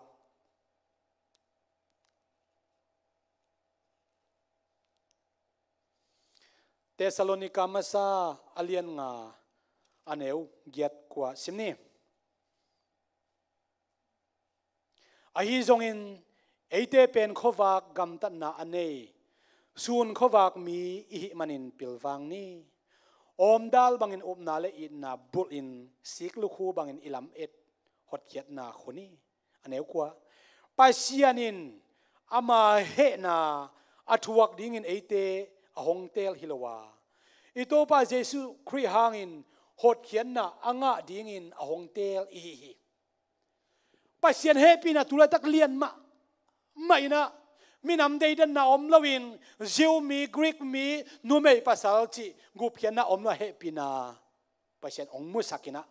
Thessalonika Masa a lian nga, a neu giat, kua sim ni. Ahi zongin eite pen khuavak gamtatna a nei, sun khuavak mi i hih manin pilvang ni. Awmdal bangin upna le itna bulhin, siklukhu bangin i lamet hotkhiatna khu ni. A neu kua. Pasian in ama hehna a thuak dingin eite a hong teel hi lo a, i Topa Jesuh Khrih hangin hotkhiatna a ngah dingin a hong teel i hi hi. Pasian hehpihna tu laitak lian mahmah in ah, minam deidanna om loin, Jew mi, Greek mi, numei pasal cih gupkhiatna om lo a, hehpihna Pasian hong musak in ah,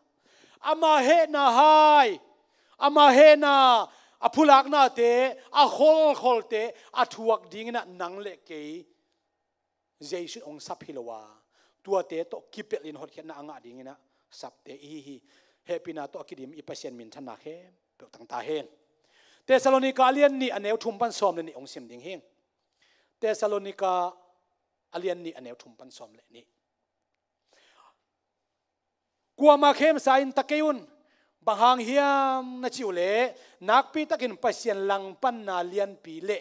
ama hehna hai, ama hehna a phulaknate, a kholkholte a thuak dingin ah nang le kei Jesuh in hong sap hi lo a, tuate tawh kipelhin hotkhiatna a ngah dingin ah sapte i hi hi. Hehpihna tawh a kidim i Pasian minthanna khempeuh tang ta hen. Thessalonika a lian nih, a neu thum pan sawm le nih hong sim ding hi. Thessalonika a lian nih, a neu thum pan sawm le nih. Kuamah khemsa in ta kei un. Bang hang hiam na cih uh leh, nakpi takin Pasian langpanna lianpi le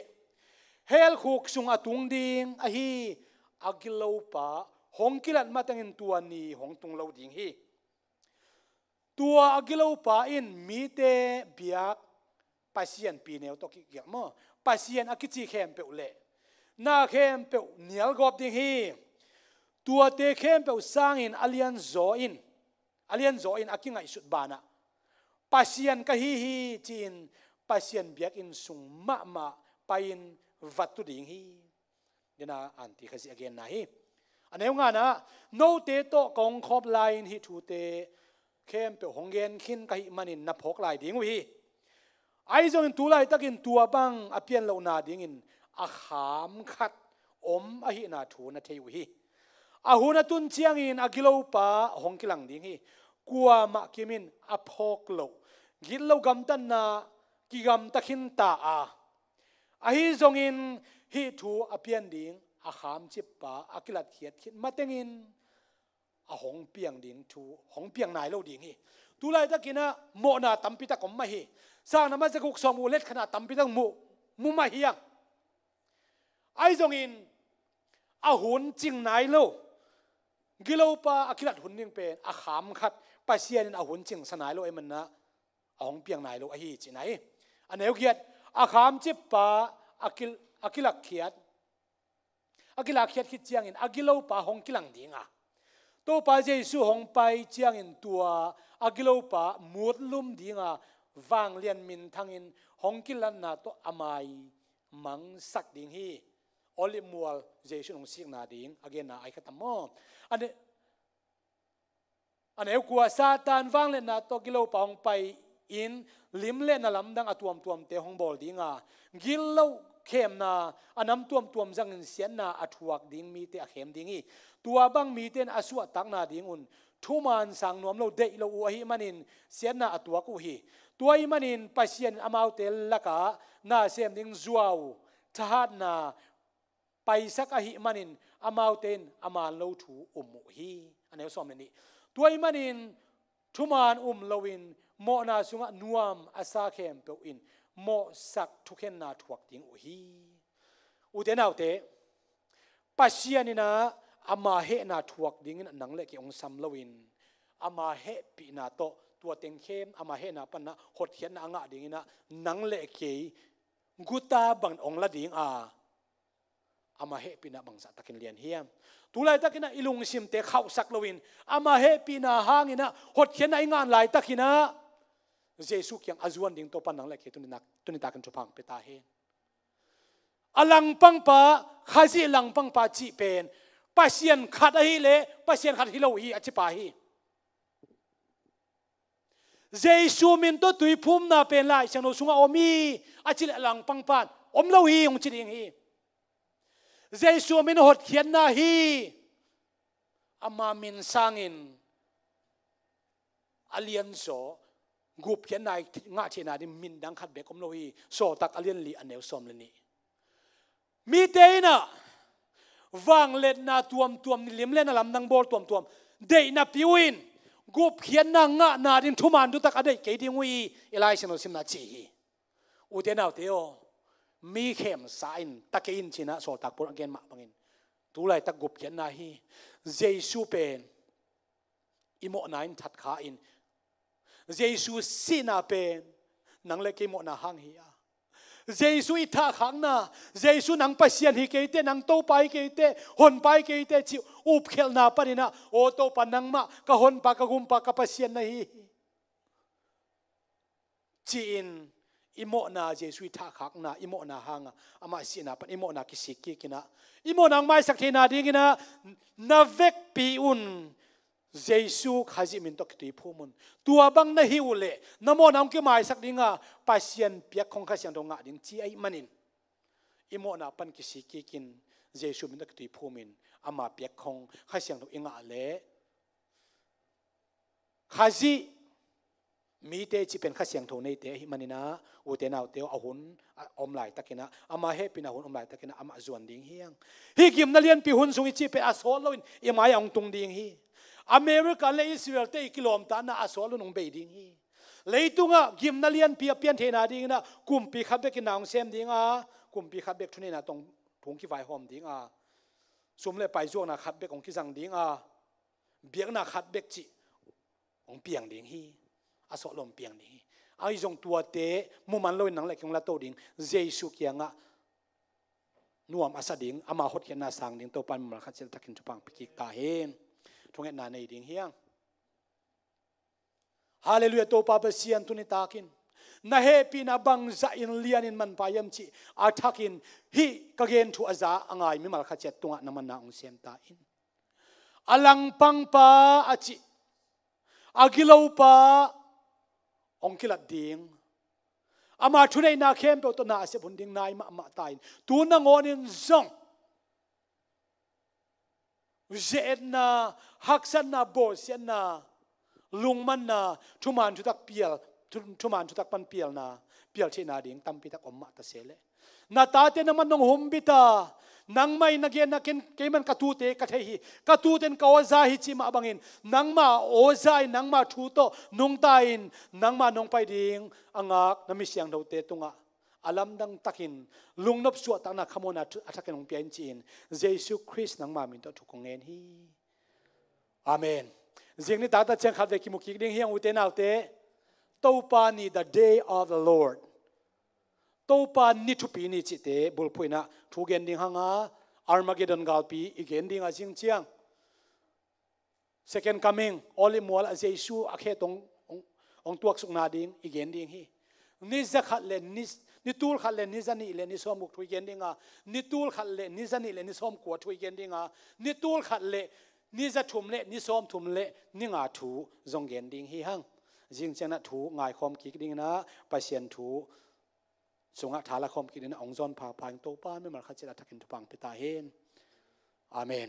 hell khuk sung a tung ding ahi a gilopa hong kilat matengin tua ni hong tung lo ding hi. Tua a gilopa in mite biak Pasian pi neu tawh kigelh maw, Pasian a kici khempeuh le na khempeuh nialgawp ding hi. Tuate khempeuh sangin a lianzaw in, a lianzaw in a kingaihsut banah, Pasian ka hi hi ci-in Pasian biakinn sung mahmah pai-in va tu ding hi. Dena anti Khazih a genna hi. A neu ngana, note tawh ka hong khawm lai-in hih thute khempeuh hong gen khin ka hih manin na phawk lai ding uh hi. Ahi zongin tu laitakin tua bang a pian lohna dingin a kham khat om ahihna thu na thei uh hi. A hun a tun ciangin a gilopa hong kilang ding hi. Kuamah kimin a phawk loh gitloh gamtatna kigamta khin ta a, ahi zongin hih thu a pian ding a khamcippa a kilatkhiat khit matengin a hong piang ding thu hong piang nai lo ding hi. Tu laitakin ah mawhna tampi tak om mah hi. Sang na ma za guk sawm uh let khatna tampi tak mu, mu mah hi a. Ahi zongin a hun cing nai lo, gilopa a kilat hun ding pen a kham khat, Pasian in a hun cingsa nai lo ahih manin ah a hong piang nai lo ahi cihna hi. A neu giat, a khamcippa a kil-, a kilakkhiat, a kilakkhiat khit ciangin a gilopa hong kilang ding a, Topa Jesuh hong pai ciangin tua a gilopa mutlum ding a, vanglian minthangin hong kilatna tawh a mai mangsak ding hi. Olive mual Jesuh in hong sikna ding a genna ahi kha tam maw? A ne-, a neu kua, Satan vangliatna tawh gilopa hong pai-in lim le na lamdang a tuamtuamte hong bawl ding a, gitloh khemna a nam tuamtuam zangin siatna a thuak ding mite a khem ding hi. Tua bang mite in a suahtakna ding un thuman sang nuam lo deih lo uh ahih manin siatna a tuak uh hi. Tua ahih manin Pasian in amaute lakah na sem ding zuau thahatna paisak ahih manin amaute in a man lo thu um uh hi. A neu sawm le nih. Tua ahih manin thuman um loin mawhna sungah nuam a sa khempeuh in mawhsak thukhenna thuak ding uh hi. Ute naute, Pasian in ah ama hehna thuak dingin nang le kei hong sam loin ama hehpihna tawh tua teng khem ama hehna pan ah hotkhiatna a ngah dingin ah nang le kei guta bangin hong la ding a, Ama hehpihna bangzah takin lian hiam? Tulaitakinah i lungsimte khauhsak loin ama hehpihna hanginah hotkhiatna i ngah laitakinah Jesu kiang a zuan ding Topa nang le kei tunitak, tunitakin thupha pia ta hen. A langpangpa, Khazih langpangpa cih pen Pasian khat ahi le Pasian khat hi lo hi a cipa hi. Jesu min tawh tuiphumna pen Lai Siangtho sungah om hi a ci le a langpangpan om lo hi hong ci ding hi. Jesu min hotkhiatna hi. Ama min sangin a lianzaw gupkhiatna i ngah theihna ding min dang khat bek om lo hi. Sawltak a lianli a neu sawm le nih. Mite inah vangliatna tuamtuam, nilim le na lamdang bawl tuamtuam deihna pia uh in gupkhiatna ngahna ding thuman thutak a deih kei ding uh hi. I Lai Siangtho simna ci hi. Ute naute aw, mi khemsa in ta kei in cinah Sawltak Paul a gen mah bangin tulaitak gupkhiatna hi. Jesu pen i mawhna in thatkha in, Jesu sihna pen nang le kei mawhna hang hi a, Jesu i thahkhakna, Jesu nang Pasian hi kei teh, nang Topa hi kei teh, Honpa hi kei teh cih upkhialhna paninah, aw Topa nangmah ka Honpa, ka Gumpa, ka Pasian na hi hi ci-in i mawhna, Jesu i thahkhakna, i mawhna hanga amah sihna pan i mawhna kisik kikinah i mawhna hong maisak theihna dinginah na vekpi un Jesu Khazih min tawh kituiphum un. Tua bang na hi uh leh na mawhna hong kimaisak dinga Pasian piakkhong Kha Siangtho ngah ding ci ahih manin i mawhna pan kisik kikin Jesu min tawh kituiphumin ama piakkhong Kha Siangtho i ngah leh Khazih mite cih pen Kha Siangtho neite ahih maninah ute naute a hun a om laitakinah ama hehpihna hun om laitakinah amah zuan ding hiang. Hih gimna lianpi hun sung i cih pen a sawt loin i mai-ah hong tung ding hi. America le Israel te i kilawmtatna a sawt loin hong bei ding hi. Leitungah gimna lianpi a pian theihna dinginah kumpi khat bekin na hong sem dinga, kumpi khat bek thuneihna tawh hong kivaihawm dinga, sum le pai zuakna khat bek hong kizang dinga, biakna khat bek cih hong piang ding hi. A sawt lo hong piang ding hi. Ahi zong tuate muman loin nang le kei hong lato ding, Jesu kiangah nuam a sa ding, ama hotkhiatna sang ding Topa in mimal khat ciat a thakin thupha hong pia kik ta hen. Thungetna nei ding hiang. Halleluiah. Topa Pasian, tuni takin na hehpihna bangzah in lianin manpha hiam cih a thakin hih ka gen thu a za a ngai mimal khat ciat tungah na manna hong sem ta in. A langpangpa, a gilopa hong kilat ding, ama thuneihna khempeuh tawh na a sep hun ding nai mahmah ta in, tu nangawnin zong ze-etna, haksatna, bawlsiatna, lungmanna, thuman thutak pial, thu-, thuman thutak pan pialna, pial theihna ding tampitak om mah ta se leh, na tate nangman nong humbit a, nangmah in na genna ken, keiman ka tute ka thei hi, ka tuten ka aw za hi cih mah bangin nangma aw za in, nangma thu tawh nungta in, nangma nong pai ding a ngak na mi siangthote tungah a lamdang takin lungnop suahtakna khamuanna thu-, a thakin hong pia in ci-in Jesu Khrist nangma min tawh thu kong ngen hi. Amen. Zing ni taktak ciang khat vei kimu kik ding hiang ute naute. Topa ni, the day of the Lord. Topa ni thupi ni cihte bulphuh inah thu gen ding hanga, Armageddon galpi i gen dinga zing ciang Second Coming, Olive mual ah Jesu a khe tawh hong, hong, hong tuaksukna ding i gen ding hi. Ni za khat le ni, ni tul khat le ni za nih le ni sawmguk thu i gen dinga, ni tul khat le ni za nih le ni sawmkua thu i gen dinga, ni tul khat le ni za thum le ni sawmthum le ni nga thu zong gen ding hi hang. Zing cianginah thu ngaikhawm kik dinginah Pasian thu sungah tha la khawm kik dinginah hong zawn phapha in Topa mimal khat ciat a thakin thupha hong pia ta hen. Amen.